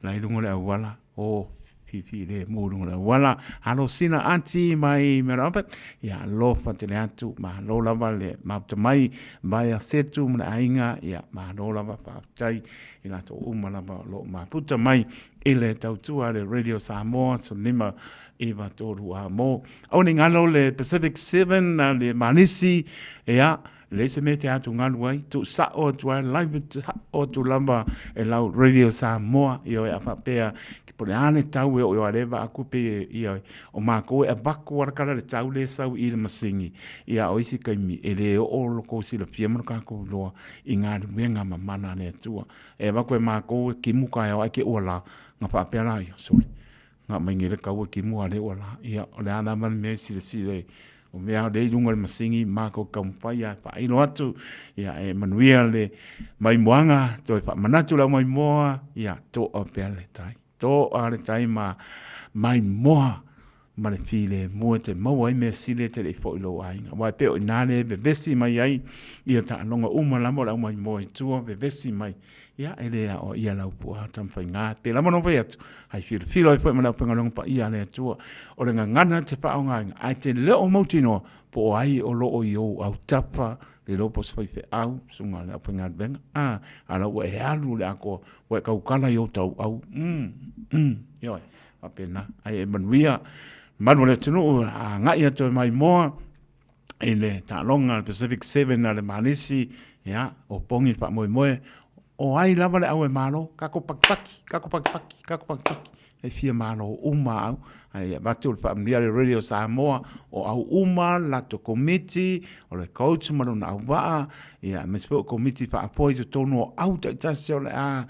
la i luga o le auala. O filemu i luga o le auala. Alosina Ati mai Mount Albert, ia alofa tele atu, malo lava le maputa mai, Vaea Setu ma le aiga, ia malo lava, faafetai i latou uma lava o lo o maputa mai i le tautua a le Radio Samoa 1593 A mo. Aua ne i galo le Pacific 7 a le Manisi, ia, leai se mea e te atugalu ai, tuu sao atu ai, live sao atu lava e lau Radio Samoa, ioe, a faapea, po o le a le tau e oo i ai vaa atu pe, ioe, o matou e avatu lava le kala le tau lea e sau i le masini, ia a o isi taimi e le oo lo tou silafia ma lo tatou iloa i galuega mamana a le Atua. E avatu e matou e timu taeao ae te ua la, ona faapea laia, sole. Nga mai nei le kaua ki mua le ua la. Ia, o le a lava le mea e silasila ai. O mea lea i luga o le masini ma ko taumafai a faailo atu. Ia, e manuia le maimoaga, toe faamanatu lau maimoa, ia, toa pea le tai. Toa le tai ma maimoa ma le filemu e te maua ai mea sili e te le i foi i lou aiga. Aua e pei o i ina lea e vevesi mai ai ia taaloga uma lava o le aumaimoa i tua, vevesi mai. Ia, e le aoaia lau puaa tamafaiga. Pei lava ona ou fai atu, hai filofilo ai foi ma le aufaigaluega paia a le Atua. O le gagana e te faaaogaina, ae te le o mautinoa po o ai o lo o i ou autafa, le iloa po o se faifeau, susuga i le aufaigaluega, a, a o la ua e alu i le atoa, ua e tautala i ou tauau. Umm, umm, ioe, faapena. Ae e manuia malu o le atunuu, agai atu e maimoa i le taaloga a le Pacific 7 a le Malisi, ia, o pogi le faamoemoe, o ai lava le au e malo, kako pakipaki, kako pakipaki, kako pakipaki, e fia malo uma au, ai avatu le faamanuia le Radio Samoa, o au uma le latou komiti, o le coach ma lona auvaa, ia, aemaise foi o komiti faafoe i totonu o au taitasi o le a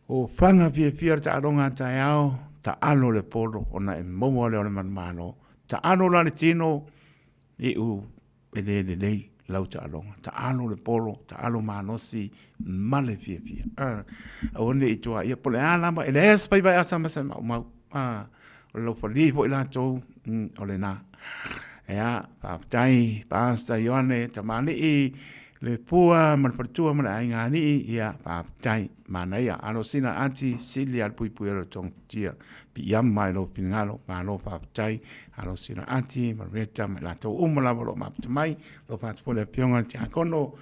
o faga fiafia le taaloga a taeao, taalo le polo ona e maua lea o le manumalo. Taalo la le tino, iu e le lelei lau taaloga. Taalo le polo, taalo malosi ma le fiafia. Aua ne i tua ia, po o le a lava, e leai se faiva e asa ma se maumau. O le laufali foi latou, o lena. Ea, faafetai, Pastor Ioane Tamalii, le Pua ma le faletua ma le aiga alii, ia, faafetai. Manaia, alo sina ati, sili a le puipui o le togafitia. Piiama i lou finagalo, malo faafetai. Alo sina ati, Marietta ma i latou uma lava o lo o mafuta mai. Alofa atu foi le Afioga i le Tiakono,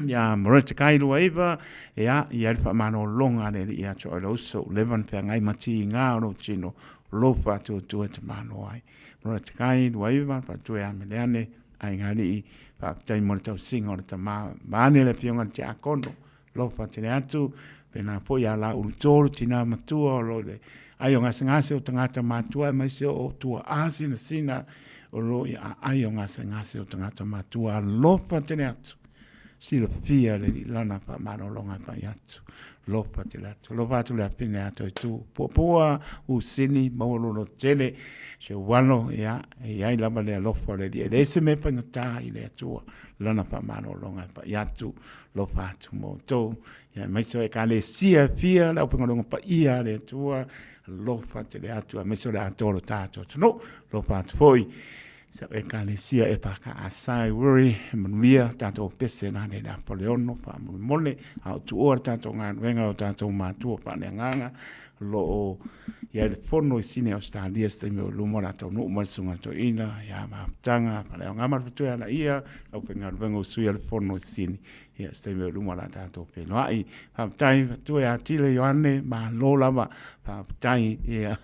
ia Marietta Kai 29, ia, i ai le faamalologa a le Alii ia te oe lou uso, ua leva ona feagai ma tiga o lou tino, lou faatuatua e te malo ai. Marietta Kai 29, faletua ia Meleane, Aiga Alii, faafetai mo le tausiga o le tama, vaeane le Afioga i le Tiakono, Alofa tele atu, pēnā foi ia la ulu tolu, tinā matua o lo i le ai o gasegase o tagata matua aemaise o tuaa sinasina o lo i aai o gasegase o tagata matua. Alofa tele atu, silafia le lana faamalologa e fai atu. Alofa tele atu, alofa atu le afine a toe tu. Puapua, usini, maua lou loto tele, si ou alo, ia, e i ai lava le alofa o le Alii. E leai se mea e faigata i le Atua, lana faamalologa e fai atu. Alofa atu ma outou, ia aemaise o Ekalesia e fia, le aufaigaluega paia a le Atua, alofa tele atu, aemaise o le atoa o lo tatou atunuu. Alofa atu foi sa Ekalesia e whakaasai wuri, e manuia tātou pese nā le apo le ono, whaamolemole, a o tuua le tātou galuega o tātou mātua whaaleagaga, lo o ia le fono i sine Australia se taimi o luma o latou nuu mai le susuga toeaina ia mafutaga faaleaoga ma le fatoe ala ia lau faigaluega o sui o le fono i Sini ia se taimi o luma o la tatou feiloai. Faafetai fatoe ia Tile Ioane, malo lava faafetai ia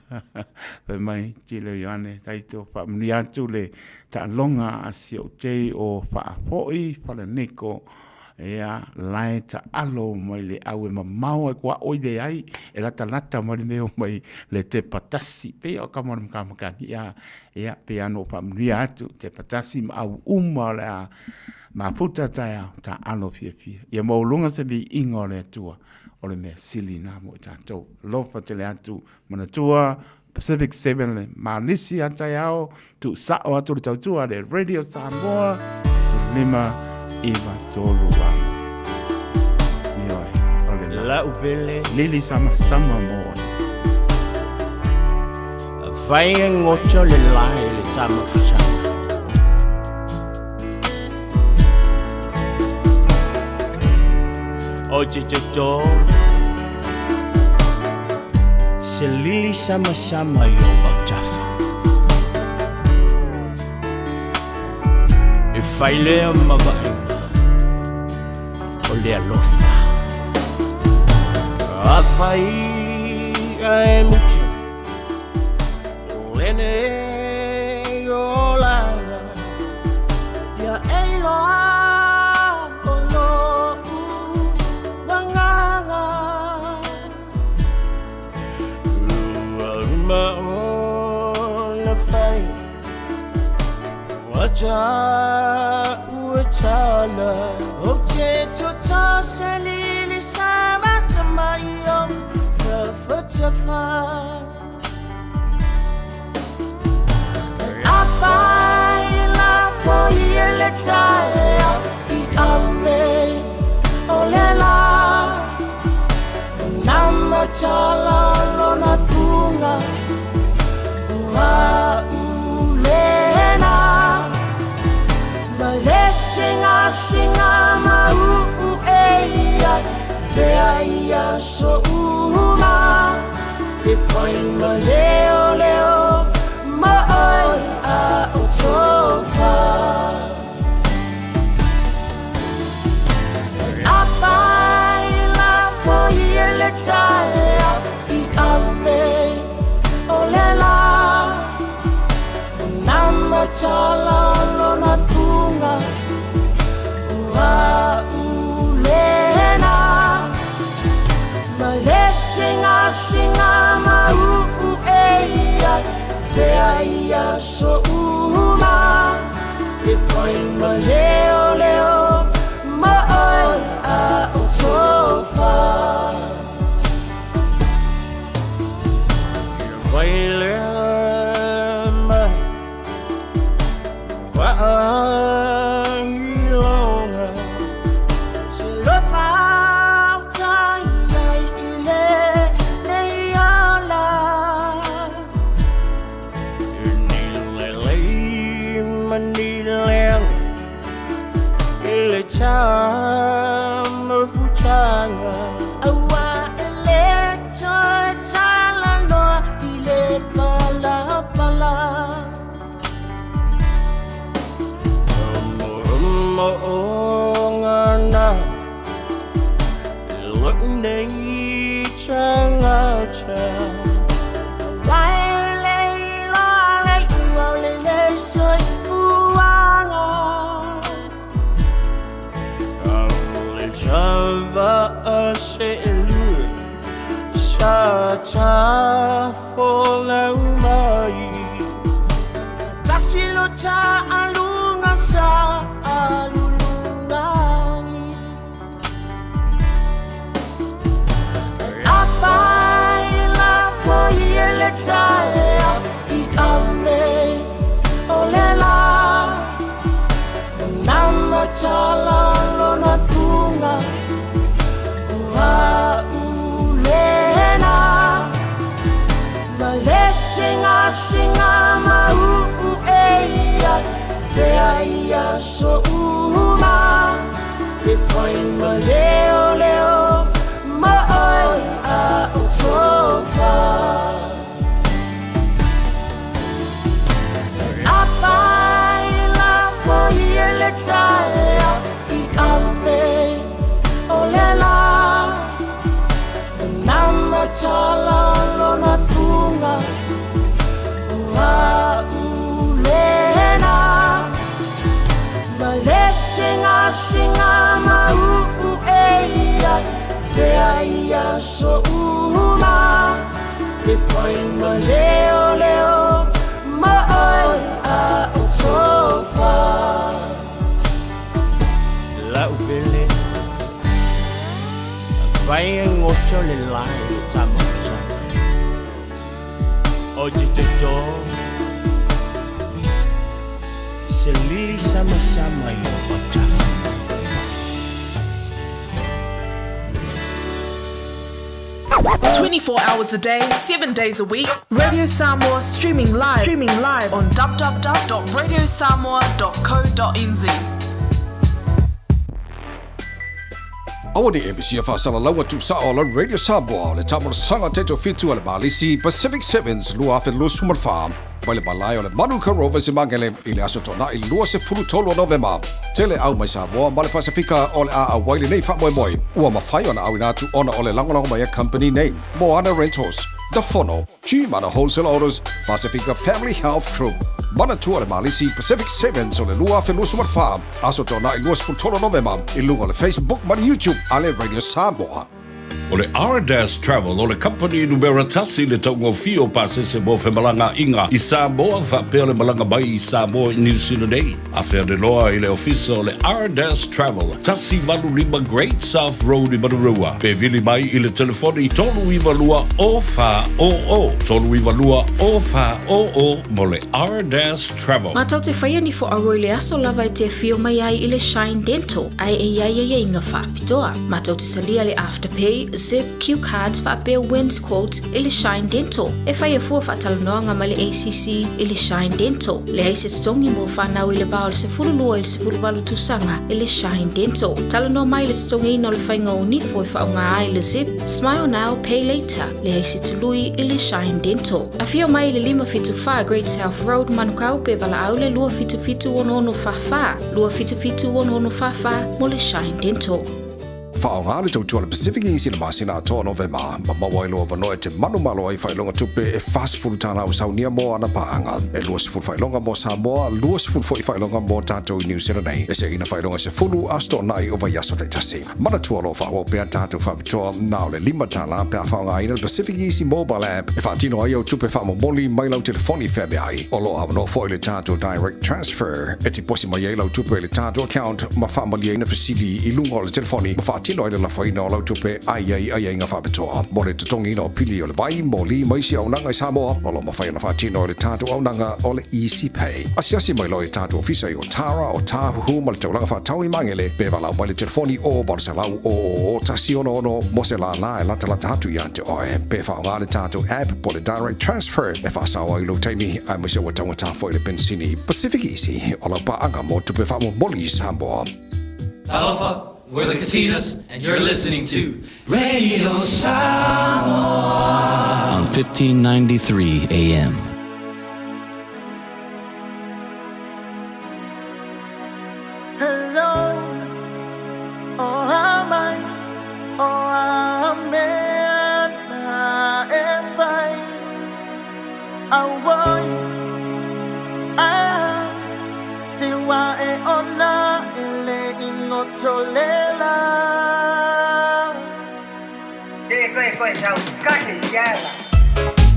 fai mai Tile Ioane taito faamanuia atu le taaloga a si ou tei o Faafoi Falaniko. Ea, lae taalo mai le au e mamao ai kua oi le ai, e latalata mai le mea o mai le tepa tasi. Pei o ka mana makamakani, ia, ia, pei ano o faamanuia atu, tepa tasi ma au uma o le a mafuta taeao, taalo fiafia. Ia maualuga se viiga o le Atua, o le mea sili na mo i tatou. Alofa tele atu, manatua, Pacific 7 le malisi a taeao, tuusao atu le tautua le Radio Samoa, 15 9 3 8. Ioe, o le la. Lau pele. Lili sama sama mo oe. Fai e ngoto le lae le tama fusanga. O te te tō. Se lili samasama i ou autafa. E fai lea ma vaaiga o le alofa. Afai ae muta lenei olaga, ia e iloa o lo'u agaga. Ua uma ona fai ua ua tala O te toto se lili sama sama i o tafatafa. taeao i ave o le la Na matala lona fuga Ua ulena Ma le singasinga ma uu e ia Te ai aso uma E fai ma leo leo ma oi a o tofa Afai la foi e le taeao i ave o le la Na matala lona fuga Ua ulena Ma le singasinga ma uu e ia Te ai aso uma E fai ma leo leo ma oi a o tofa Hours a day, 7 days a week. Radio Samoa streaming live, streaming live on www.radiosamoa.co.nz. Aua ne i e misia faasalalaua tuusao o lau Radio Samoa o le taamolosaga taitoafitu a le Malisi Pacific Sevens 2024 mai le malae o le Manuka Rovers i Magele i le Aso Toonai 23 o Novema. Tele au mai Samoa ma le Pasefika o le a auai lenei faamoemoe ua mafai ona auina atu ona o le lagolago mai a company nei, Moana Rentals, The Fono, G-Mana Wholesale Autos, Pasifika Family Health Group. Manatua le Malisi Pacific Sevens o le 2024, Aso Toonai 23 Novema i luga o le Facebook ma le YouTube a le Radio Samoa. O le Ardas Travel o le kamupani numera tasi i le taugofie o pasese mo femalagaaiga i Samoa faapea le malaga mai i Samoa i Niu Sila nei. Afea le loa i le ofisa o le Ardas Travel, 185 Great South Road i Manurewa, pe vili mai i le telefoni 392 0400, 392 0400 mo le Ardas Travel. Matou te faia ni foaua i le aso lava e te afio mai ai i le Shine Dental, ae e i ai aiaiga faapitoa. Matou te salia le Afterpay, Zip, Cue Cards faapea Wins Quotes i le Shine Dental. E faia fua faatalanoaga ma le ACC i le Shine Dental. Leai se totogi mo fanau i le va o le 12 i le 18 tausaga i le Shine Dental. Talanoa mai i le totogiina o le faiga o nifo e faaaoga ai le Zip, Smile Now, Pay Later. Leai se tului i le Shine Dental. Afio mai i le 574 Great South Road, Manukau pe valaau le 277 6644, 277 6644 mo le Shine Dental. Faaaoga le tautua a le Pacific Easy i le masina atoa o Novema, ma maua ai lou avanoa e te manumalo ai i faailoga tupe e $40 ua saunia mo ana paaga, e 20 faailoga mo Samoa, 20 foi faailoga mo tatou i Niu Sila nei, e seina faailoga e 10 aso toonai o vaiaso taitasi. Manatua o lo o faaauau pea tatou faapitoa na o le $5 pe a faaaogaina le Pacific Easy Mobile App e faatino ai au tupe faamomoli mai lau telefoni feaveai. O lo o avanoa foi le tatou Direct Transfer e tiposi mai ai lau tupe i le tatou account ma faamalieina fesili i luga o le telefoni ma faatino ai le lafoina o lau tupe a i ai aiaiga faapitoa mo le totogiina o pili o le vai, moli ma isi auaunaga i Samoa. O lo o mafai ona faatino e le tatou auaunaga o le Easy Pay. Asiasi mai loa i tatou ofisa i Otara, Otāhuhu ma le taulaga faatau i Magele pe valaau mai le telefoni o 800 000 166 mo se lālā e latalata atu ia te oe. Pe faaaoga le tatou app po o le Direct Transfer e faasao ai lou taimi aemaise ua taugata foi le penisini. Pacific Easy, o lau paaga mo tupe faamomoli i Samoa. Talofa, we're the Katinas and you're listening to Radio Samoa on 1593 AM. Hello, oh amai, oh amen, e fai, auoi, ah, se wa e ona e le ingotolela.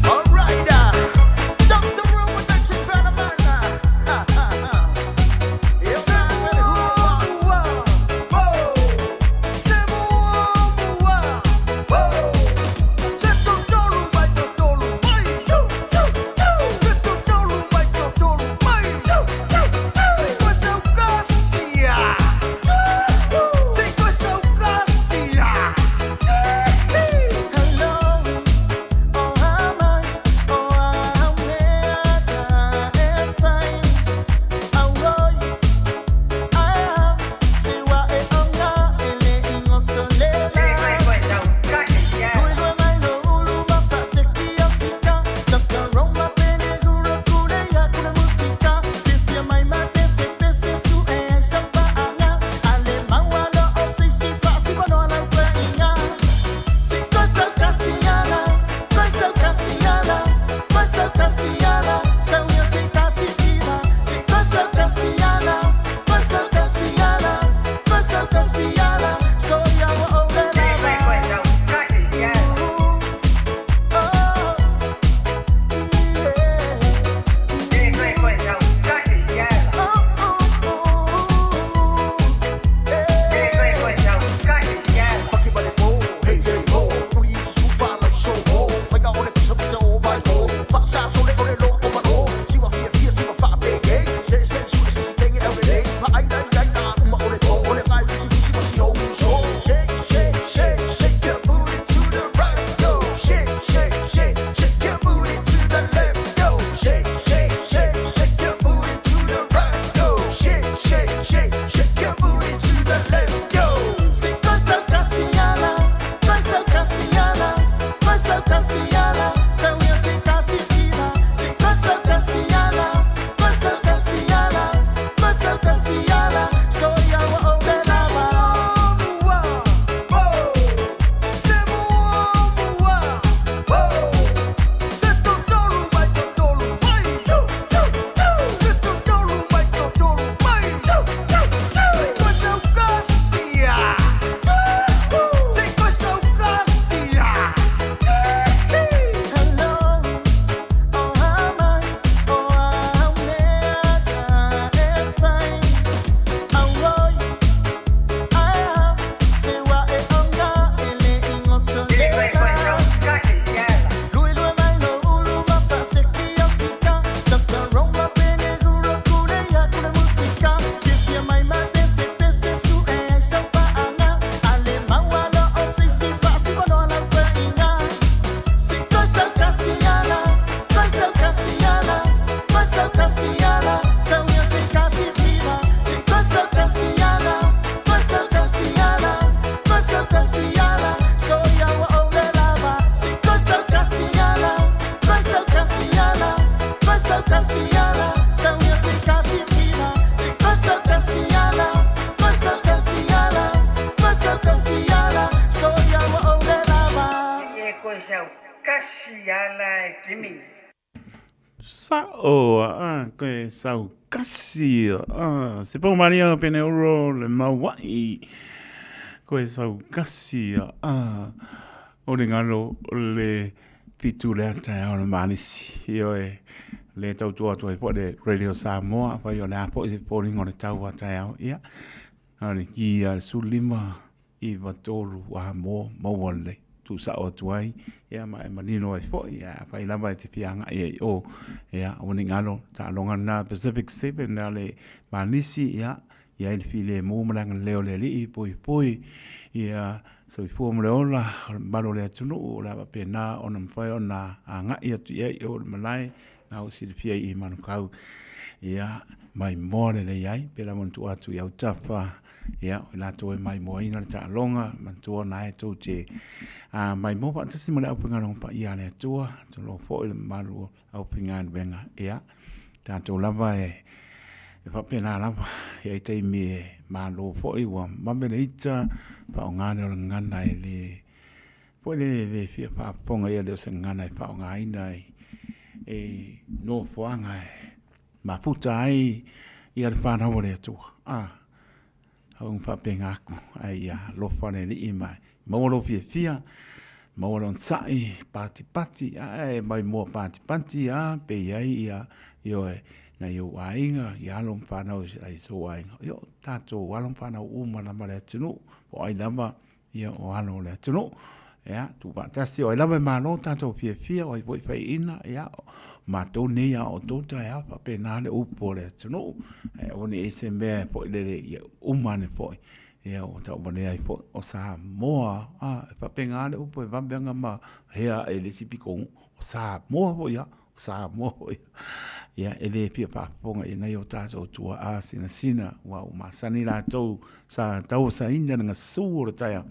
Alright, Dr. Roman, Sa'o a koe sau kasi a se pau maria o pene uro le maua'i koe sau kasi a o le ngalo o le fitu le ata e o le manisi ioe le tautua atu ai foi le Radio Samoa afai o le a foi se foliga o le tau a taeao ia na o le ki a le 15 9 3 a mo maua lelei tuusao atu ai ia ma e manino ai foi ia afai lava e te fia agai ai i o ia aua ne i galo taaloga lena Pacific 7 a le Manisi ia i ai le filemu ma le agalelei o le Alii puipui ia soifua ma le ola o le mamalu o le atunuu o le a faapena ona mafai ona agai atu i ai i o i le malae na ua silafia i Manukau ia maimoa lelei ai pei lava ona tuu atu i autafa ia o i latou e maimoaina le taaloga manatua na e tou te maimoa faatasi ma le aufaigaluega paia a le Atua tulou foi le mamalu o aufaigaluega ia tatou lava e e faapena lava i ai taimi e malo foi ua vave le ita faaaoga lea o le gagana e le foi le le fia faafofoga ia le o se gagana e faaaogaina i nofoaga e mafuta ai ia le fanau a le Atua a au faapena atu ae ia alofa le Alii ma maua lou fiafia maua le onosai patipati ae maimoa patipati a pe i ai ia ioe nai ou aiga i alo ma fanau i tou aiga ia o tatou alo ma fanau uma lava le atunuu po o ai lava ia o alo o le atunuu ia tuufaatasi o ai lava e malo tatou fiafia o ai foi faiaina ia matou nei a o outou taeao faapena le upu o le atunuu ae aua ne i i ai se mea foi lele ia uma ane foi ia ua tauvalea ai foi o Samoa a e faapena le upu e vave ona ma hea ae i le isi pitonuu o Samoa foi a Samoa foi. Ia, e le fia faafofoga i nai o tatou tuaa sinasina, ua ua masani latou sa tauasaina le gasu o le taeao,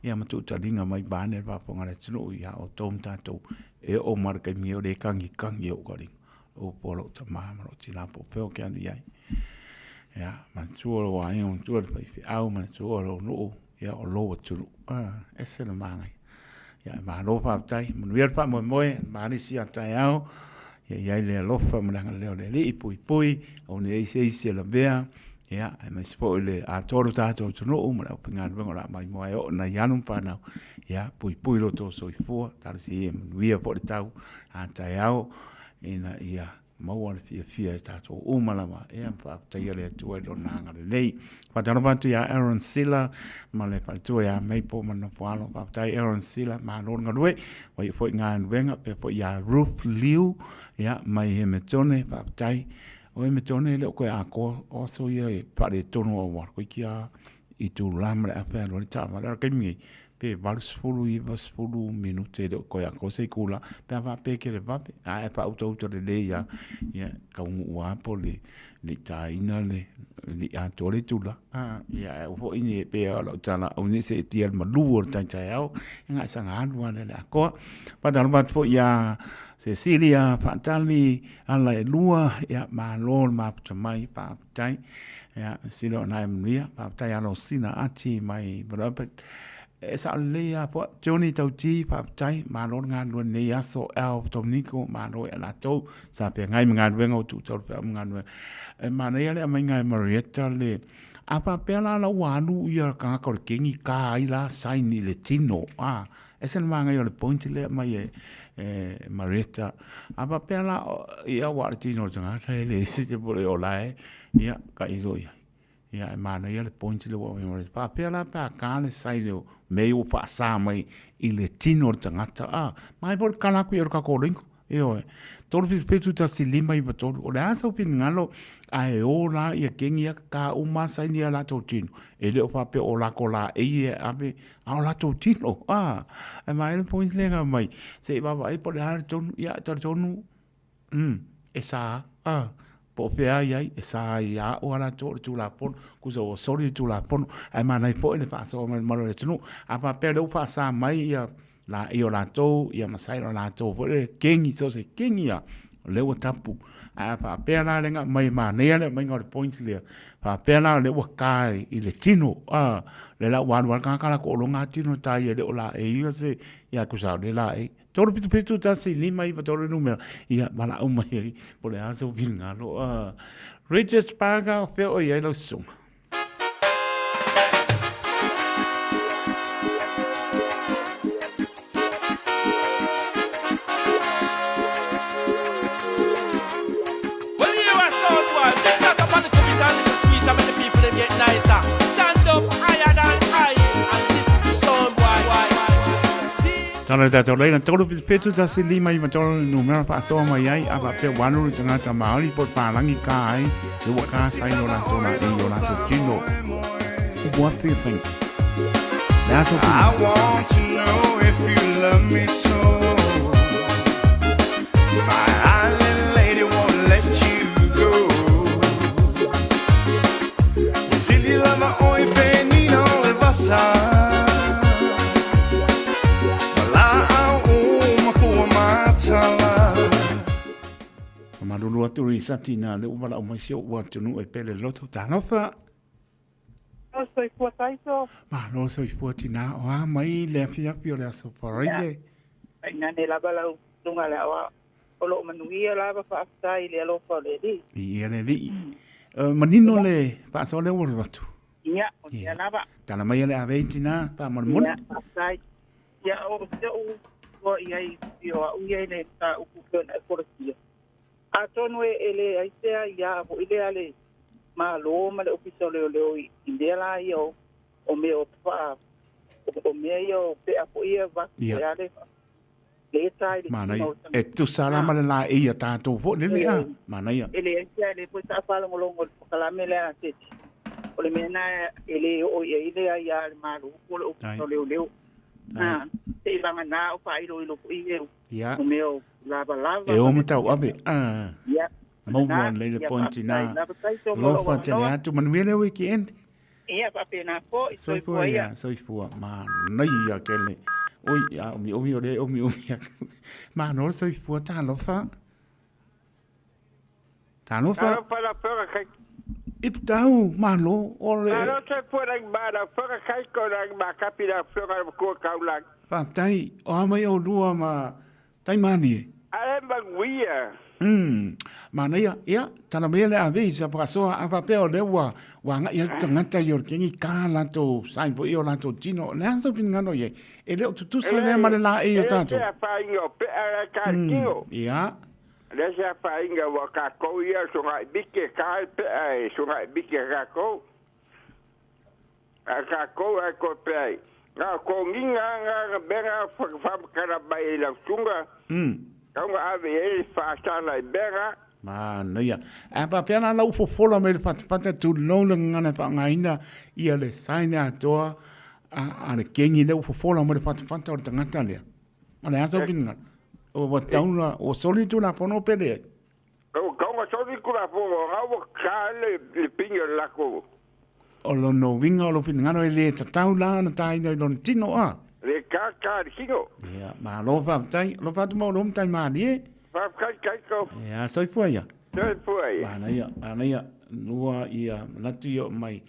ia ma tuutaliga mai vaeane le faafofoga a le atunuu ia outou ma tatou e oo mai le taimi o le kagikagi o ou alii, upu a lou tama ma lou tina po o fea ou te alu i ai. Ia, manatua lou aiga, manatua le faifeau, manatua lou nuu, ia o lou atunuu. Ah, ese le manaia. Ia, malo faafetai, manuia le faamoemoe, malisi a taeao, ia i ai le alofa ma le agalelei o le Alii, puipui, aua ne i i ai se isi e lavea, ia, aemaise foi le atoa o le tatou atunuu ma le aufaigaluega o le a maimoa e oo i nai alo ma fanau, ia, puipui lo outou soifua, talosia ia manuia foi le tau a taeao, ina ia maua le fiafia e tatou uma lava, ia ma faafetaia le Atua i Lona agalelei. Faatalofa atu ia Aaron Sila ma le faletua ia Maple ma le Nofoalo. Faafetai Aaron Sila, malo le galue. Ua iu foi galuega pea foi ia Ruth Liu, ia, mai Hemetone, faafetai. O Hemetone e le o toe atoa, o aso ia e faaletonu o auala, toeitiiti lava i itula ma le afa e alu ai le taavale. A o le taimi nei, pe 80, 90 minute e le o toe atoa se itula, pe a faapea e televave, ae a faautauta lelei lava, ia e taunuu lava po o le i taina le i atoa le itula. Ia ae aua foi ne i pei o lau tala, aua ne i seetia i le malu o le tai taeao, ia na o saga alu lava lea i le atoa. Faatalofa atu foi ia Cecilia Faatali Alaelua, ia malo le mafuta mai, faafetai. Ia, sila o nai manuia, faafetai Alosina Ati mai Robert. E sao lelei lava foi, Johnny Tauti, faafetai, malo le galulue i lenei aso, Alf Dominico, malo ia latou, sa feagai ma galuega ua tuu taulu feau ma galuega. E manaia le aumaiga e Marietta le, a faapea la la ua alu ia tagata o le kegi ka ai la sign i le tino, a, ese le manaia o le point lea aumai e, e Marietta. A faapea la, ia aua o le tino o le tagata e le ese te pole o la e, ia, tailo i ai. Ia, e manaia le point lea ua aumai e Marietta. Faapea la pe a ta le sign o mea ia ua faasa mai i le tino o le tagata, a, manaia foi le kala atu i ai o le tatou lingo. Ioe. 3 7 7 1 5 9 3. O le a sou finagalo ae o la ia kengi ia ka uma saini ia latou tino. E le o faapea o lako laei e ave a o latou tino. A, e manaia le point lea na aumai. Se i vaavaai po o le a le tonu. Ia, e talitonu, e sa. A, po o fea ai ai, e sa ai ia au a latou o le Tulafono, tusa ua soli le Tulafono, ae manaia foi le faasoa mai o le mamalu o le atunuu. A faapea o lea ua faasa mai ia laei o latou, ia ma sign o latou foi lele, kegi, so o se kegi lava. Lea ua tapu. Ae a faapea la le aumai e manaia le aumaiga o le point lea, faapea la o lea ua ka i le tino, a, lea la ua alu lava le tagata latou tino ta ia e le o laei ia se, ia tusa o lea laei. 3 7 7 1 5 9 3 numera, ia valaau mai ai po o le a sou finagalo. A, Richard Parker, o fea o i ai lau susuga? Tala le tātou leina, 3 7 1 5 9 3 numera faasoa mai ai, a faapea ua alu le tagata Māori po o le pālagi ka ai, le ua ka sai o latou la i o latou tino. What do you think? Le aso I want to know if you love me so. My island lady won't let you go. Silly lava oi penina le vasa. La au o mafua matala. Malulu atu Risati nā le ua lau mai si o ua atunuu e pele loto. Talofa! Malo soifua Taito. Malo soifua tinā. O a mai le afiafi o le aso Faraile? Fainane lava lau susuga le aoao. O lo o manuia lava faafetai i le alofa o le Alii. Viia le Alii. Manino le faasoa lea ua alu atu. Ia, o lea lava. Tala maia le avei tinā, faamolemole. Ia, faafetai. Ia, o si o'u ua i ai o a'u ia i le mataupu pei ona e folasia. Atonu e leai se aia foi lea a le Malo ma le Ofisa o Leoleo i mea la ia o mea o faa o mea ia o pea foi ia vasu Ia. a le leta i le Manaia. tino o E tusa la ma le laei a tatou foi lele a. Manaia. E leai se aia, lea foi sa faalogologo i le polokalame lea a Teti. O le mea lena e le oo i ai le aia a le Malo po o le Ofisa o Leoleo. A, seiavagana o faailoilo foi ia Ia. o mea o lavalava. E o ma tauave. A. Ia. Maua lelei le point ina. Alofa tele atu manuia le weekend. Ia faapena foi. Soifua ia, soifua. Manaia kele. Oi, a omi omi o le omi omi atu. Malo le soifua, talofa. Talofa. Talofa la fera kai. Iputau, malo, o le... Malo soifua la ma la fera kai ko la ma kapi la fera ko kau la. Faafetai, o a mai oulua ma Taimālie. Ae manuia. Umm, manaia, ia, tala maia le ave i sa faasoa a faapea o lea ua, ua agai atu tagata i o le kengi ka latou sign foi o latou tino. O le a sau finagalo i ai? E le o tutusa lea ma le laei o tatou. E le se afaina o pea la ka tino. Ia. Le se afaina ua kakou ia songai mike ka e pea e songai mike kakou. A kakou ai ko pea ai. Nga ko nginga nga nga benga whakamakara mai i lau tunga. Kaunga ave i ai whaasala i benga. Manaia. A faapea la lau fofola mai le fatafata tulou le gagana e faaaogaina ia le sign atoa a le kengi lea ua fofola mai le fatafata o le tagata lea. O le a sau finagalo? Ua tau la, ua soli le Tulafono pe leai? Kaunga soli le Tulafono, nga ua ka le pinga o le lakou. O lona uiga o lou finagalo e le tatau la ona taina i lona tino a? Le ka ka le tino. Ia, malo faafetai. Alofa atu ma oulua matai malie. Faafetai Taito. Ia, soifua ia. Soifua ia. Manaia, manaia, nua ia manatu ia o mai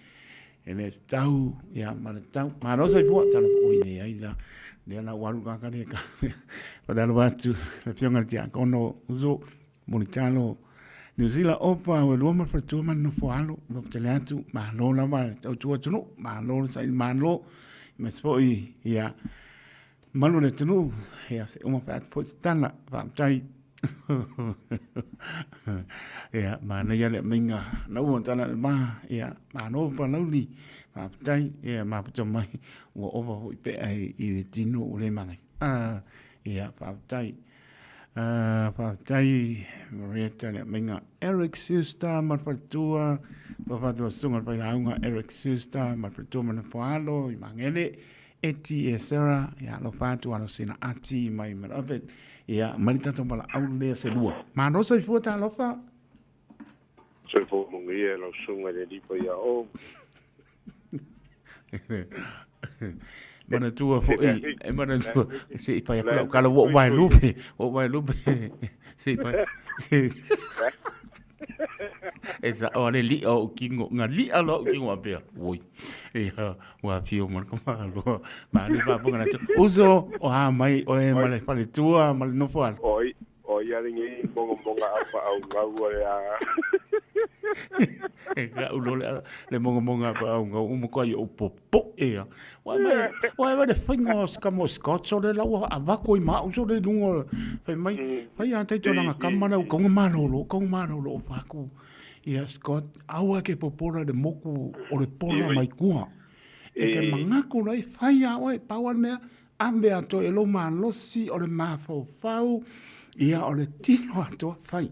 e le tatau, ia ma le tatau. Malo soifua, tala oi leai la. Lea la ua alu kaka le ka. Faatalofa atu le Afioga i le Tiakono Uso Mulitalo Niu Sila Opa ua lua ma le faletua ma le nofo alo lopo tele atu malo lava le tautua atunuu malo le saili malo aemaise foi ia malu le atunuu ia se uma fai atu foi se tala faafetai ia manaia le aumaiga na ua tala le ma ia malo Palauli faafetai ia mafuta mai ua ova foi pea i le tino ua le mangai ia faafetai. Faafetai Marietta le aumaiga Eric Schuster ma le faletua, alofa atu lau susuga i le failauga Eric Schuster ma le faletua ma le nofoalo i Magele, Eti e Sarah, ia alofa atu alo sina ati mai Maravet, ia mai le tatou valaau lea se lua. Malo soifua talofa. Soifua manuia lau susuga i le Alii Paia o. Manatua fo'i, e manatua, se i fai aku lau kala ua ou vaelupe, ua ou vaelupe, se i fai, se E sa'o a le li'a o ou kino, na li'a loa ou kino faapea, oi, ia, ua afio ma le tamāloa, malie faafofoga le atunuu. Uso, o a mai oe ma le faletua ma le nofoalo? Oi, O ia lenei mogomoga apaau o le a. E ka'u loa le, le mogomoga apaau uma koa i ou popo'e a. Ua mai, ua mai le faiga o se kama o Scotch o le la ua avatu ai ma au so le luga o fai mai, fai a taito langa kama le kauga malolo, kauga malolo o faku. Ia Scott, aua ke popola le moku o le pola mai kua. E ke mangaku lai fai a oe, pau a le mea, Ave atoa e lou malosi o le mafaufau, ia o le tino atoa, fai.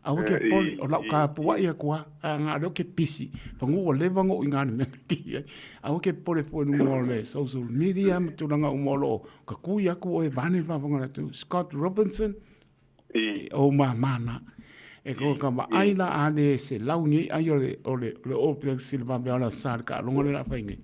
Aua ke pole, o lau kapuaʻi aku a, a nga leo ke pisi, fangu ua leva ngoʻu i ngā le mea ki ai. Aua ke pole fua i luga o le social media ma tulaga uma o loo kakui aku oe vaeane le faafofoga a le atunuu. Scott Robinson, o mamana. E ko ka vaai la a le se lau nei ai o le o le o le All Blacks i le vave o la sa le taaloga le la fai nei.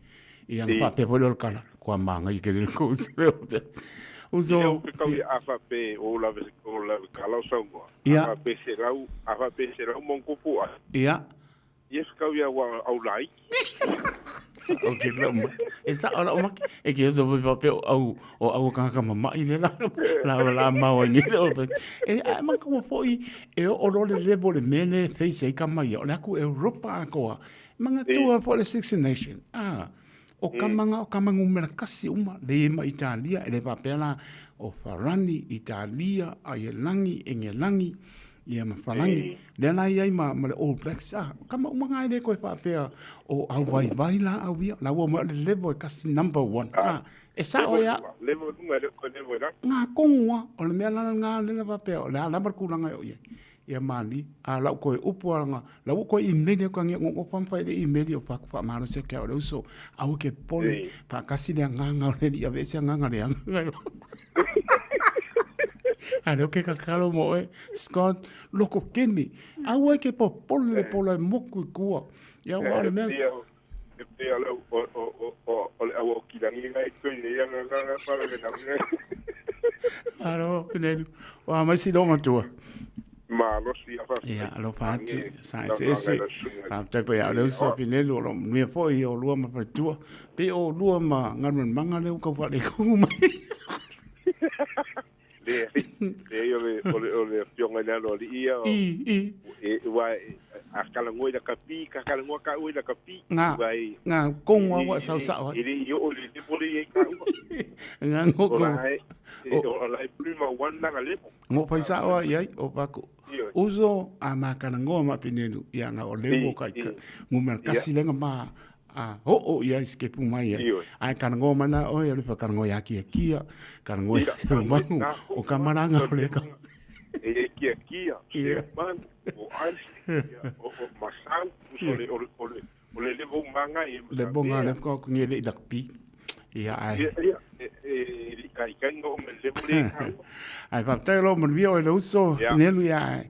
Ia na faapea foi lea o le kala, kua māngai ke le ko se le All Blacks. Uso. Ia o ke kau i a fape o lave o lave kala o saunoa. Ia. A fape se lau, a fape se lau mo kupu ai. Ia. Yes kau ia ua au laiki. Sa'o ke lau maki. E sa'o lau maki. E ke oso foi faapea o au, o au kanaka mama'i le la, la, la mau ai nei le All Blacks. E ae manatua foi, e oo loa le level le mea lea e face ai tama ia, o le atu Europa atoa. Manatua foi le Six Nation, a, o tama na o tama numera kasi uma, le ma Italia, e le faapea la o Farani, Italia, Aielani, Engelani, ia ma Farani. Lea la i ai ma, ma le All Blacks, a, o tama uma na e le toe faapea o au vaivai la au ia, la ua mai o le level e kasi number one. A, e sa'o ai a. Level i luga e le o toe level i lalo. Ngā kongo a, o le mea la lena lea faapea, o le a lava le tulaga e oo i ai. Ia malie, a lau toe upu a nga, lau ua toe imeli aku angia ngo fa mafai le imeli o faku faamalosi atu ia o le uso, aua ke popole, faatasi le agaga o le Alii aveese agaga leaga. A lea ou te tatalo mo oe, Scott, loko kene, aua e ke popole le pola e moku i tua. Ia ua o le mea. E pei o le o le au o kilangi ngai koe nei anga nga pala le nau. Alo, Pinelu. Wa mai si longa tua. Malosi a faafetai. Ia, alofa atu, sa eseese. Faafetai foi ia o le uso Pinelu o lo o manuia foi o lua ma faletua. Pe o lua ma Galumalemana lea ua tau faaletonu mai. Leai, leai o le, o le, o le afioga i le aloalii ia. I, i. E, ua, a talanoa i lakapi, ka talanoa tāua i lakapi. Ngā, ngā, kongo a ua sau sao ai. E le i oo i le lepo le i ai tāua. Ngā, ngō, O la e, o la e prima one nanga lepo. Ngō whai sao ai ai, o paku. Uso a mā kalangoa ma pinelu, ia ngā o lewo kai, ngumea kasi lenga mā, A oo i ai skepu mai ai. Ae karangoa mai la oe, ole whakarangoa i a kia kia, karangoa i te manu, o ka maranga o le ka. E e kia kia, se manu, o ice, o masau, o le, o le, o le, o le levo manga e. Le bonga le whakao nge le ilak pi. Ia ai. Ia, ia, e, e, li kai kai no me levo le ka. Ai whaptai lo manuia o le uso, nelu ia ai.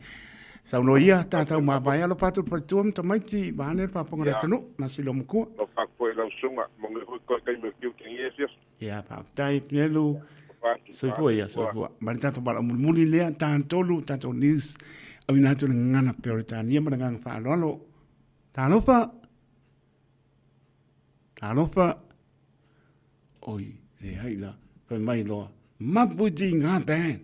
Saunoa ia, tātou māvae alo pātou faletua ma tamaiti, vaeane le faafofoga o le atunuu, ma silo makua. Lau faafoe lau susuga, mo le hoi koe kai me kiu ke ngia siasi. Ia, faafetai Pinelu. Soifua ia, soifua. Ma le tatou valaau mulimuli lea, tatolu, tatou news, auina atu le gagana Peretania ma le agaga faaaloalo. Talofa! Talofa! Oi, leai la, fai mai loa, Maputi ngā band!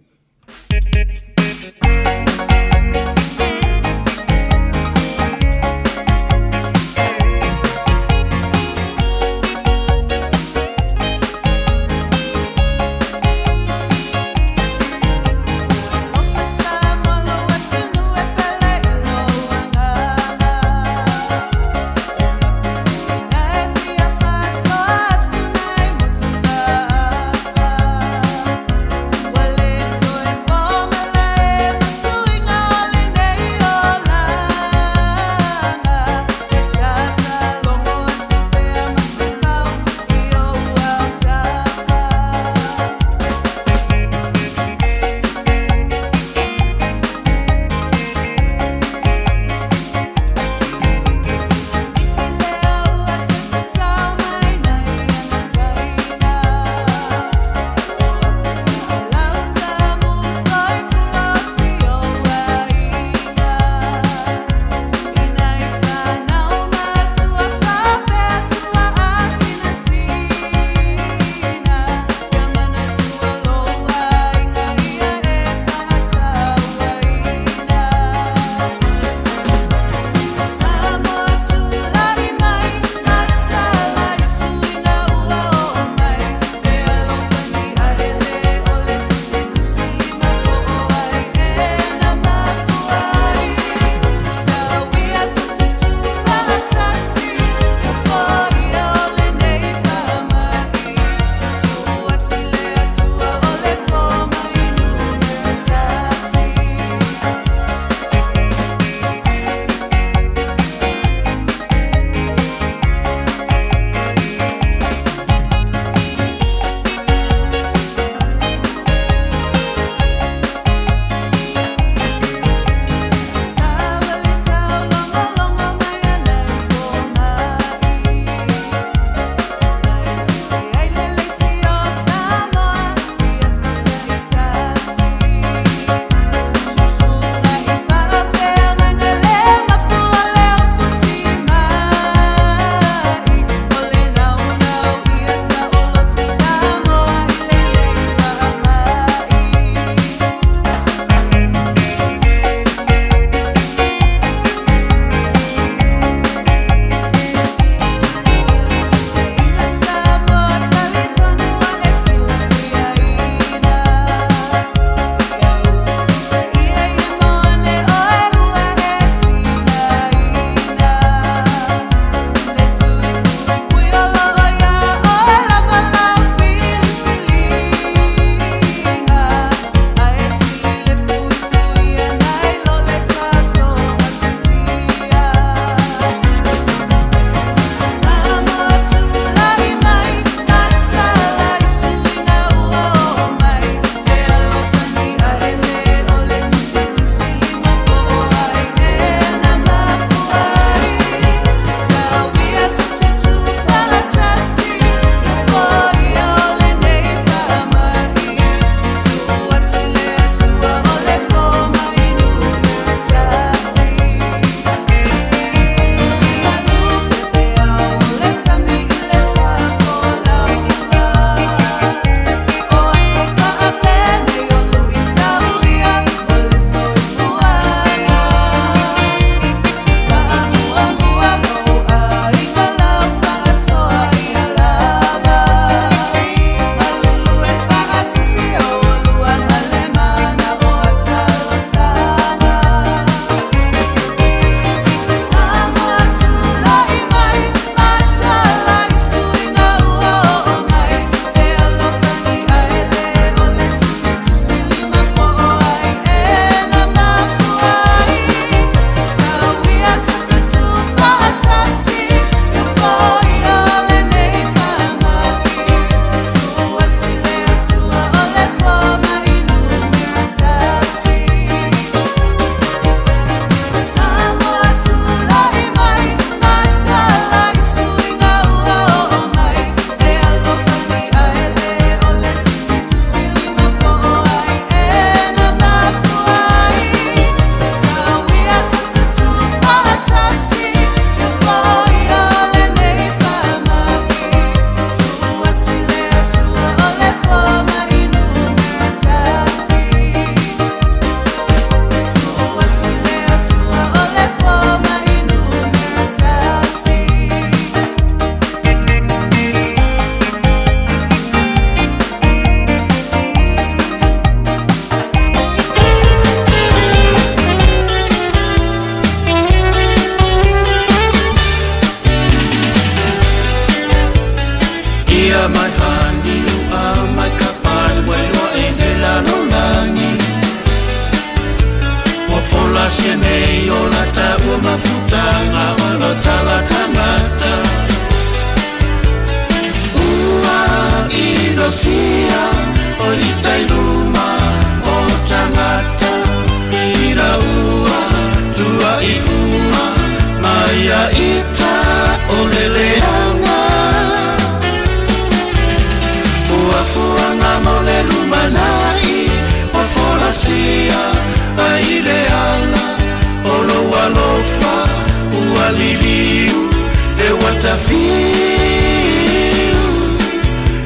Fiu,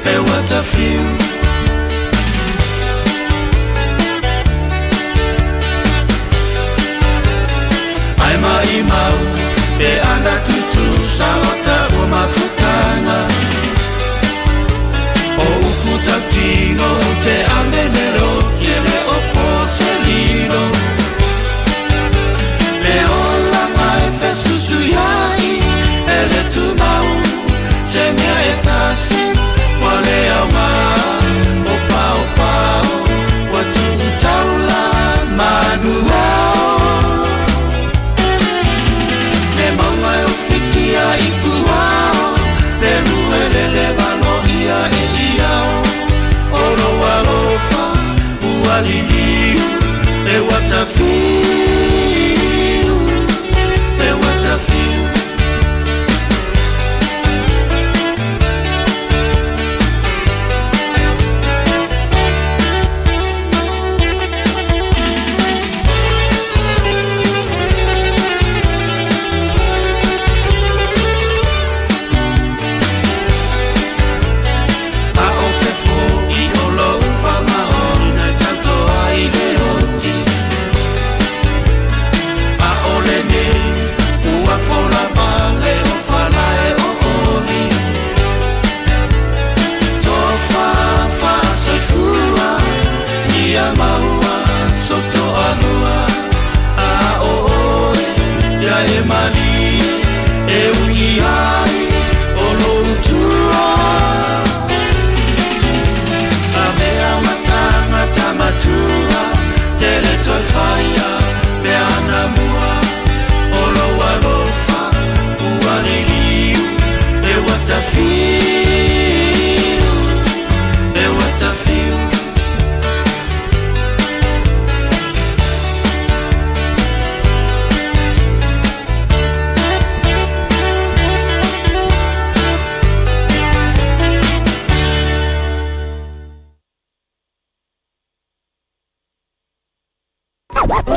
e ua tafiu. Ai maʻimau pe ana tutusa o taua mafutaga. O upu tautino ou te amene le ou te le o po se lilo. Le olaga e fesusuiai e le tumau se mea e tasi ua le aoga o paopao ua tuu taula manu ao. Le mauga e ofitia i puao le lue le leva loia e iao o lou alofa ua liliu e ua tafiu e ua tafiu. A o fe foʻi o lou faamaoni e tauto ai le oti. A o lenei ua fola vale o falae o oli. Tofa faasoifua ia maua sotoalua. A o oe ia e malie e ui ai o lou tua. Avea matanga tamatua tele toe faia mea na mua. O lou alofa ua liliu e ua tafiu e ua tafiu.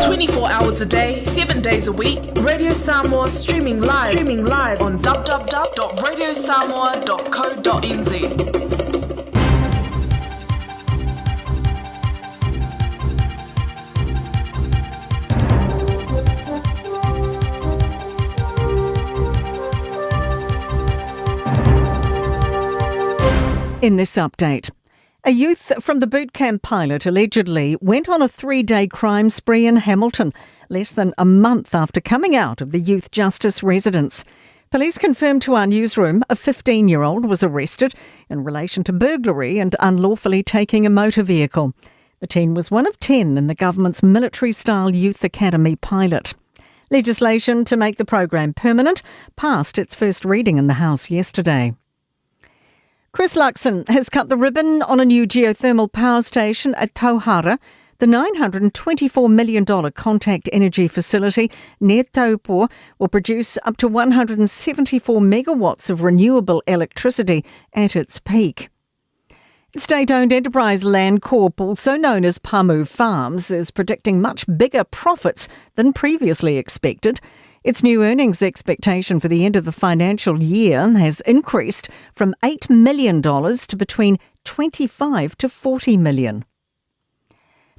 24 hours a day, 7 days a week, Radio Samoa streaming live, streaming live on www.radiosamoa.co.nz. In this update, a youth from the boot camp pilot allegedly went on a 3-day crime spree in Hamilton, less than a month after coming out of the youth justice residence. Police confirmed to our newsroom a 15-year-old was arrested in relation to burglary and unlawfully taking a motor vehicle. The teen was one of 10 in the government's military-style youth academy pilot. Legislation to make the program permanent passed its first reading in the House yesterday. Chris Luxon has cut the ribbon on a new geothermal power station at Tauhara, The $924 million Contact Energy facility near Taupo will produce up to 174 megawatts of renewable electricity at its peak. State-owned enterprise Landcorp, also known as Pamu Farms, is predicting much bigger profits than previously expected. Its new earnings expectation for the end of the financial year has increased from $8 million to between $25 to $40 million.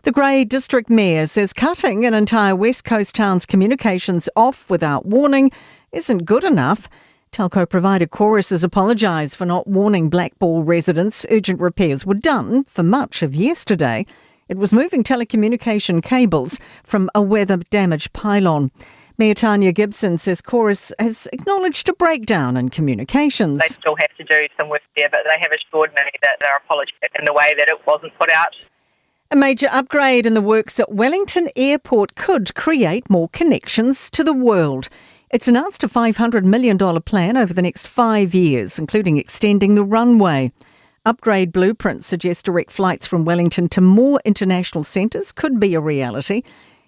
The Grey District Mayor says cutting an entire West Coast town's communications off without warning isn't good enough. Telco provider Chorus has apologised for not warning Blackball residents urgent repairs were done for much of yesterday. It was moving telecommunication cables from a weather-damaged pylon. Mayor Tanya Gibson says Chorus has acknowledged a breakdown in communications. They still have to do some work there, but they have assured me that they're apologetic in the way that it wasn't put out. A major upgrade in the works at Wellington Airport could create more connections to the world. It's announced a $500 million plan over the next 5 years, including extending the runway. Upgrade blueprints suggest direct flights from Wellington to more international centres could be a reality.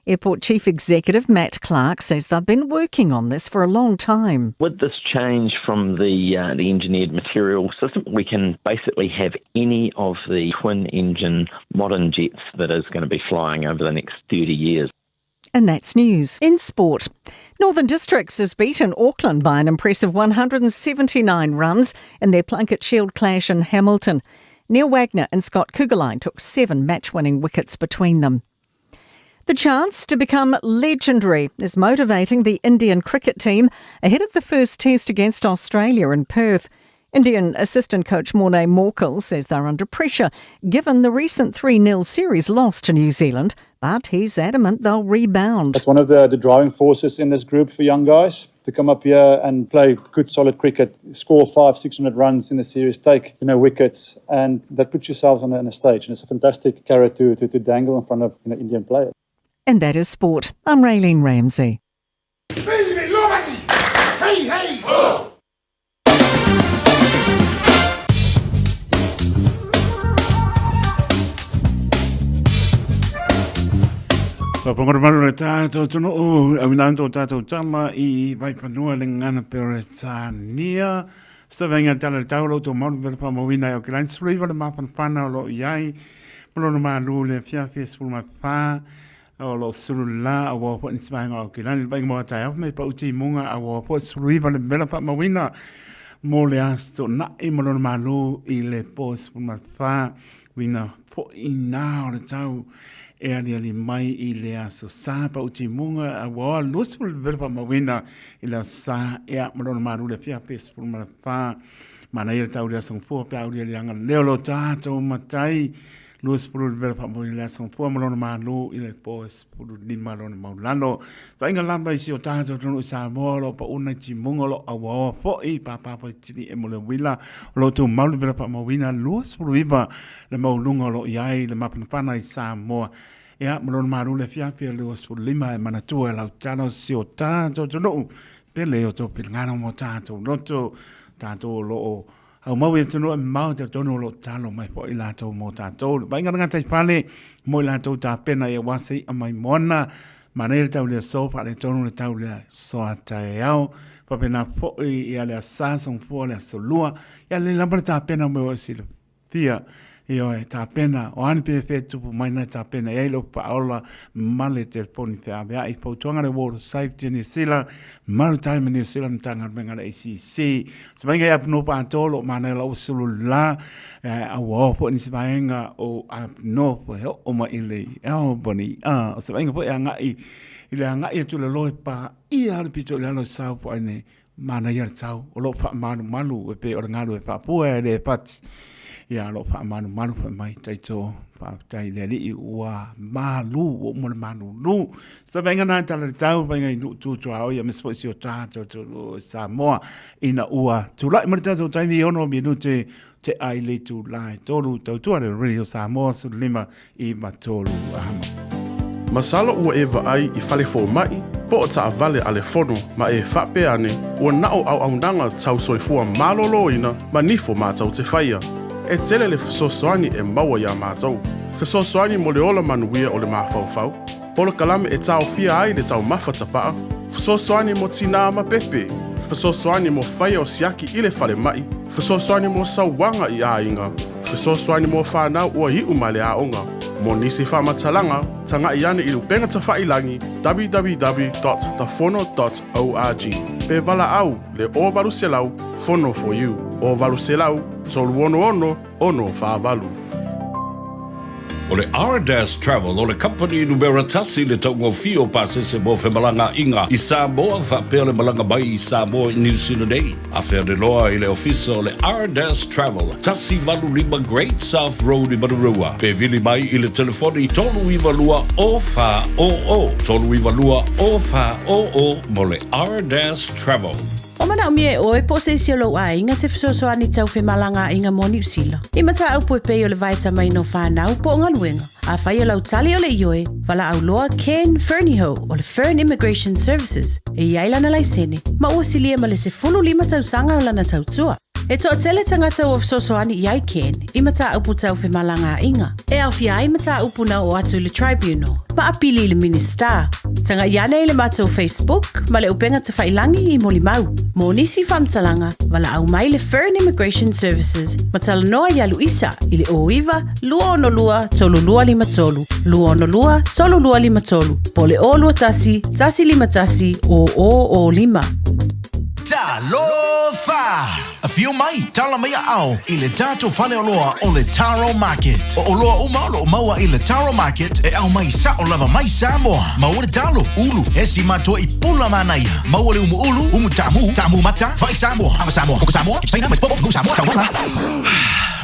Airport Chief Executive Matt Clark says they've been working on this for a long time. With this change from the engineered material system, we can basically have any of the twin-engine modern jets that is going to be flying over the next 30 years. And that's news. In sport, Northern Districts has beaten Auckland by an impressive 179 runs in their Plunket Shield clash in Hamilton. Neil Wagner and Scott Kuggeleijn took 7 match-winning wickets between them. The chance to become legendary is motivating the Indian cricket team ahead of the first test against Australia in Perth. Indian assistant coach Morne Morkel says they're under pressure given the recent 3-0 series loss to New Zealand, but he's adamant they'll rebound. That's one of the driving forces in this group for young guys to come up here and play good solid cricket, score five, 600 runs in the series, take wickets, and that puts yourselves on a stage. And it's a fantastic carrot to dangle in front of Indian players. And that is sport. I'm Raylene Ramsey. Hey, hey, oh! Whapangoramaru le tātou tonu o au tō tātou tama i Vaipanua le ngana Peretania. Sa venga tala le taulo tō maru pera pa mawina o ke lain suru iwa le mapanapana o lo iai. Malono malu le fia sulu ma wha o lo sulu la o wa po ni svainga o ke lain. Le bainga moa tai au me pa uti munga a wa po suru iwa le mela pa mawina. Mo le asto na i malono malu i le po sulu ma wha wina po i nā o le tau. E ali ali mai i le aso sa pa uti munga a wa lusu le vela pa mawina i le sa e a malono malu le fia pe sulu ma wha. Mana i le tau le aso fua pe au le anga leo lo tātou matai. Luas pulu le vela pa mawina le aso fua malono malu i le po pulu lima lona maulano. Vainga lamba i si o tātou tonu i Samoa lo pa una i timunga lo a waoa foi pāpāpa i tini e mo le wila. O lo tō malu vela pa mawina luas pulu iwa le maulunga lo iai le mapanapana i Samoa. Ea malono malu le fiapia luas pulu lima e manatua e lau talo si o tātou tonu. Pele o tō pilingano mo tātou loto tātou lo o au mau e tonu e mau te tonu lo talo mai po i lātou mō tātou. Vainga ngā tai pale mo i lātou tā pena e wasi a mai moana. Mana i le tau lea sofa le tonu le tau lea soa tae au. Papena po i a lea sasong fua lea solua. Ia le lamba le tā pena mo e sila fia. I oe tā pena o ane pe whē tupu mai nei tā pena e lo paola male telefoni te awea i pautuanga le World Safety New Zealand Maritime New Zealand tanga menga le ACC. Se vainga i apu pa atolo mana la usulu la a wā po ni se vainga o apu po he o ma i le ao boni a o se vainga po e anga i le anga i atu le loe pa i a le pito i lalo sau po ane mana i a tau o lo wha manu malu e pe o le ngalu e whapua e le pati. Ia lo wha manu malu wha mai taito wha tai le li ua malu o mo le manu lu. Sa venga nā tala le tau venga i nu tū ao ia mespo si o tātou tū Samoa ina ua tūlai mo le tātou taimi ono mi nu te ai le tūlai tōru tautua le Radio Samoa su lima i matolu ahama. Masalo ua e vaai i fale fōma'i, po o taavale a le fono ma e faapea ane, ua na'o auaunaga tau soifua malōlōina ma nifo mātou te faia. E tele le fesoasoani e maua iā mātou. Fesoasoani mo le ola manuia o le mafaufau, polokalame e taofia ai le taumafa tapa'a, fesoasoani mo tinā ma pepe, fesoasoani mo faia o siaki i le falema'i, fesoasoani mo sauaga i aiga, fesoasoani mo whanau ua iu ma le aoga. Mo nisi whaamatalaga, taga'i ane i le upega tafailagi www.tafono.org. Pe valaau le 0800 Fono for you. 0800 366 648. O le Ardas Travel o le company numera tasi le taugofie o pasese mo femalagaaiga i Samoa faapea le malaga mai i Samoa i New Zealand nei. Afea le loa i le ofisa o le Ardas Travel 185 Great South Road i Manurewa. Pe vili mai i le telefoni 392 0400 392 0400 mo le Ardas Travel. O mana o mie oe po se isi o lou aiga se fesoasoani tau femalagaaiga mo Niu Sila. I mataupu e pei o le vaeta mai no whanau po o galuega. A whai o lau tali o le ioe, wala au loa Ken Ferniho o le Fern Immigration Services e iai lana laisene, ma ua silia ma le 15 tausaga o lana tautua. E toatele tagata ua fesoasoani i ai Ken i mataupu tau femalagaaiga, e aofia ai mataupu na oo atu i le Tribunal ma apili i le Minisita. Tagai ane i le matou Facebook ma le upega tafailangi i molimau. Mo nisi faamatalaga, valaau mai le Fern Immigration Services ma talanoa ia Luisa i le 09 262 3253, 262 3253, po o le 021 151 0005. Talofa! Afio mai, tala mai aao i le tatou faleoloa o le Taro Market. O oloa uma o lo o maua i le Taro Market e aumai sao lava mai Samoa. Maua le talo, ulu, esi ma toa i pula manaia. Maua le umu ulu, umu taamu, taamu mata, fai Samoa, ava Samoa, koko Samoa, Saina, mais popo, fagu Samoa, taumaga.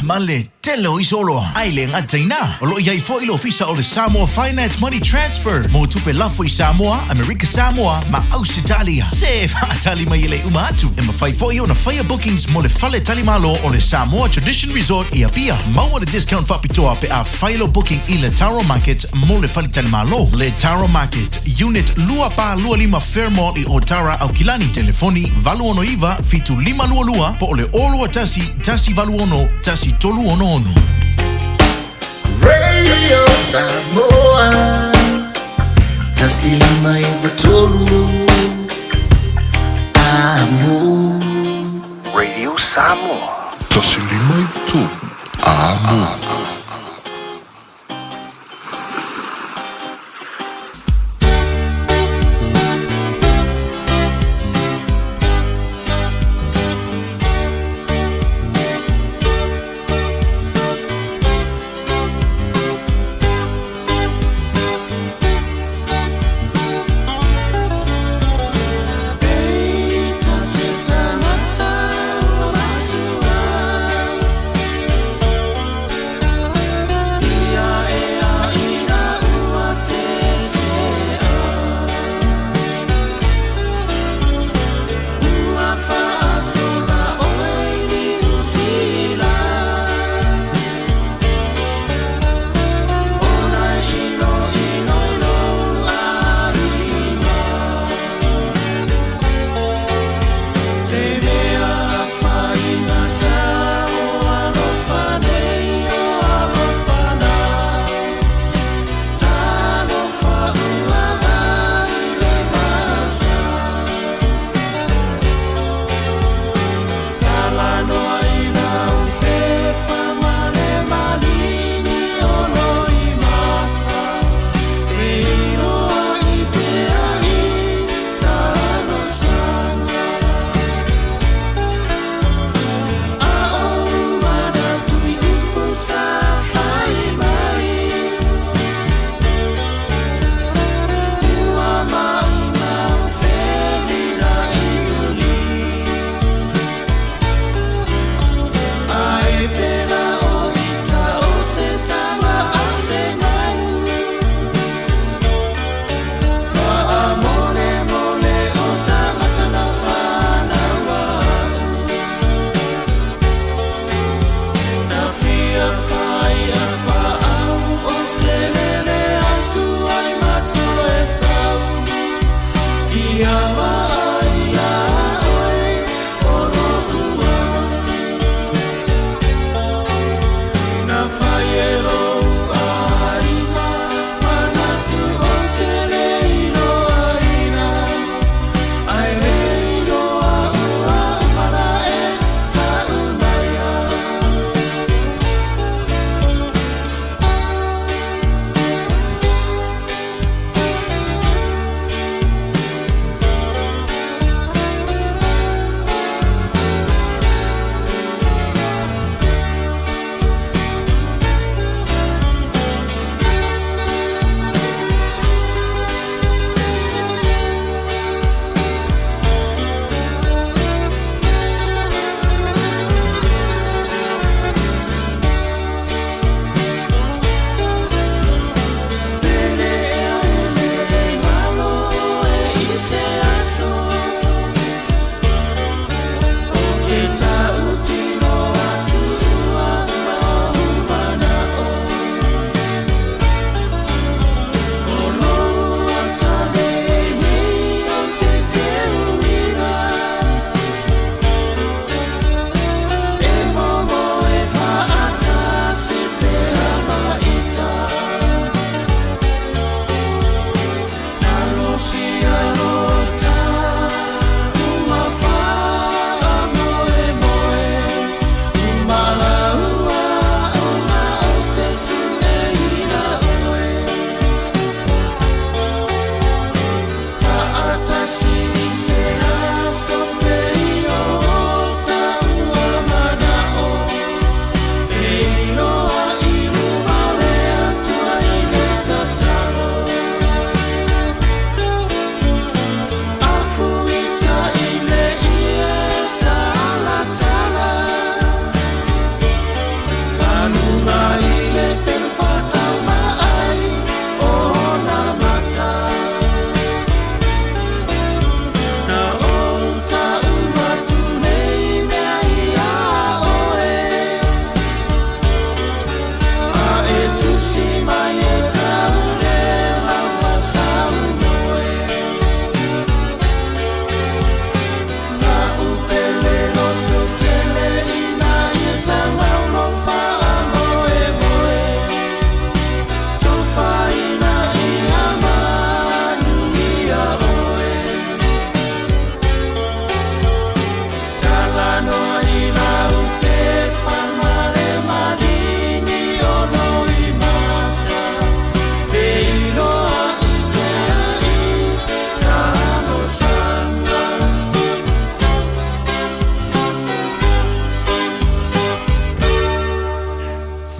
Ma le tele o isi oloa. A e le gata i ina, o lo o i ai foi le ofisa o le Samoa Finance Money Transfer mo tupe lafo i Samoa, Amerika Samoa ma Ausetalia. Se faatali mai e le uma atu! E mafai foi ona faia bookings mo le fale talimalo o le Samoa Tradition Resort i Apia. Maua le discount faapitoa pe a fai lou booking i le Taro Market mo le faletalimalo. Le Taro Market, Unit 2425 Fairmall i Otara, Aukilani. Telefoni 869 7522 po o le 021 186 1366. Radio Samoa 153 Amo. Radio Samoa 153 Amo.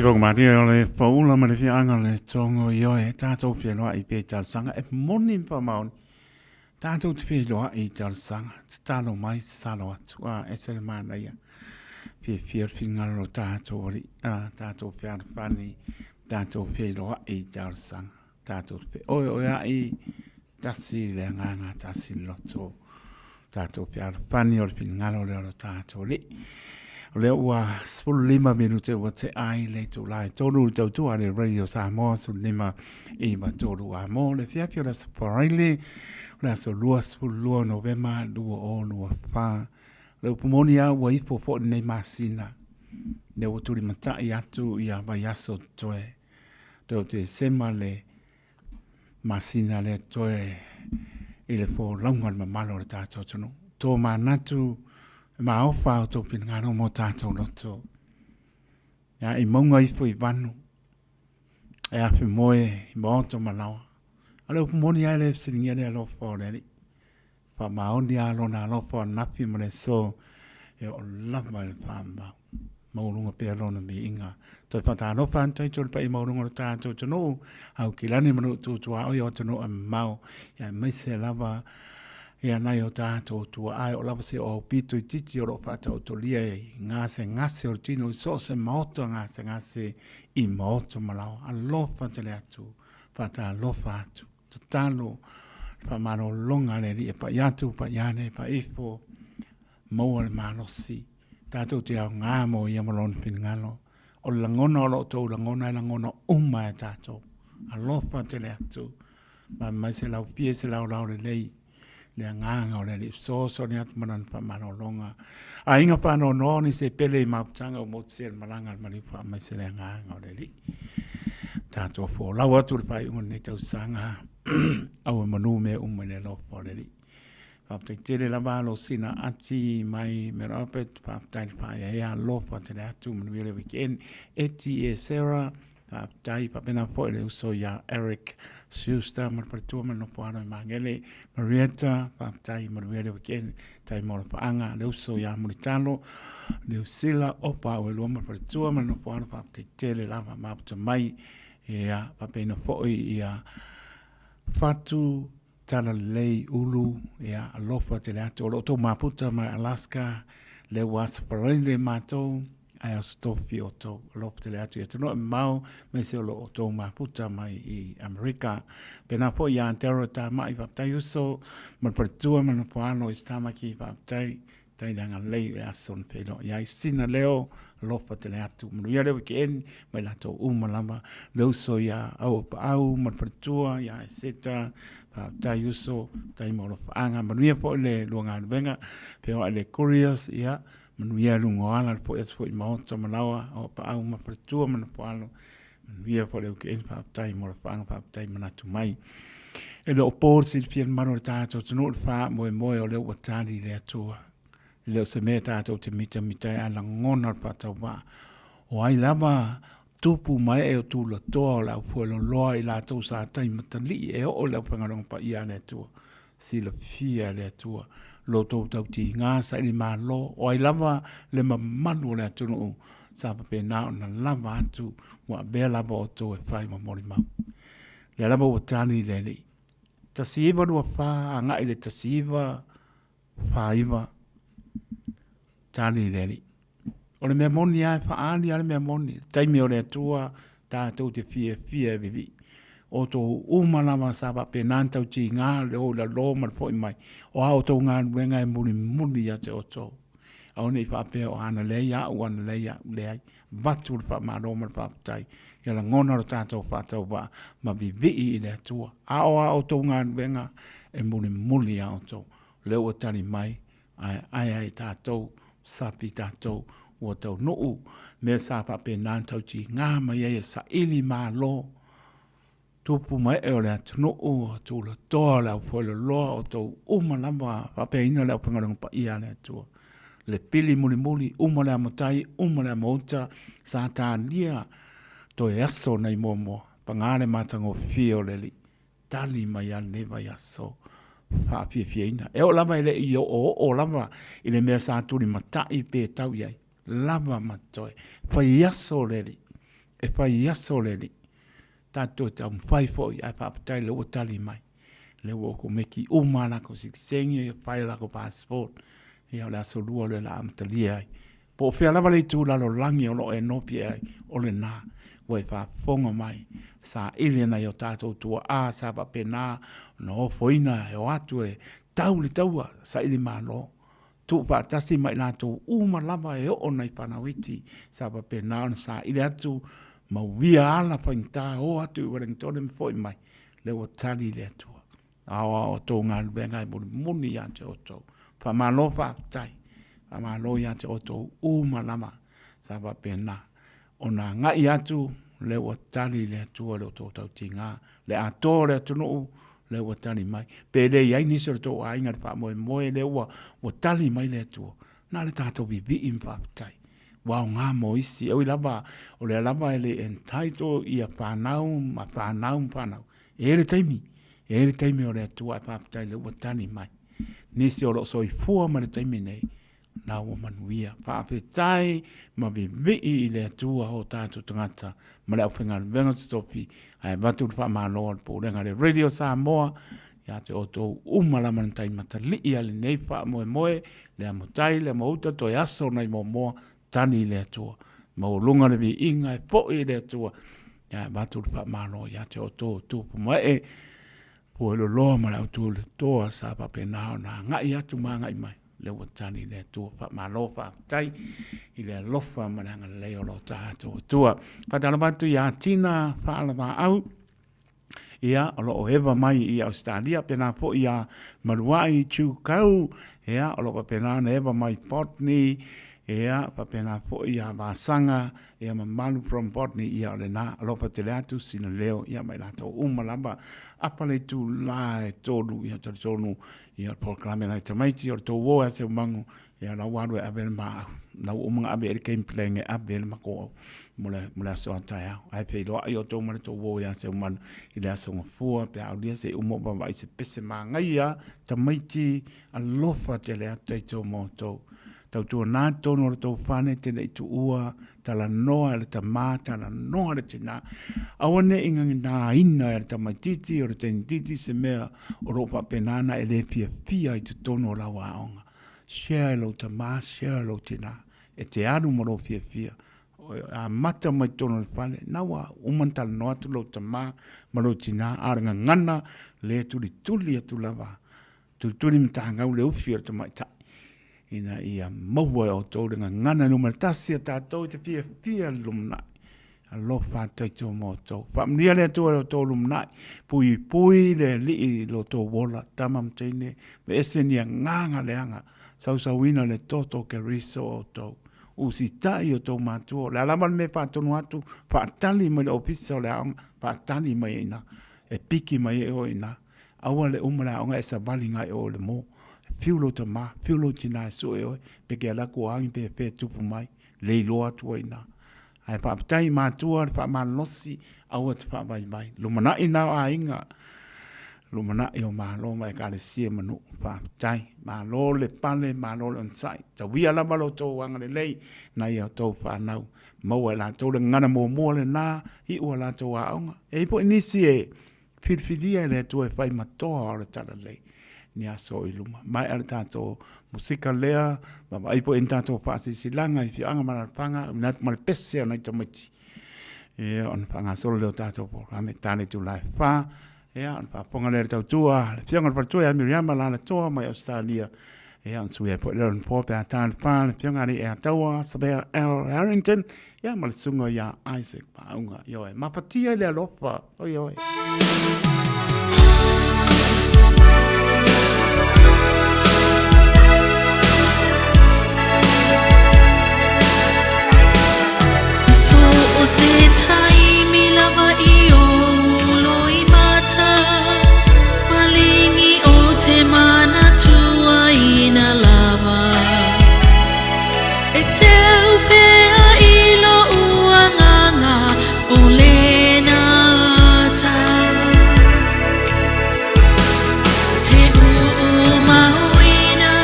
Te Maria o le paula ma le fiaga le tongo i oe tātou whenua i pē talosaga e moni ma whamaoni. Tātou te whenua i talosaga, te talo mai, te talo atu, a ese le manaia. Whiawhia le whingaro tātou ari, a tātou whearwhani, tātou whenua i talosaga. Tātou te oe oe ai, tasi le anganga, tasi le loto. Tātou whearwhani o le whingaro le oro tātou li. O lea ua 15 minute ua te ai le itulā e tolu i tautua le Radio Samoa 15 i matolu a mō le fiafi o le aso Faraile o le aso 22 Novema 2024. O le upu moni a ua ifo foʻi lenei masina lea ua tulimatai atu ia vaiaso toe toe o Tesema le masina lea toe i le folauga o le mamalu o le tatou atunuu. Tō manatu e maofa o tō finagalo mō tātou loto. Ia, i maunga ifo i vanu, e awhi moe i maoto malawa. A le upu moni ai le fesilingia le alofa o le Alii. Faamaoni a lona alofa o nafi ma le aso e oo lava i le faamau. Maualuga pea lona viiga. Toe faatalofa atu ai tolu paia maualuga o le tatou atunuu, Aukilani ma Nuututuaoi o atunuu e mamao, ia aemaise lava ia nai o tatou tuaa e oo lava se o aupito itiiti o lo o faataotolia i gasegase o le tino i so o se maota gasegase i maota ma laoa. Alofa tele atu, faatalofa atu. Tatalo le faamalologa a le Alii e pai atu, pai ane, pai ifo, maua le malosi. Tatou te aoga mo ia ma lona finagalo. O le lagona o lo o outou lagona e lagona uma e tatou. Alofa tele atu. Ma mai se laufie se laolao lelei le agaga o le Alii fesoasoani atu ma lana faamalologa. Aiga faanoanoa ni se pele i mafutaga ua motusia i le malaga a le maliu faamaise le agaga o le Alii. Tatou folau atu le faaiuga o lenei tausaga au e manu mea uma i le alofa o le Alii. Faafetai tele lava lo sina ati mai Mary Albert, faafetai le faaeaea alofa tele atu manuia le weekend. Eti e Sarah, Faafetai faapena foi le uso iā Eric Schuster ma le faletua ma le nofo alo i Magele, Marietta, faafetai manuia le weekend, tai mo le paaga, le uso iā Mulitalo, Niusila, Opa au e lua ma le faletua ma le nofo alo, faafetai tele lava mafuta mai, ia faapena foi ia Fatu Talalelei Ulu, ia alofa tele atu. O lo o outou mafuta mai Alaska, lea ua aso Faraile matou, ae aso Tofi outou. Alofa tele atu i atunuu e mamao, aemaise o lo o outou mafuta mai i Amerika. Pena foi ia Antero Tamai, faafetai uso, ma le faletua ma le nofoalo i Tamaki, faafetai. Tai le agalelei i le aso na feiloai ai sina leo alofa tele atu. Manuia le weekend mai latou uma lava. Le uso ia au paau ma le faletua ia Eseta. Faafetai uso, tai mo alofaaga. Manuia foi le lua galuega. Feoai le Couriers, ia. Manuia luga o ala le foi atu foi i maota ma laoa au paau ma faletua ma nofoalo. Manuia foi le weekend, faafetai mo alofaaga, faafetai manatu mai. E le o po le silafia le mamalu o le tatou atunuu le faamoemoe o lea ua tali le Atua. E le o se mea tatou te mitamita ai, ae lagona le faatauvaa. O ai lava tupu ma ee o tulatoa o le aufueloloa i latou sa taimatalii e oo i le aufaigaluega paia a le Atua. Silafia e le Atua lo outou tautiga saili malo, o ai lava le mamalu o le atunuu sa faapena ona lava atu ua avea lava outou e fai ma molimau. Lea lava ua tali le Alii. 1924 agai i le 1949, tali le Alii. O le mea moni lava, e faaali lava le mea moni. Le taimi o le Atua, tatou te fiafia e vivii. O outou uma lava sa faapena ona tautiga le o i lalo ma le foi mai, o a outou galuega e mulimuli ia te outou. Aua ne i faapea o ana leai au, ana leai au, leai. Avatu le faamalo ma le faafetai ia lagona lo tatou faatauvaa ma vivii i le Atua. A o a outou galuega e mulimuli ia outou. O lea ua tali mai, ae ae ai tatou, sapi tatou, ua taunuu mea sa faapena ona tautiga mai ai e saili malo tupu ma ee o le atunuu, o tulatoa o le aufueloloa, o outou uma lava faapeaina le aufaigaluega paia a le Atua. Le pili mulimuli, uma le amotai, uma le amouta, sa talia toe aso nei muamua, paga le matagofie o le Alii, tali mai lava lenei vaiaso faafiafiaina. E oo lava e le i oooo lava i le mea sa tulimatai pe tau i ai, lava ma totoe. Fai aso le Alii. E fai aso le Alii. Tatou te taumafai foi ae faafetai lea ua tali mai. Lea ua komeki uma a latou sitiseni, fai a latou passport. Ia o le aso lua lea o le a amatalia ai. Po o fea lava le itu lalolagi o lo o e nopi ai, o lena ua e faafofoga mai, saili nai o tatou tuaa sa faapena ona ofoina e o atu e tau le taua saili malo. Tuufaatasi ma i latou uma lava e oo nai fanau iti sa faapena ona saili atu ma uia ala faigata o atu i Ueligitone ma foi mai, lea ua tali le Atua. Aoao a outou galuega e mulimuli ia te outou. Faamalo faafetai, faamalo ia te outou uma lava sa faapena ona agai atu, lea ua tali le Atua i lo outou tautiga, le atoa o le atunuu, lea ua tali mai. Pe le i ai nisi o le tou aiga i le faamoemoe, lea ua, ua tali mai le Atua. Na o le tatou vivii ma faafetai. Ua aoga mo isi. E ui lava, o lea lava e le entitle ia fanau ma fanau ma fanau. E i ai le taimi, e i ai le taimi o le Atua ae faafetai lea ua tali mai. Nisi o lo o soifua mai le taimi nei, na ua manuia. Faafetai ma vivii i le Atua o tatou tagata ma le aufaigaluega totofi, ae avatu le faamalo a le Pulega a le Radio Samoa ia te outou uma lava na taimatalii a lenei faamoemoe, le amotai, le amouta, toe aso nai Moamoa, tali i le Atua. Maualuga le viiga e foi i le Atua, ae avatu le faamalo ia te outou tupu ma ee, Pueloloa ma le autualetoa sa faapena ona agai atu ma agai mai, lea ua tali le Atua. Faamalo faafetai i le alofa ma le agalelei o lo tatou Atua. Faatalofa atu ia Tina Faalavaau, ia, o lo o eva mai i Ausetalia, pena foi ia Maluai Chukau, ia, o lo o faapena ona eva mai Botany, ia, faapena foi ia Vasaga, Ia mamalu from Botany, ia o lena, alofa tele atu sina leo, ia ma i latou uma lava, apa le itula e tolu, ia talitonu, ia o le polokalame nai tamaiti, o le tou o ia Seumangu, ia la ua alu e ave le maau, la ua uma ona ave i ai le game plan e ave ai le matou au mo le, mo le aso a taeao. Ae feiloai outou ma le tou o ia Seumanu i le aso Gafua pe a aulia se i uma ou vaavaai i se pese manaia tamaiti, alofa tele atu taito ma outou. Tautuana totonu o le tou fale e te le i tuua, talanoa e le tama, talanoa e le tina. Aua ne i gaginaina e le tamaitiiti o le teinitiiti se mea o lo o faapena ona e le fiafia i totonu o lau aoga. Share e lou tama, share e lou tina. E te alu ma lou fiafia. Amata mai totonu o le fale, na ua uma ona talanoa atu lou tama ma lou tina, a o le gagana le tulituli atu lava Tulituli matagau le ufi o le tamaitai ina ia maua e outou le gagana numera tasi a tatou i te fiafia le lumanai. Alofa taito ma outou. Faamanuia le Atua i lo outou lumanai. Puipui le Alii i lo outou ola, tama ma teine, ma ese ni agaga leaga, sausauina le toto o Keriso o outou. Usitai i outou matua. O le a lava le mea e faatonu atu, faatali mai le ofisa o le aoga, faatali mai ai i ina. E piki mai ai oe i ina. Aua le uma le aoga e savali ngai oe le mo. Fiu lou tama, fiu lou tina e sue oe, pe ke ala atu o agi pe fea e tupu mai, le iloa atu ai ina. Ae faafetai i matua le faamalolosi, aua te faavaivai. Lumanai na o aiga, lumanai o Malo ma Ekalesia ma nuu. Faafetai. Malo le pale, malo le onosai. Tauia lava lo outou agalelei nai a outou fanau. Maua e latou le gagana muamua lena, iu a latou aoga. E i ai foi nisi e Filifilia e le Atua e fai ma toa o le Talalelei ni aso i luma. Maea le tatou musika lea, vaavaai foi i ni tatou faasilasilaga i afioaga ma alaalafaga, auina atu ma le pese o nai tamaiti. Ia, ona faagasolo lea o tatou polokalame, ta le itula e fa, ia, ona faafofoga lea i le tautua a le Afioga i le Faletua ia Miriama Lalatoa mai Ausetalia. Ia, ona sui ai foi lea o le nofoa pe a ta le fa, le Afioga ia Alii Savea L. Harrington, Ia ma le susuga ia Isaac Paauga. Ioe, mafatia i le alofa. Oi, oi. So o se taimi lava i o loimata Malingi o te manatua ina lava E teu pea i lou agaga o lena ata. Te uu mauina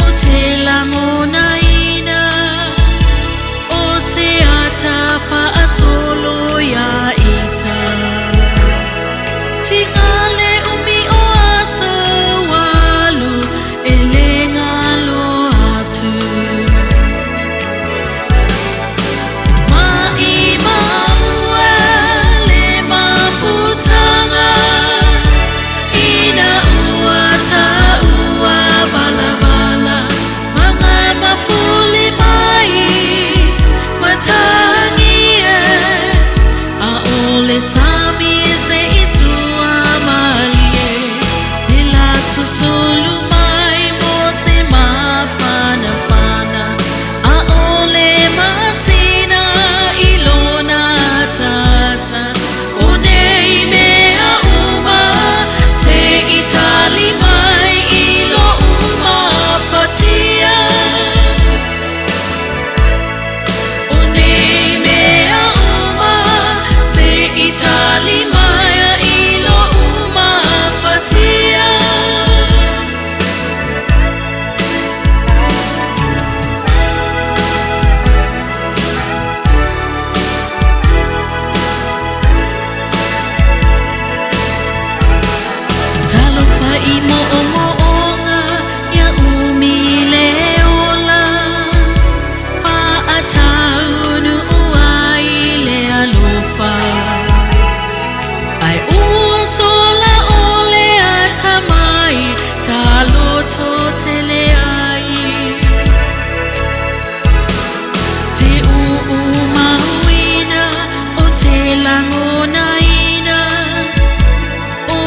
o te lagonaina o se ata faasolo.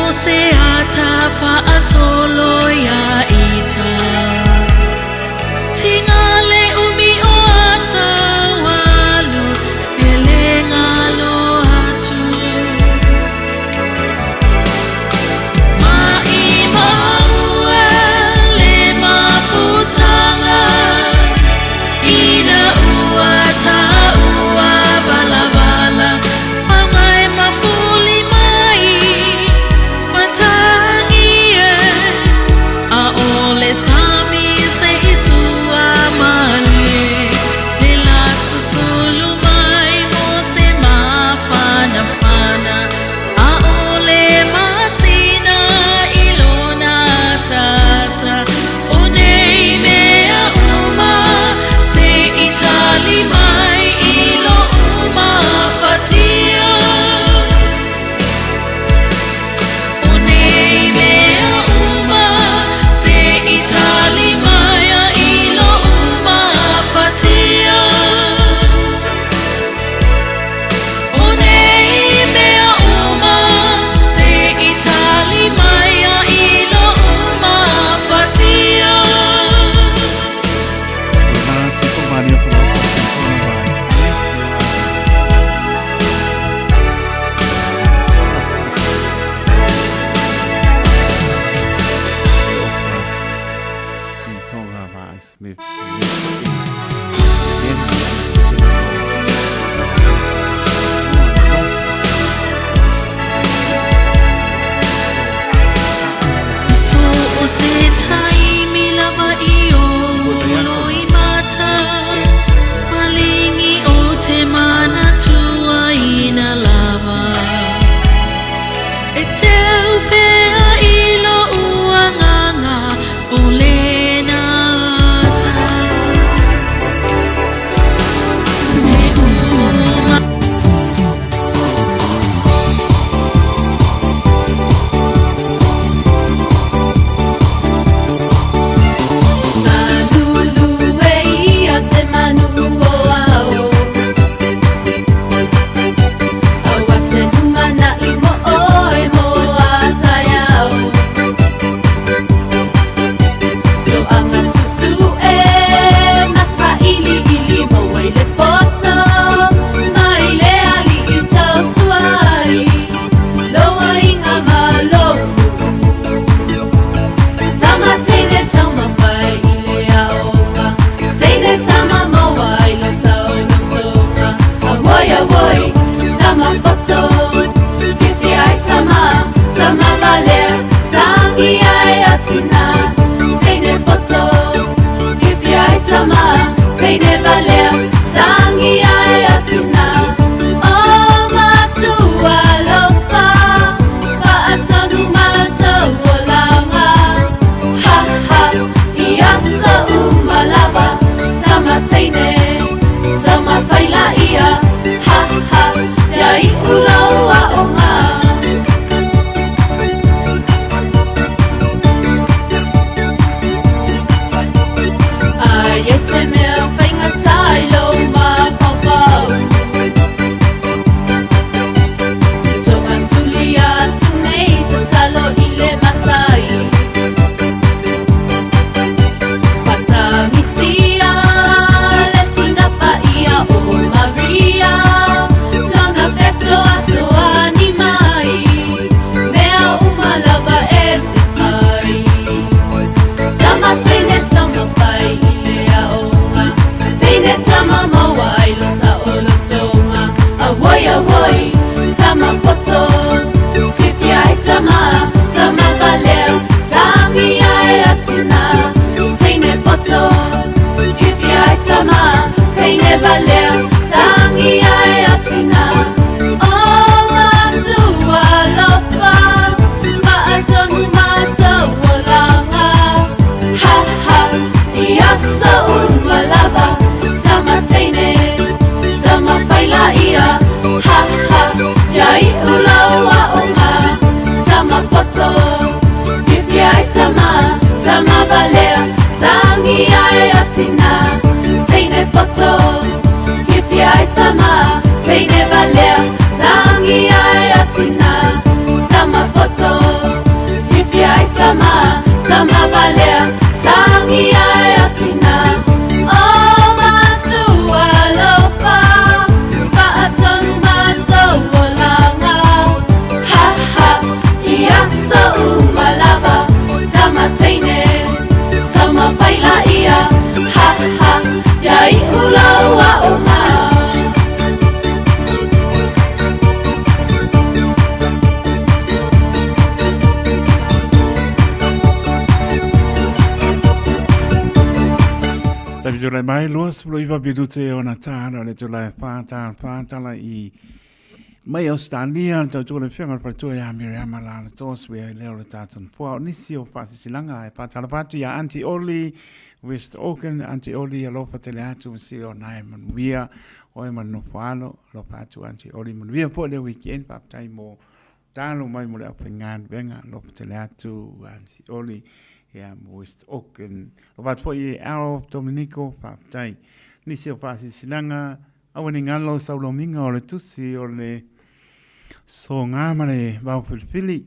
o se ata faasolo ia ita. Tinga le umi o asa walu e le ngalo atu. Ma i maua le mafutanga ina ua taua balabala Angai mafuli mai matangi e A ole sami se isua male Le la susulu mai mo se mafana fana A ole masina ilona tata O nei mea uma se itali mai ilo uma fatia O nei mea uma te itali mai a ilo uma fatia O nei mea uma te itali mai a ilo uma fatia. So o se taimi lava i o loi mata Malingi o te mana tuaina lava E teu pea i lo uanganga o lena ata Te uma. Malulu e ia se manu o ao Aua se lumana i mo oe mo ataia. aso Fiafia ai tama, tama valea Tangi ai a tina O matua alofa Paa tonu matou olaga Ha ha, i aso uma lava Tama teine, tama fai laia Ha ha, ia iu lau aoga. Taimi tulai mai, 29 minute ona tāna o le tulai whātala, whātala i mai Australia, le tautua le whianga le whaitua ia Miriama la le tos, wea i leo le tātana pua o nisi o whaasisilanga e whātala whātu ia Auntie Oli, West Auckland, Auntie Oli, alofa tele atu, masiri o nai manuia, oe ma le nofo alo, alofa atu Auntie Oli, manuia foi le weekend, faafetai mo talo mai mo le aufaigaluega, alofa tele atu Auntie Oli, ia mo West Auckland. Alofa atu foi i Alf Dominico, faafetai. Nisi o faasilasilaga, aua ne i galo saulomiga o le tusi o le soga ma le vaofilifili,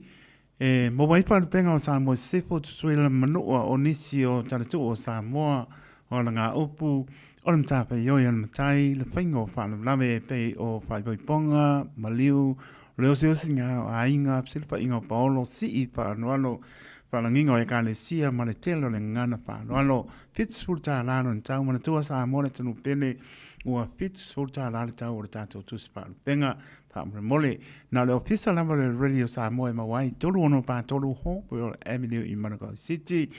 E maua ai faalupega o Samoa Sisifo, Tutuila ma Manua o nisi o talatuu o Samoa, o alagaupu, o le matafaioi a le matai, le faiga o faalavelave e pei o faaipoipoga, maliu, o le osiosiga o aiga, fesilafaiga o paolo, sii faanoalo, faalagiga o ekalesia ma le tele o le gagana faaaloalo. $70 lona tau. Manatua Samoa le atunuu pele, ua $70 le tau o le tatou tusi faalupega. Faamolemole, na o le ofisa lava o le Radio Samoa e maua ai, 3643 Hopewell Avenue i Manukau City.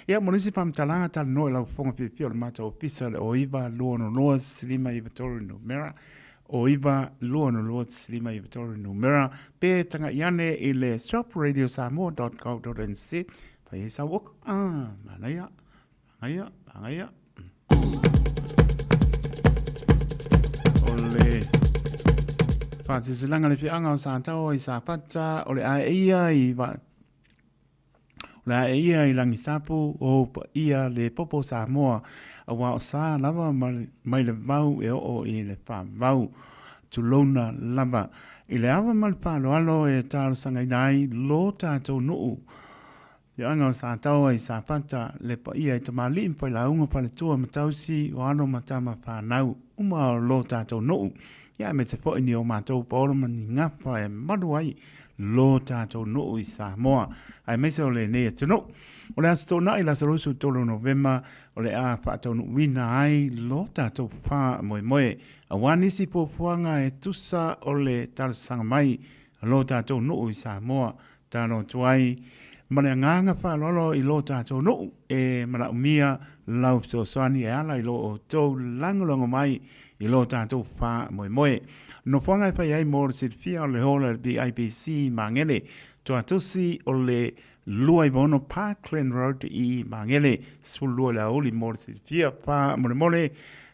Ia, mo nisi faamatalaga, talanoa i lau fofoga fiafia o le matou ofisa le 09 262 593 numera, 09 262 593 numera, pe taga'i ane i le shopradiosamoa.co.nz, fai ai sau oka. Ah, manaia. Agaia, agaia. O le whātisilaga le fiaga o Sataoa i Sāpata, o le ae ia i va... O le ae ia i Langisapu, o paia le popo Samoa, aua o sa lava mai le vau e oo i le whavau, tulouna lava. I le ava ma le faaaloalo e talosagaina ai lo tatou nuu, Ioaga o Sataoa i Safata, le paia i tamalii ma failauga, faletua ma tausi, o alo ma tama fanau uma o lo tatou nuu, ia aemaise foi ni o matou paolo ma ni gafa e malu ai lo tatou nuu i Samoa, aemaise o lenei atunuu. O le Aso Toonai, le aso 23 o Novema, o le a faataunuuina ai lo tatou faamoemoe, aua nisi fuafuaga e tusa o le talosaga mai a lo tatou nuu i Samoa, Talo atu ai ma le agaga faaaloalo i lo tatou nuu e manaomia lau fesoasoani e ala i lo outou lagolago mai i lo tatou faamoemoe. Nofoaga e fai ai mo le silafia o le hall a le BIBC i Magele, Tuatusi o le 296 Parkland Road i Magele, 12 i le aoauli mo le silafia faamolemole.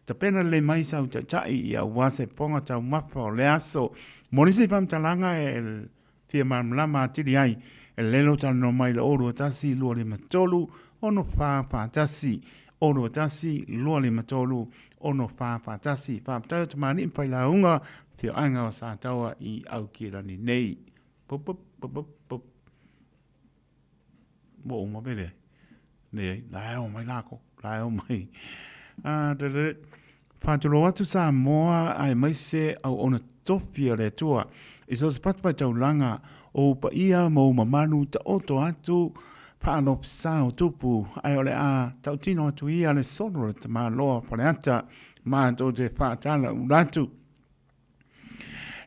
Tapena lelei mai sau taitai ia aua se poga taumafa o le aso. Mo nisi faamatalaga e Fia malamalama atili ai, e lelo talanoa mai le 021 253 6441, 021 253 6441. Faafetai o tamalii ma failauga afioaga o Sataoa i Aukilani nei. Pup, pup, pup, pup, pup. Ua uma pe leai? Leai, la e omai lākou, la e omai. Ah, da, da, Faatulou atu Samoa aemaise auauna tofi a le Atua i so o se fatafaitaulaga o ou paia ma ou mamalu taoto atu faalofisa o tupu ae o le a tautino atu ia le solo o le tamaloa Faleata matou te faatalaula atu.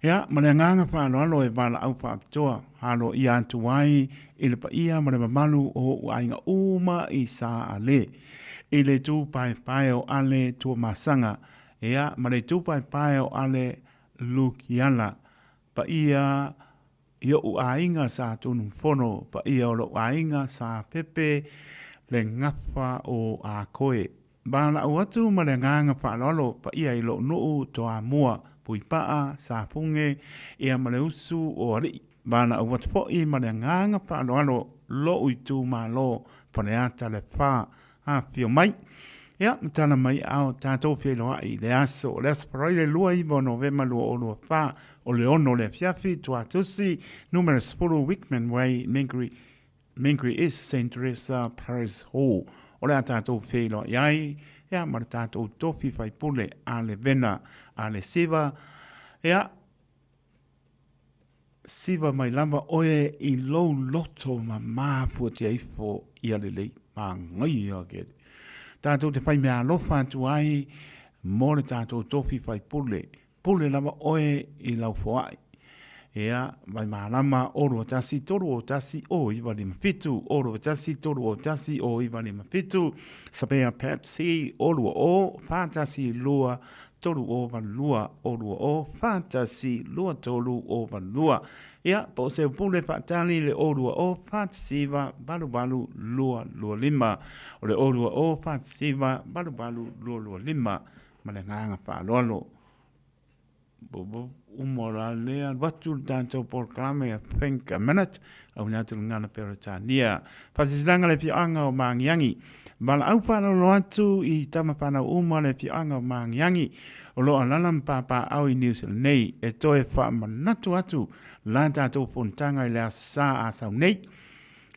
Ia, ma le agaga faaaloalo e valaau faapitoa aloaia atu ai i le paia ma le mamalu o ou aiga uma i Saale, i le itupaepae o Ale Tuamasaga, ia, ma le itupaepae o Ale Lukiala, paia i oʻu aiga sa Tunumafono, paia o loʻu aiga sa Pepe le gafa o Akoe. Valaau atu ma le agaga faaaloalo paia i loʻu nuu Toamua, Puipaa, Safuge, ia ma le usu o Alii. Valaau atu foi ma le agaga faaaloalo loʻu itumalo Faleata Lefa. Afifio mai. Ia, ma tala mai ao tātou feiloai i le aso. O le aso Faraile 29 o Novema 2024, o le 6 o le afiafi, Tuatusi, numera 10, Wickman Way, Mengeri, Mengeri East, St. Theresa Parish Hall. O le a tātou feiloai ai, ia, ma le tātou tofi faipule a le Vena, a le Siva, ia, Siva mai lava oe i lou loto mamā fuatia ifo ia lelei. Manaia ke tātou te whai mea alofa atu ai mō le tātou tofi whai pule. Pule lava oe i lau foai. Ia, vai mālama, o 21, 3 o 1, o 9 5 7, o 21, 3 o 1, o 9 5 7, Sapea Pepsi, o 2 o, 4 1 2, 3 o 8 2, o 2 o, 4 1 2 3 o 8 2. Ia, po o se pule faatali le o 2 o, 4 9 8 8 2 2 5. O le o 2 o, 4 9 8 8 2 2 5. Ma le agaga faaaloalo. Uma la lea alu atu le tatou polokalame a Think a Minute, auina atu le gagana Peretania. Faasilasilaga le afioaga o Magiagi. Valaau faalolo atu i tama fanau uma le afioaga o Magiagi o lo o alaala ma papaaao i Niu Sila nei e toe faamanatu atu la tatou fonotaga i le Aso Sa a sau nei.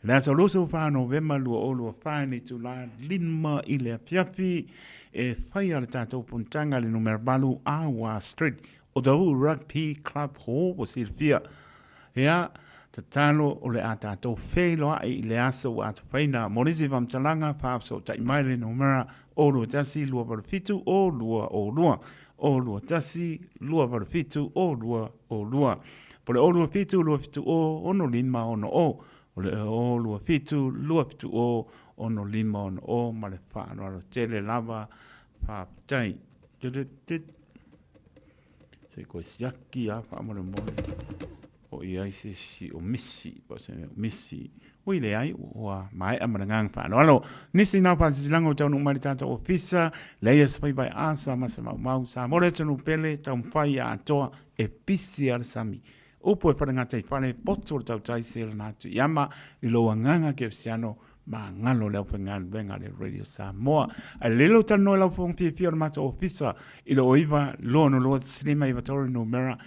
Le aso 24 Novema 2024 i le itula 5 i le afiafi e faia le tatou fonotaga i le numera 8 Awa Street o Tauu Rugby Club Hall ua silafia. Ea, tatalo o le a tatou feiloai i le aso ua atafaina. Mo nisi faamatalaga, faafesootai mai le numera 021 287 0202, 021 287 0202. Po le 027 270 6560, o le 027 270 6560 ma le faaaloalo tele lava. Faafetai. Se i koe siaki lava faamolemole o i ai se isi o misi, po o se mea o misi. Ui leai, ua maea ma le agaga faaaloalo. Nisi na o faasilasilaga ua taunuu mai le tatou ofisa, leai se faiva e asa ma se maumau, Samoa le atunuu pele, taumafai ia atoa, e pisi lava le sami. Upu e falegataifale, poto le tautai selana atu i ama, i lou agaga kerisiano, magalo le aufaigaluega a le Radio Samoa. Ae lelei lou talanoa i lau fofoga fiafia o le matou ofisa i le 09 262 593 numera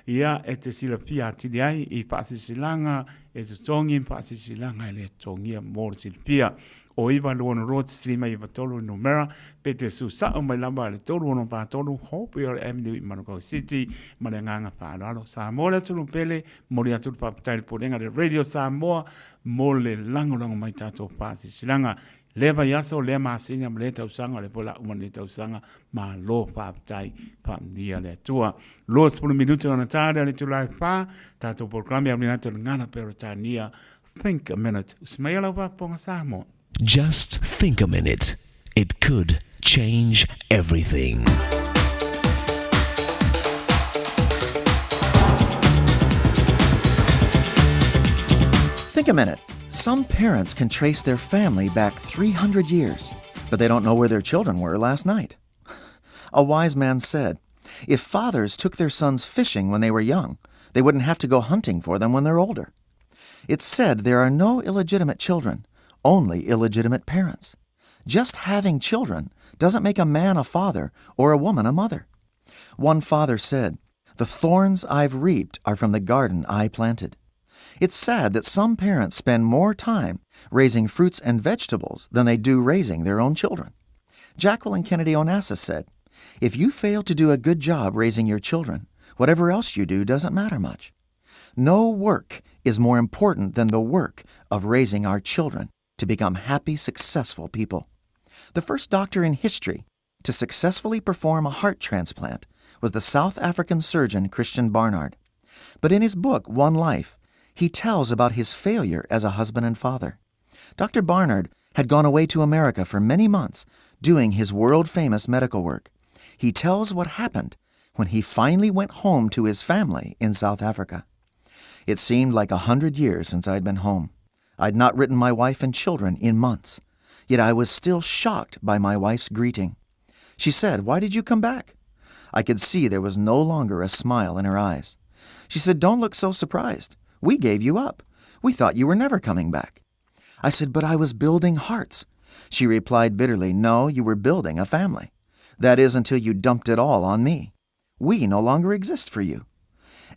ia e te silafia atili ai i faasilasilaga e totogi ma faasilasilaga e le totogia mo le silafia. O 9 262 593 numera pe te susa'o mai lava i le 363 Hopewell Avenue i Manukau City ma le agaga faaaloalo. Samoa le atunuu pele, momoli atu le faafetai i le Pulega a le Radio Samoa mo le lagolago mai tatou faasilasilaga. Lea vaiaso, lea masina ma lea tausaga, o lea foi o le a uma lenei tausaga, malo faafetai, faamanuia le Atua. 20 minute ona ta lea o le itula e 4, tatou polokalame auina atu e le Gagana Peretania, Think a Minute. Usi mai lau faafofoga Samoa. Just think a minute. It could change everything. Think a minute. Some parents can trace their family back 300 years, but they don't know where their children were last night. A wise man said, If fathers took their sons fishing when they were young, they wouldn't have to go hunting for them when they're older. It's said there are no illegitimate children, only illegitimate parents. Just having children doesn't make a man a father or a woman a mother. One father said, The thorns I've reaped are from the garden I planted. It's sad that some parents spend more time raising fruits and vegetables than they do raising their own children. Jacqueline Kennedy Onassis said, If you fail to do a good job raising your children, whatever else you do doesn't matter much. No work is more important than the work of raising our children to become happy, successful people. The first doctor in history to successfully perform a heart transplant was the South African surgeon Christian Barnard. But in his book, One Life, he tells about his failure as a husband and father. Dr. Barnard had gone away to America for many months doing his world famous medical work. He tells what happened when he finally went home to his family in South Africa. It seemed like 100 years since I'd been home. I'd not written my wife and children in months, yet I was still shocked by my wife's greeting. She said, Why did you come back? I could see there was no longer a smile in her eyes. She said, Don't look so surprised. We gave you up. We thought you were never coming back. I said, But I was building hearts. She replied bitterly, No, you were building a family. That is until you dumped it all on me. We no longer exist for you.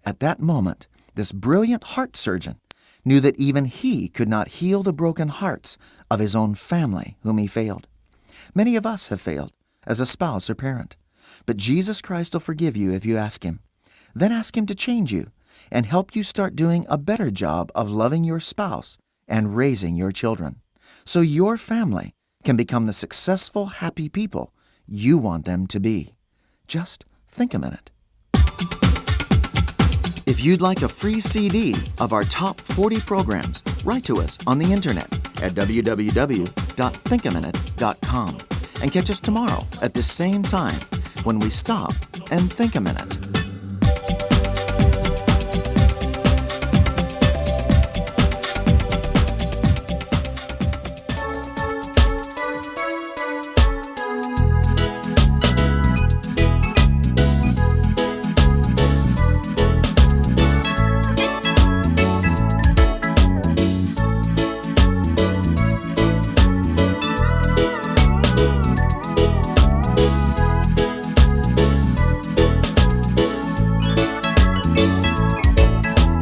At that moment, this brilliant heart surgeon knew that even he could not heal the broken hearts of his own family whom he failed. Many of us have failed as a spouse or parent, but Jesus Christ will forgive you if you ask him. Then ask him to change you and help you start doing a better job of loving your spouse and raising your children so your family can become the successful, happy people you want them to be. Just think a minute. If you'd like a free CD of our top 40 programs, write to us on the internet at www.thinkaminute.com and catch us tomorrow at this same time when we stop and think a minute.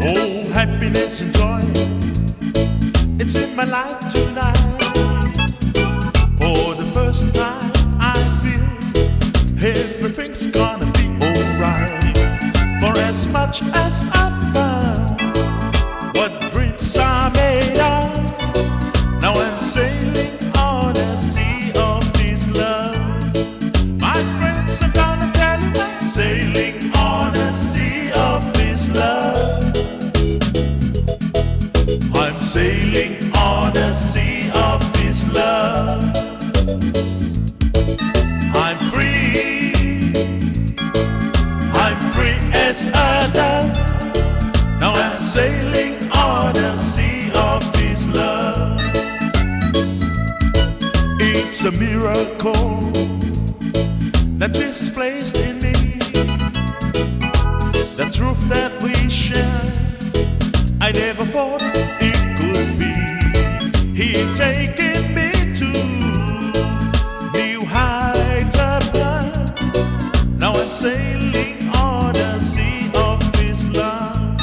Oh, happiness and joy, it's in my life tonight. For the first time, I feel everything's gonna be alright. For as much as I found what dreams are made of, now I'm sailing on a sea of his love. My friends are gonna tell you I'm sailing on a sea of his love. I'm sailing on a sea of his love. I'm free. I'm free as a dove. Now I'm sailing on a sea of his love. It's a miracle that Jesus placed in me. The truth that we share, I never thought it could be. He taken me to new heights above. Now I'm sailing on a sea of His love.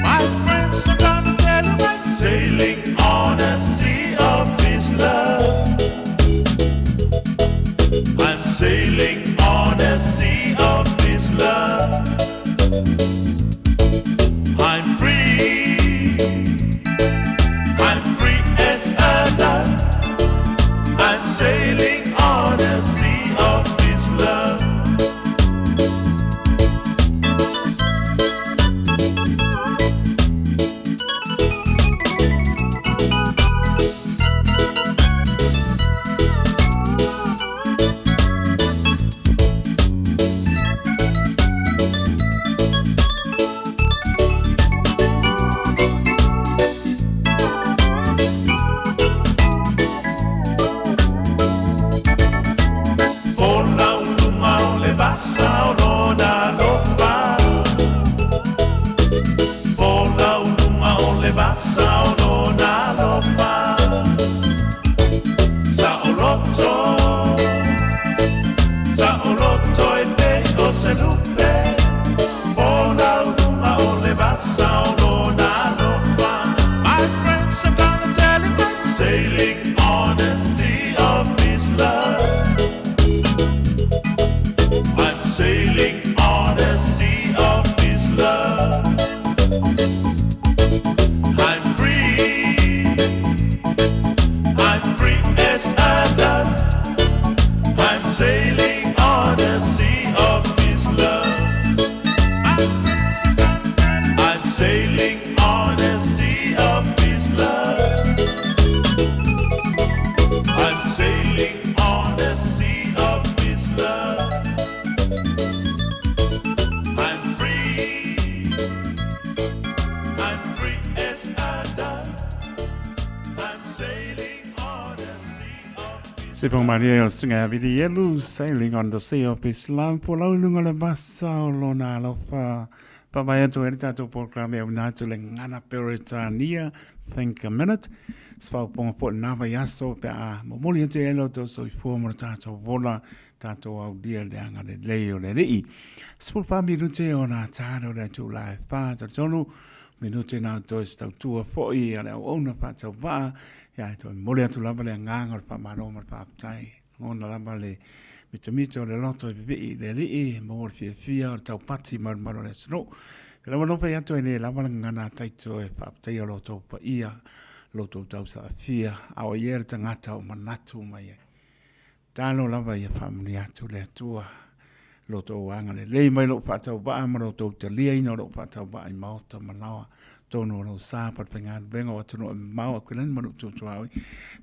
My friends are gonna tell you I'm sailing on a sea of His love. I'm sailing on a sea of His love. I'm free. I'm free as a dove. I'm sailing on a sea of His love. Fola uluga o le vasa o lona alofa. Fola uluga o le vasa o lona alofa. Sa oloto, sa oloto e pei o se lupe. Fola uluga o le vasa o lona alofa. My friends, I'm gonna tell you I'm sailing on a sea of His love. I'm sailing on a sea of His love. I'm free. I'm free as a dove. I'm sailing on a sea of His love. I'm sailing on a sea of His love. I'm sailing on a sea of His love. I'm free. I'm free as a dove. I'm sailing on a sea of Se pong maria o sunga vili elu, sailing on the sea of His love, po lau lunga le vasa o lona alofa. Papai atu ai le tatou polokalame auina atu le gagana Peretania, Think a Minute. Se faaopoopoga foi i lena vaiaso pe a momoli atu ai lo outou soifua ma lo tatou ola, tatou aulia le agalelei o le Alii. 14 minute ona talo le itula e 4, 33 minute na o toe se tautua foi a le auauna faatauvaa, ia e toe momoli atu lava le agaga o le faamalo ma le faafetai. Lagona lava le mitamita o le loto e vivii i le Alii, e maua le fiafia o le taupati ma le mamalu o le atunuu. E lava nofo atu e le lava le gagana a Taito e faafetaia lo outou paia, lo outou tausaafia, a o ia le tagata o manatu mai ai. Talo lava ia faamanuia atu le Atua lo outou agalelei mai lou faatauvaa ma lo outou taliaina o lou faatauvaa i maota ma laoa tonu o lou sa pa le faigaluega o atunuu e mamao Aukilani ma lou tuatuaoi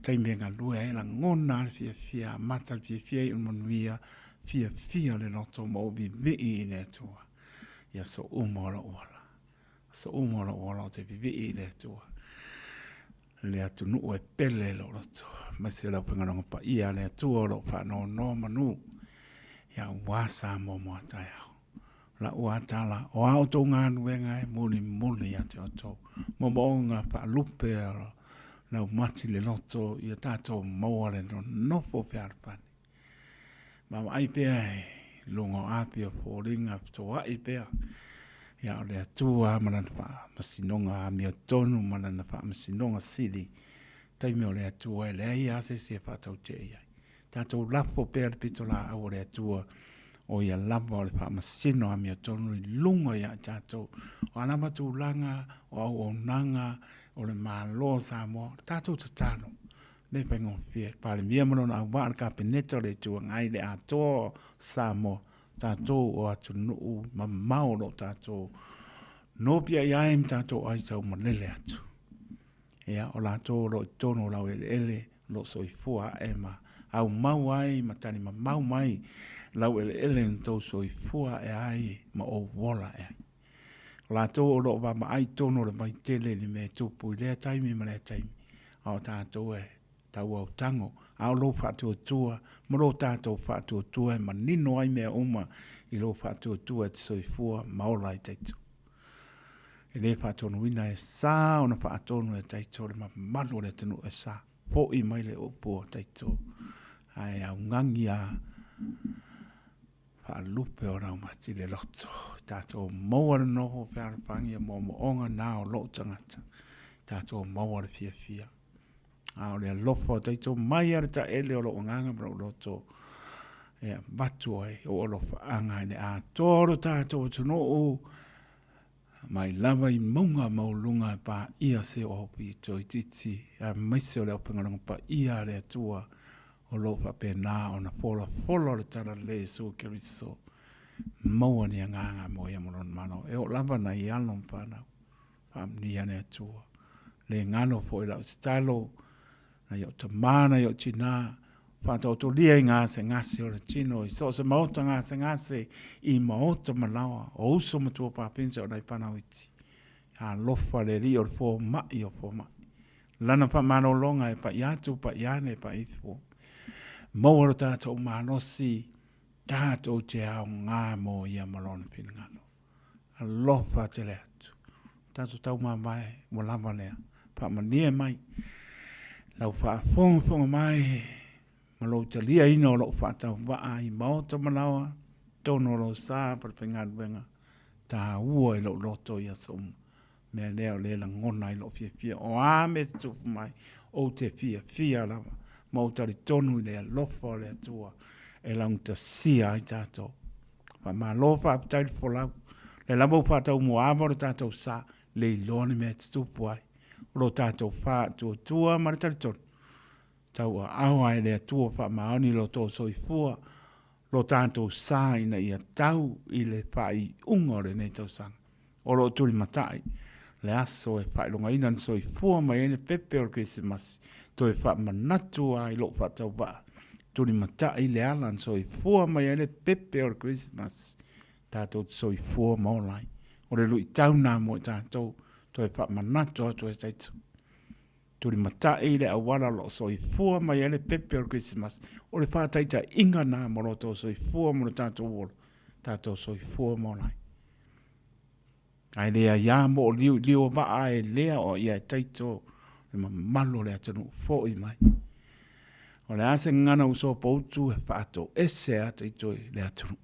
taimi e galue ai lagona le fiafia amata le fiafia i manuia fiafia le loto ma ou vivii i le Atua i aso uma o lou ola aso uma o lou ola ou te vivii i le Atua le atunuu e pele i lou loto, aemaise le aufaigaluega paia a le Atua o lo o faanonomanu aua Samoa mo a taeao. Lau a tala, o a outou galuega e mulimuli ia te outou, moomooga faalupe o laumati le loto ia tatou maua le nonofo fealofani. Vaavaai pea i luga o api o foliga fetoai pea, ia o le Atua ma lana faamasinoga amiotonu ma lana faamasinoga sili, taimi o le Atua e leai lava se isi e faatautee i ai. Tatou lafo pea le pitolaau a le Atua, o ia lava o le faamasino amiotonu i luga ia i tatou. O a lava tulaga, o auaunaga, o le Malo o Samoa, o le tatou tatalo, le faigofie. Palemia ma lona auvaa le Kapeneta o le Itu Agai le atoa o Samoa, tatou o atunuu mamao o lo o tatou nopiai ai ma tatou ai taumalele atu. Ia, o latou o lo o i totonu o laueleele, o lo o soifua ae ma aumau ai ma tali mamao mai laueleele na tou soifua ae ai ma ou ola ae ai. O latou o lo o vaavaai i totonu o le vaitele i le mea e tupu i lea taimi ma lea taimi, a o tatou e tauautago, a o lou faatuatua ma lo tatou faatuatua e manino ai mea uma i lou faatuatua e te soifua ma ola ai Taito. E le faatonuina e sa ona faatonu e Taito le mamalu o le atunuu e sa. Foi mai le upu o Taito ae augani a Faalupe o raumati le loto. Tatou maua le nofo fealofani o moomooga na o lou tagata. Tatou maua le fiafia. A o le alofa o taito mai a le taele o lou agaga ma lou loto e avatu ai ou alofaaga i le atoa o lo tatou atunuu mai lava i mauga maualuluga e paia se oo pito itiiti aemaise o le aufaigaluega paia a le Atua o lo o faapena ona folafola le Talalelei Iesu Keriso. Maua ni agaga mo ia ma lona Malo. E oo lava nai alo ma fanau. Faamanuia le Atua. Le galo foi lau tatalo, nai ou tama, nai ou tina, faataotolia i gasegase o le tino, i so o se maota gasegase, i maota malaoa, o uso ma tuapapine o nai fanau iti. Alofa le Alii o le fomai o fomai. Lana faamalologa e pai atu, pai ane, pai ifo. Maua lo tatou malosi, tatou te aoga mo ia ma lona finagalo. Alofa tele atu. Tatou taumamae, ua lava lea. Faamalie mai lau faafogafoga mai ma lou taliaina o lou faatauvaa i maota ma laoa, totonu o lou sa ma le faigaluega taua i lou loto i aso uma. Mea lea o lea e lagona ai lou fiafia. O a mea e tutupu mai, ou te fiafia lava ma ou talitonu i le alofa o le Atua e laugatasia ai tatou. Faamalo faafetai le folau. O lea lava ua faataumuaava lo tatou sa, le iloa le mea e tutupu ai. O lo tatou faatuatua ma le talitonu, tauaao ai le Atua faamaoni lo outou soifua, lo tatou sa ina ia tau i le faaiuga o lenei tausaga. O lo o tulimatai le aso e faailogaina le soifua mai ai le pepe o le Kerisimasi, toe faamanatu ai lou faatauvaa, tulimatai le ala na soifua mai ai le pepe o le Kerisimasi, tatou te soifua ma ola ai. O le luitau lena mo i tatou, toe faamanatu atu e Taito. Tulimatai le auala o lo o soifua mai ai le pepe o le Kerisimasi, o le faataitaiga lena mo lo outou soifua ma lo tatou ola, tatou soifua ma ola ai. Ae le aiā moʻoliu i liu o vaa e lea o ia e taito le mamalu o le atunuu foʻi mai. O le a se gagana ua sopoutu e faatoese a taito i le atunuu.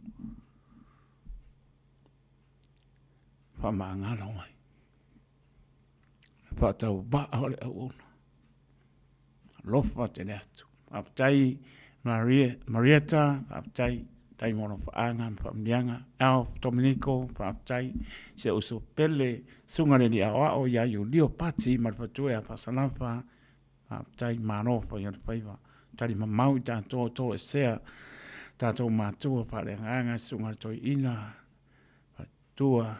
Faamagalo mai. Faatauvaa o le auauna. Alofa tele atu. Faafetai Maria, Marietta, faafetai tai mo alofaaga ma faamanuiaga. Alf Dominico, faafetai si ou uso pele, susuga i le alii aoao ia Iulio Pati ma le faletua ia Faasalafa, faafetai malo fai o le faiva. Tali mamau i tatou o toesea, tatou matua faaleagaga, susuga i le toeaina, faletua,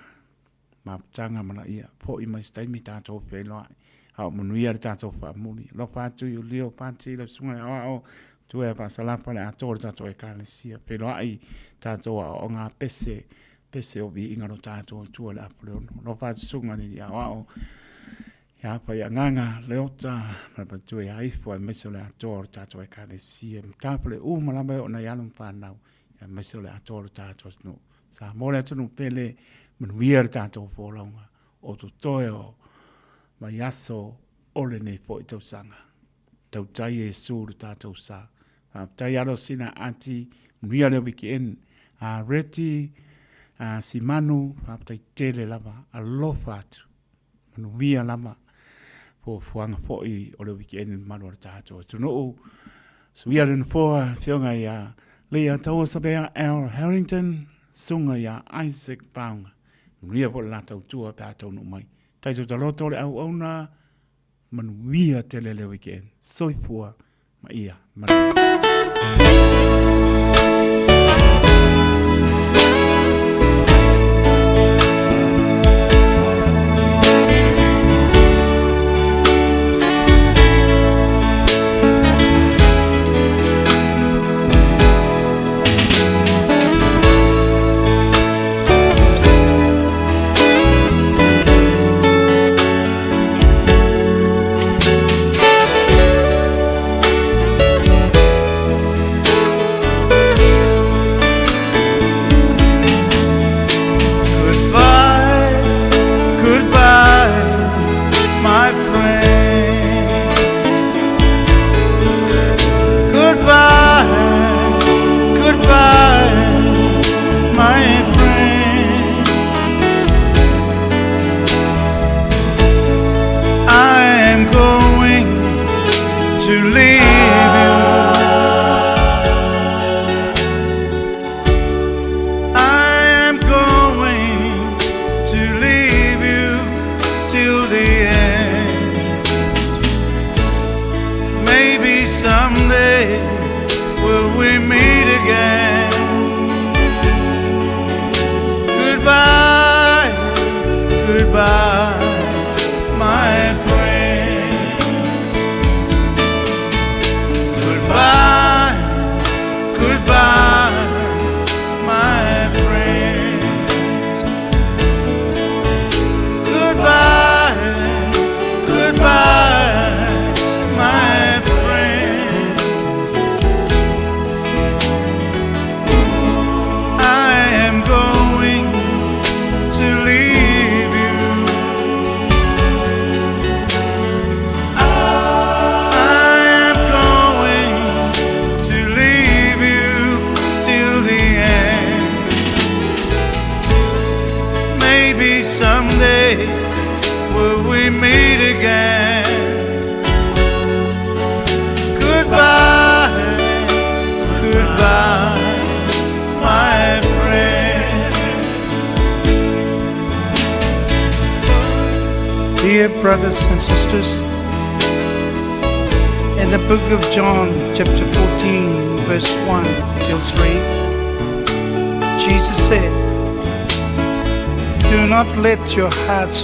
mafutaga ma laia. Foi mai se taimi tatou feiloai. A o manuia le tatou faamuli. Alofa atu i Ulio Pati, lau susuga i le aoao, tua ia Faasalafa le atoa o le tatou Ekalesia. Feiloai tatou aoaoga pese, pese o viiga lo tatou Atua i le Apuleono. Alofa atu susuga i le alii aoao, ia Faiagaga Leota, ma le faletua ia Ifo, aemaise o le atoa o le tatou Ekalesia. Matafale uma lava e oo nai alo ma fanau, aemaise o le atoa o le tatou atunuu. Samoa le atunuu pele, manuia le tatou folauga o totoe o vaiaso o lenei foi tausaga. Tautai e Iesu le tatou sa. Faafetai alo sina ati, manuia le weekend. A Reti, a Simanu, faafetai tele lava, alofa atu. Manuia lava fuafuaga foi o le weekend i le mamalu o le tatou atunuu. Suia le nofoa, Afioga ia Leah Taua Savea L. Harrington, Susuga ia Isaac Paunga. Manuia foi le la tautua pe a taunuu mai. Taito taloto le auauna, manuia tele le weekend. Soifua ma ia manuia. Goodbye, goodbye, my friend. Goodbye, goodbye, my friend. I am going to leave you. I am going to leave you till the end. Maybe someday will we meet again. Goodbye, goodbye, my friend. Goodbye, goodbye, my friends. Goodbye, goodbye, my friend. I am going to leave you. I am going to leave you till the end. Maybe someday will we meet again. Goodbye, goodbye, my friend. Dear brothers and sisters, in the book of John, chapter 14, verse 1 till 3, Jesus said, Do not let your hearts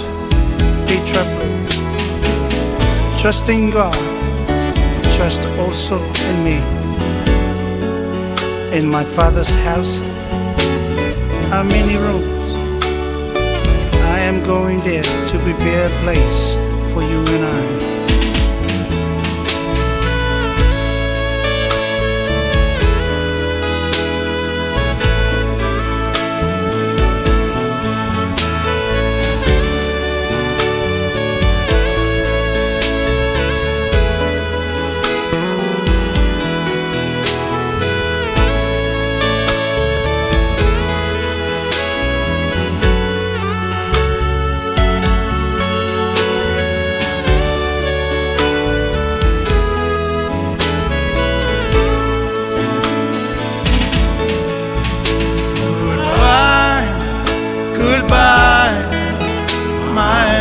be troubled. Trust in God, trust also in me. In my Father's house are many rooms. I am going there to prepare a place for you and I.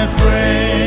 friend.